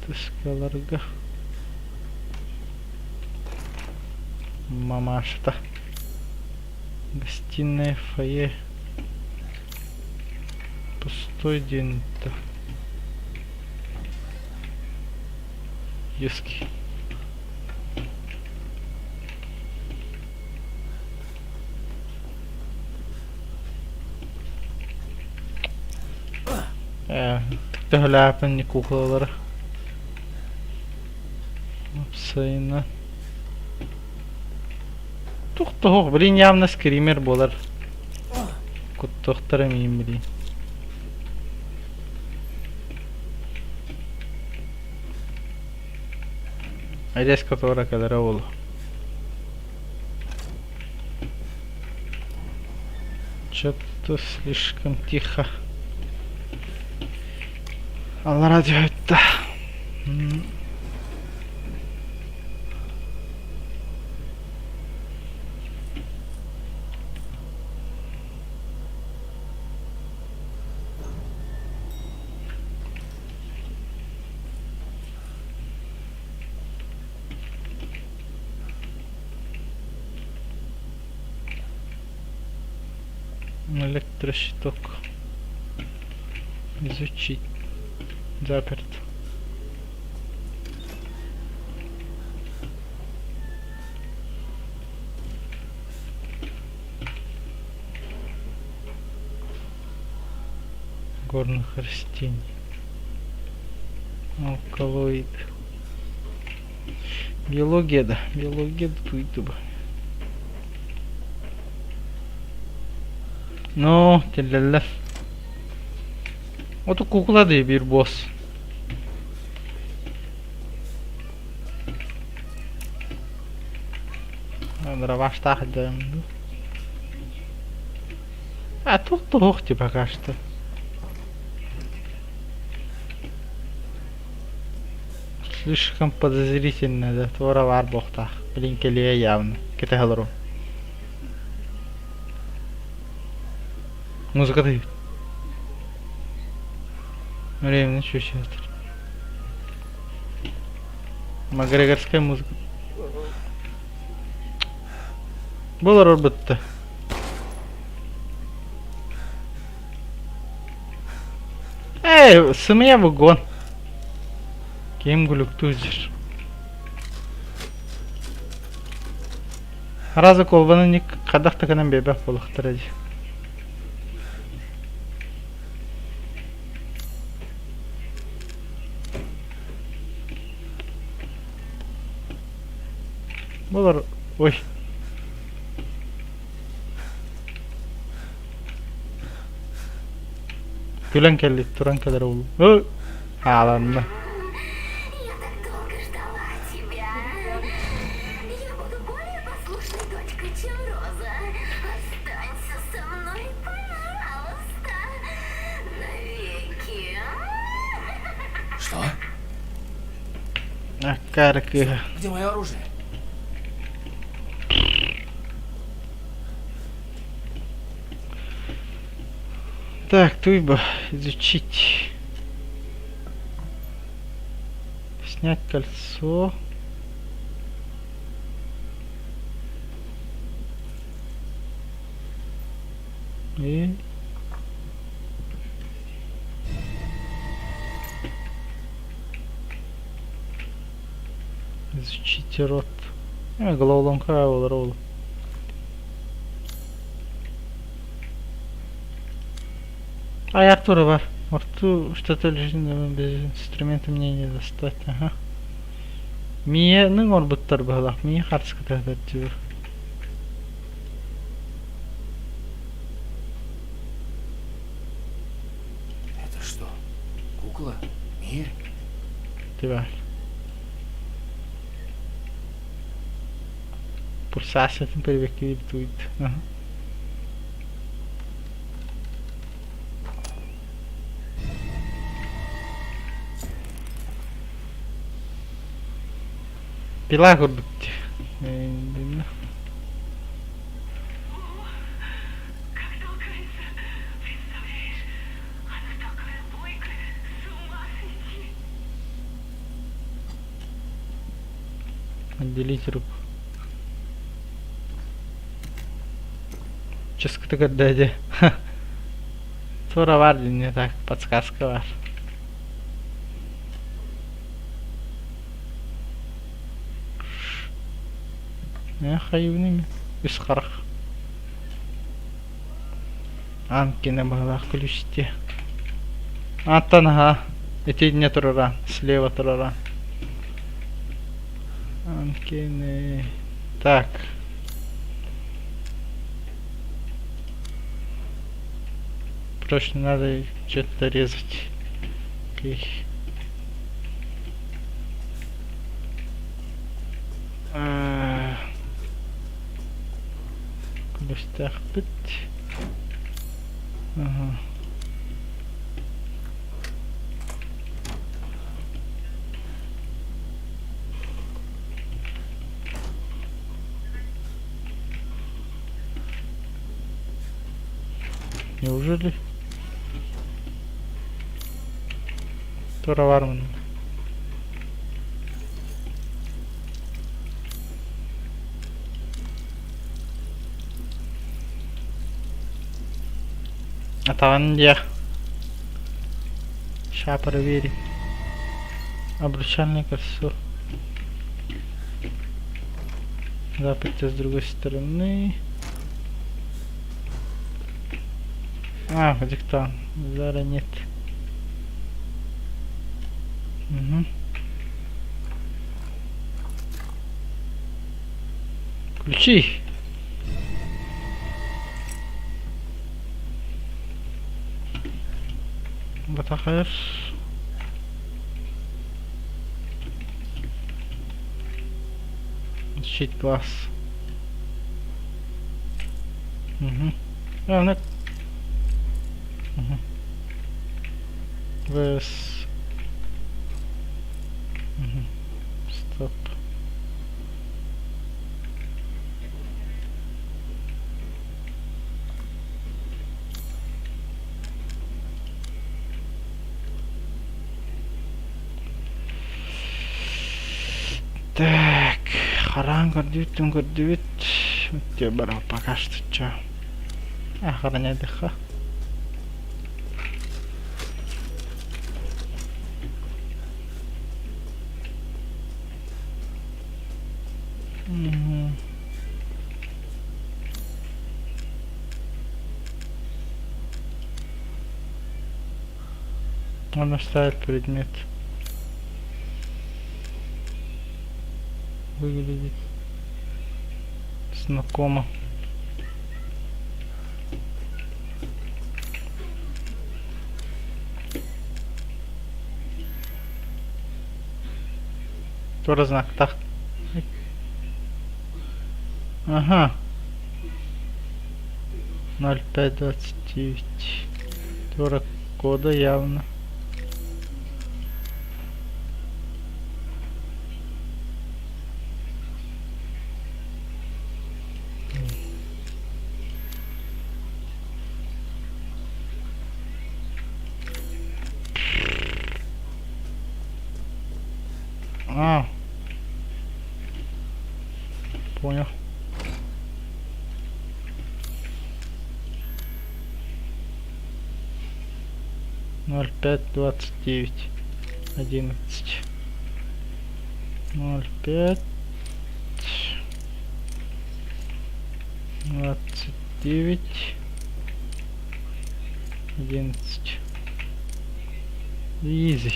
Тыскаларга. Мамашата. Гостиная фойе. Пустой день-то. Детский. Ээ, төһөлөөпүн куукулалары. Уопсайынан. Туох тоһох, блин, явно скример буолар. Куттуохтара миин блин. Резко туора кэлэрэ буолуо. Что-то слишком тихо. Аллара түһүттэ. Электрощиток. Изучить. Заперт. Горных растений. Алкалоид. Биология да, биология да Но, тиллэллэр. Ото кукла дии биир босс. Дробаштаах дьон. А тут туох типа кажется. Слишком подозрительно, да, туора баар буохтаах. Блин, кэлиэ явно. Кэтэһэ олору. Музыка дают. Временно чувствует. Макгрегорская музыка. Бұл бітті. Эй, сымыйа выгон. Ким күлүктүү дьир. Разы колбаны ник хадах такынан бебэх буолахтара дии. Булар ой. Күлэн кэллит туран кэлэр уол. Ой, хааланна. Я так долго ждала тебя. Я буду более послушной дочкой, чем Роза. Останься со мной, пожалуйста. Навеки. Что? Аккары кыыһа. Где мое оружие? Так, туйба изучить. Снять кольцо. И изучить рот. Головоломка буолар ол. Ай, Артура бар. Во рту что-то лежит, без инструмента мне не достать. Ага. Миэнин оҥорбуттар быһыылаах. Миэ хаарыската диир. Это что? Кукла? Мия? Тибаар. Пульсациятын перебеккиир туйд. Ага. Пила курдук дии. Как толкается, представляешь? Она такая бойкая, с ума сойти. Отделить руку. Часкыта дядя. Тура бар не так, подсказка бар. Хайыыбын үс харах. Аан кинэ баһылаах күлүстүө. Ааттан аһаа итиннэ турара, слева турара. Аан кини так. Прочно надо что-то резать. Окей. Күлүстээхпит. Ага. Неужели? Тура бармын. Атаҕын диэх. Ща проверим. Обручальное кольцо. Западьте с другой стороны. А, диктант. Зара нет. Угу. Включи. Батахар. Щит глаз. Угу. А, Угу. ВС. Угу. Стоп. Так, хараан көрдүбүт, көрдүбүт. Барал пока что чё. Охраняйдыхха. Мгм. Он оставит предмет. Выглядит знакомо. Туора знактаах. Ага. 0529. Туора кода явно. А. Понял. 0529 11 05 29 11. Easy.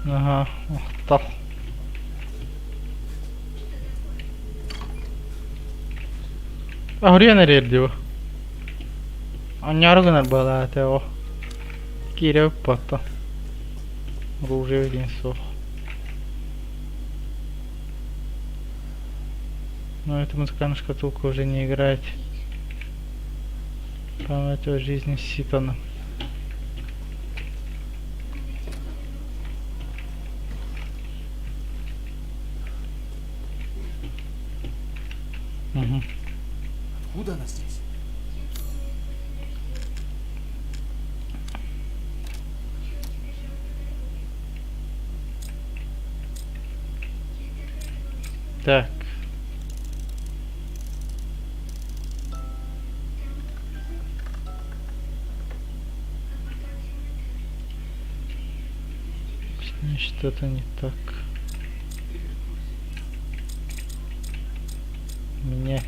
Аһаа, махтал. Аһырыйан эрэр дии бу. Анньаары гынар быһалаата о. Киирэ ыппатта. Оружие диэн суох. Но эта музыкальная шкатулка уже не играет. Память о жизни Ситона. Угу. Откуда она здесь? Так. Что-то не так. Менять.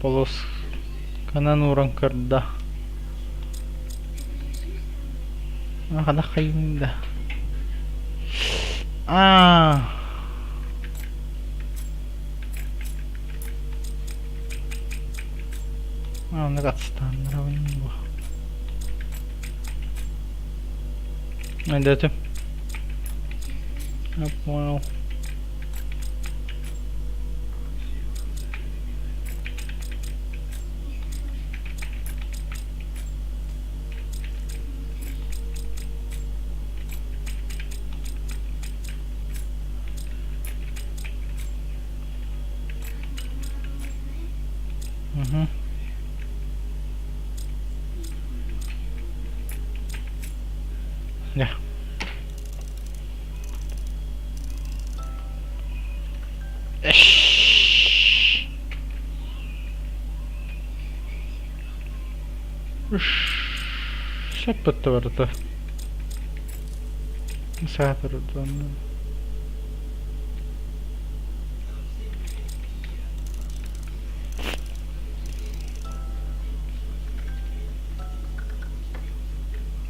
Полосканан ууран көрдө. Ханах хайыҥ да. Аа. Оннук отстаннарабын бу. Өйдөөтүм. Я понял. Угу. Дьэ. Сөп да барыта. Саатар онно.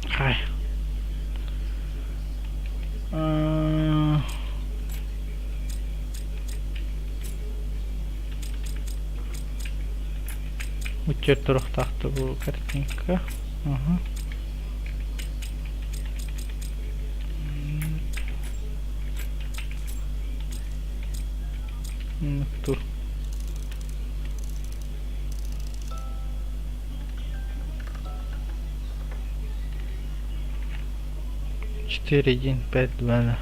Хай. Уччар туруктаахта бу картинка. Аха. Тур. 4, 1, 5, 2,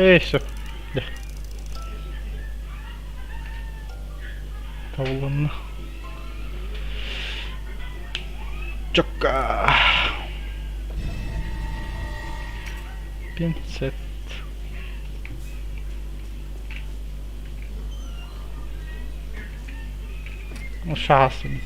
Эй, все. Табылынна. Чокка. Пинцет. Ушасын.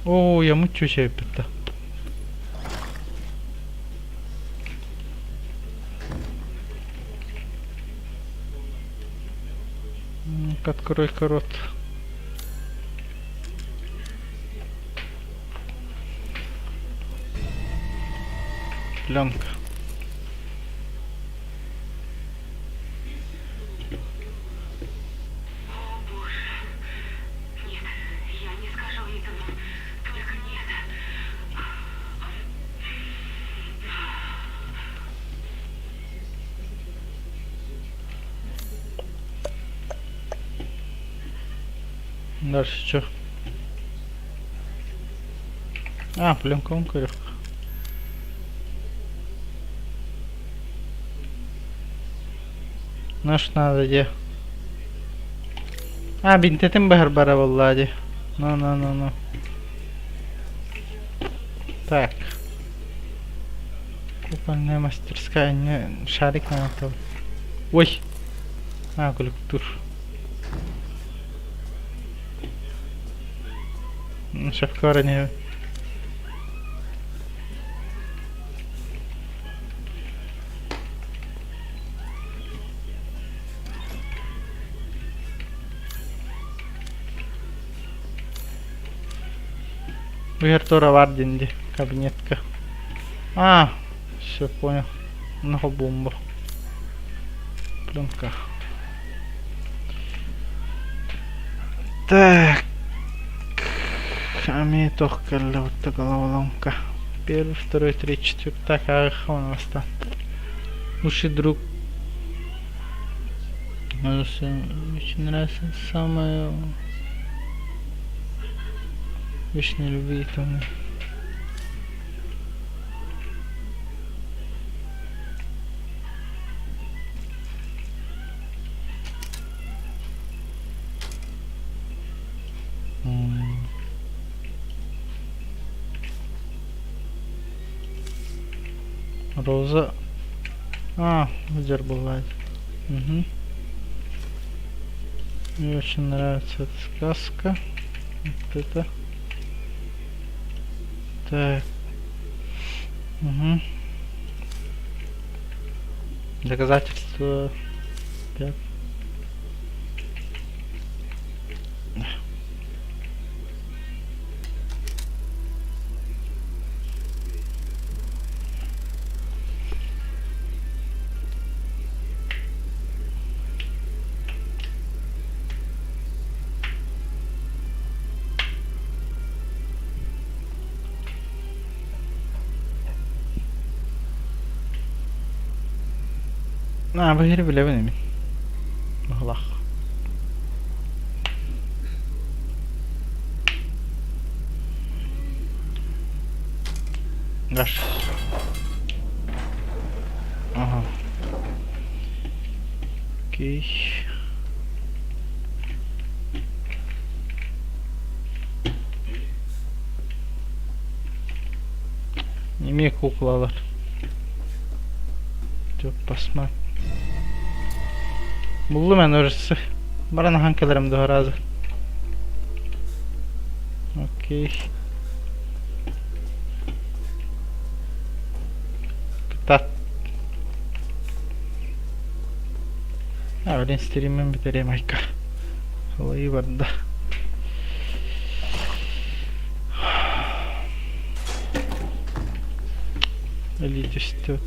Оо, я муччу чэйбитэ. Открой-ка рот. Пленка. О, боже. Нет, я не скажу Итану. Только не это. Дальше что? А, пленка он көрүөх. Наш надо де. А, бинтетин баһар бара буоллаа дии. Ну, ну, ну, ну. Так. Кукольная мастерская. Не, шарик надо. Ой. А, күлүктүүр. Шефкара не. Тура бар диэн дии кабинетка. А, все понял. Много бомба. Пленка. Так. Ами туох кэллэ вот головоломка. Первый, второй, третий, четвертый. Так, ах, он бастаан. Лучший друг. Очень нравится самое вечной любви там. Роза. А, где бывает. Угу. Мне очень нравится эта сказка. Вот это. Так. Угу. Доказательства. 5. Аа, бу иһири билэбин мин. Баһылах. Гаш. Ага. Окей. Эмиэ куукулалар. Посмотри. Буллум эн орсы. Баран ахан кэлэрим дуо разы. Окей. Кытат. А, блин, стримим бүтэриэм айка. Олай барда. Өлүү түстү.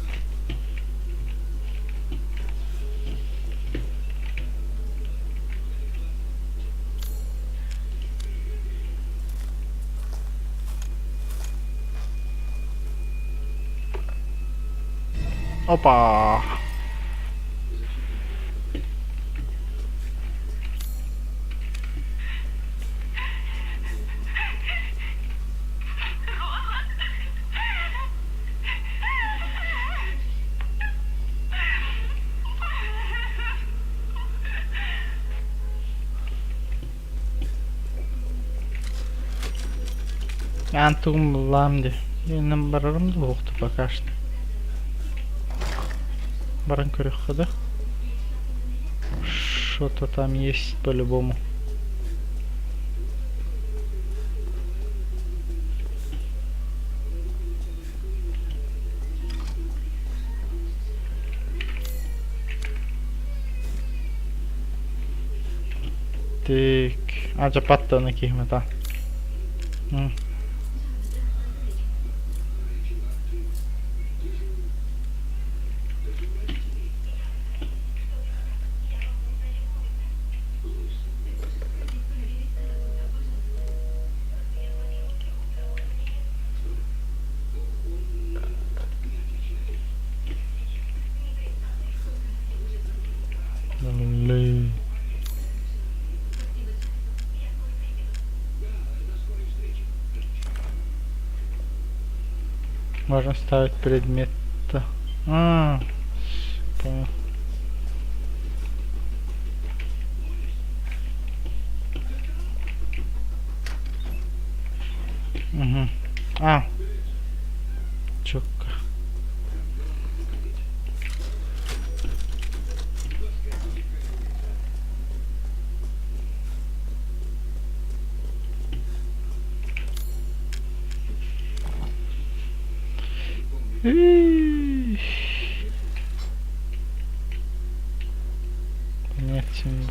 Опа! Аан тугум буллаам дии. Иннин барарым да уһукту пока что. Баран көрүөххэ да. Что-то там есть по-любому. Так, адьапаттаны киһимата. Можно ставить предмет. А, понял. Угу. А. Чётко. Понятен.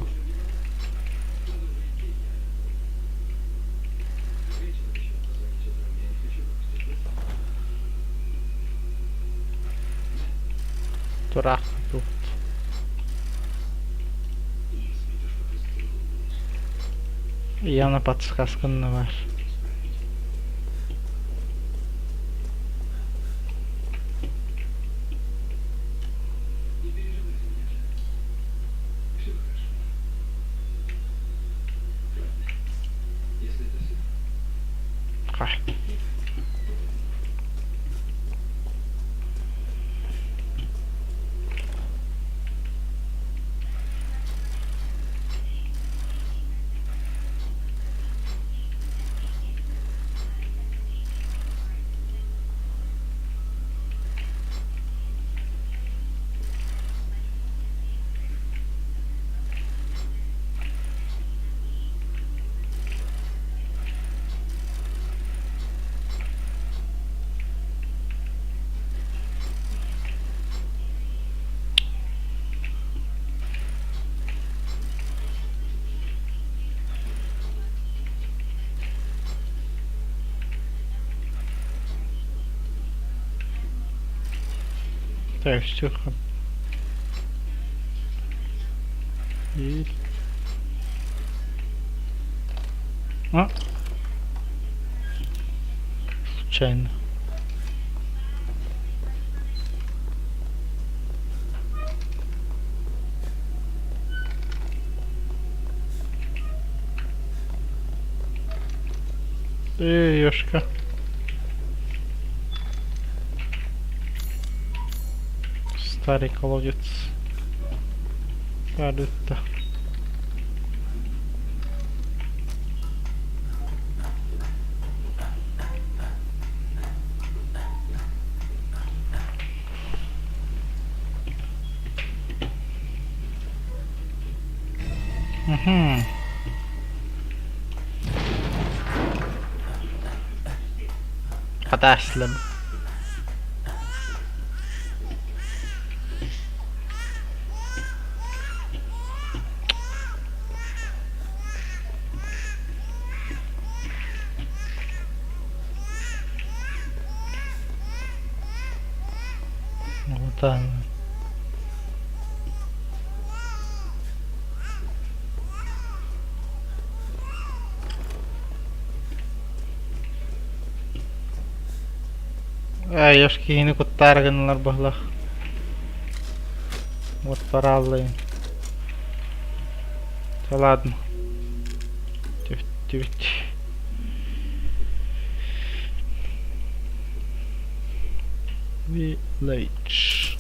Тураах тут. Явно подсказканы бар. Так, все. И... А? Случайно. Ээ, Ёшка. Старый колодец. Таарытта. Угу. Хатааслым. Отан. Ээ, ёс киһини куттаары гыннылар быһылах. Вот парааллайын. Ладно. Түбүт. Village.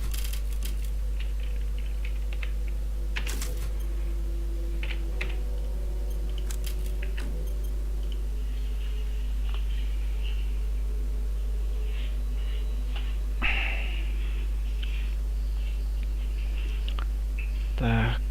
Так.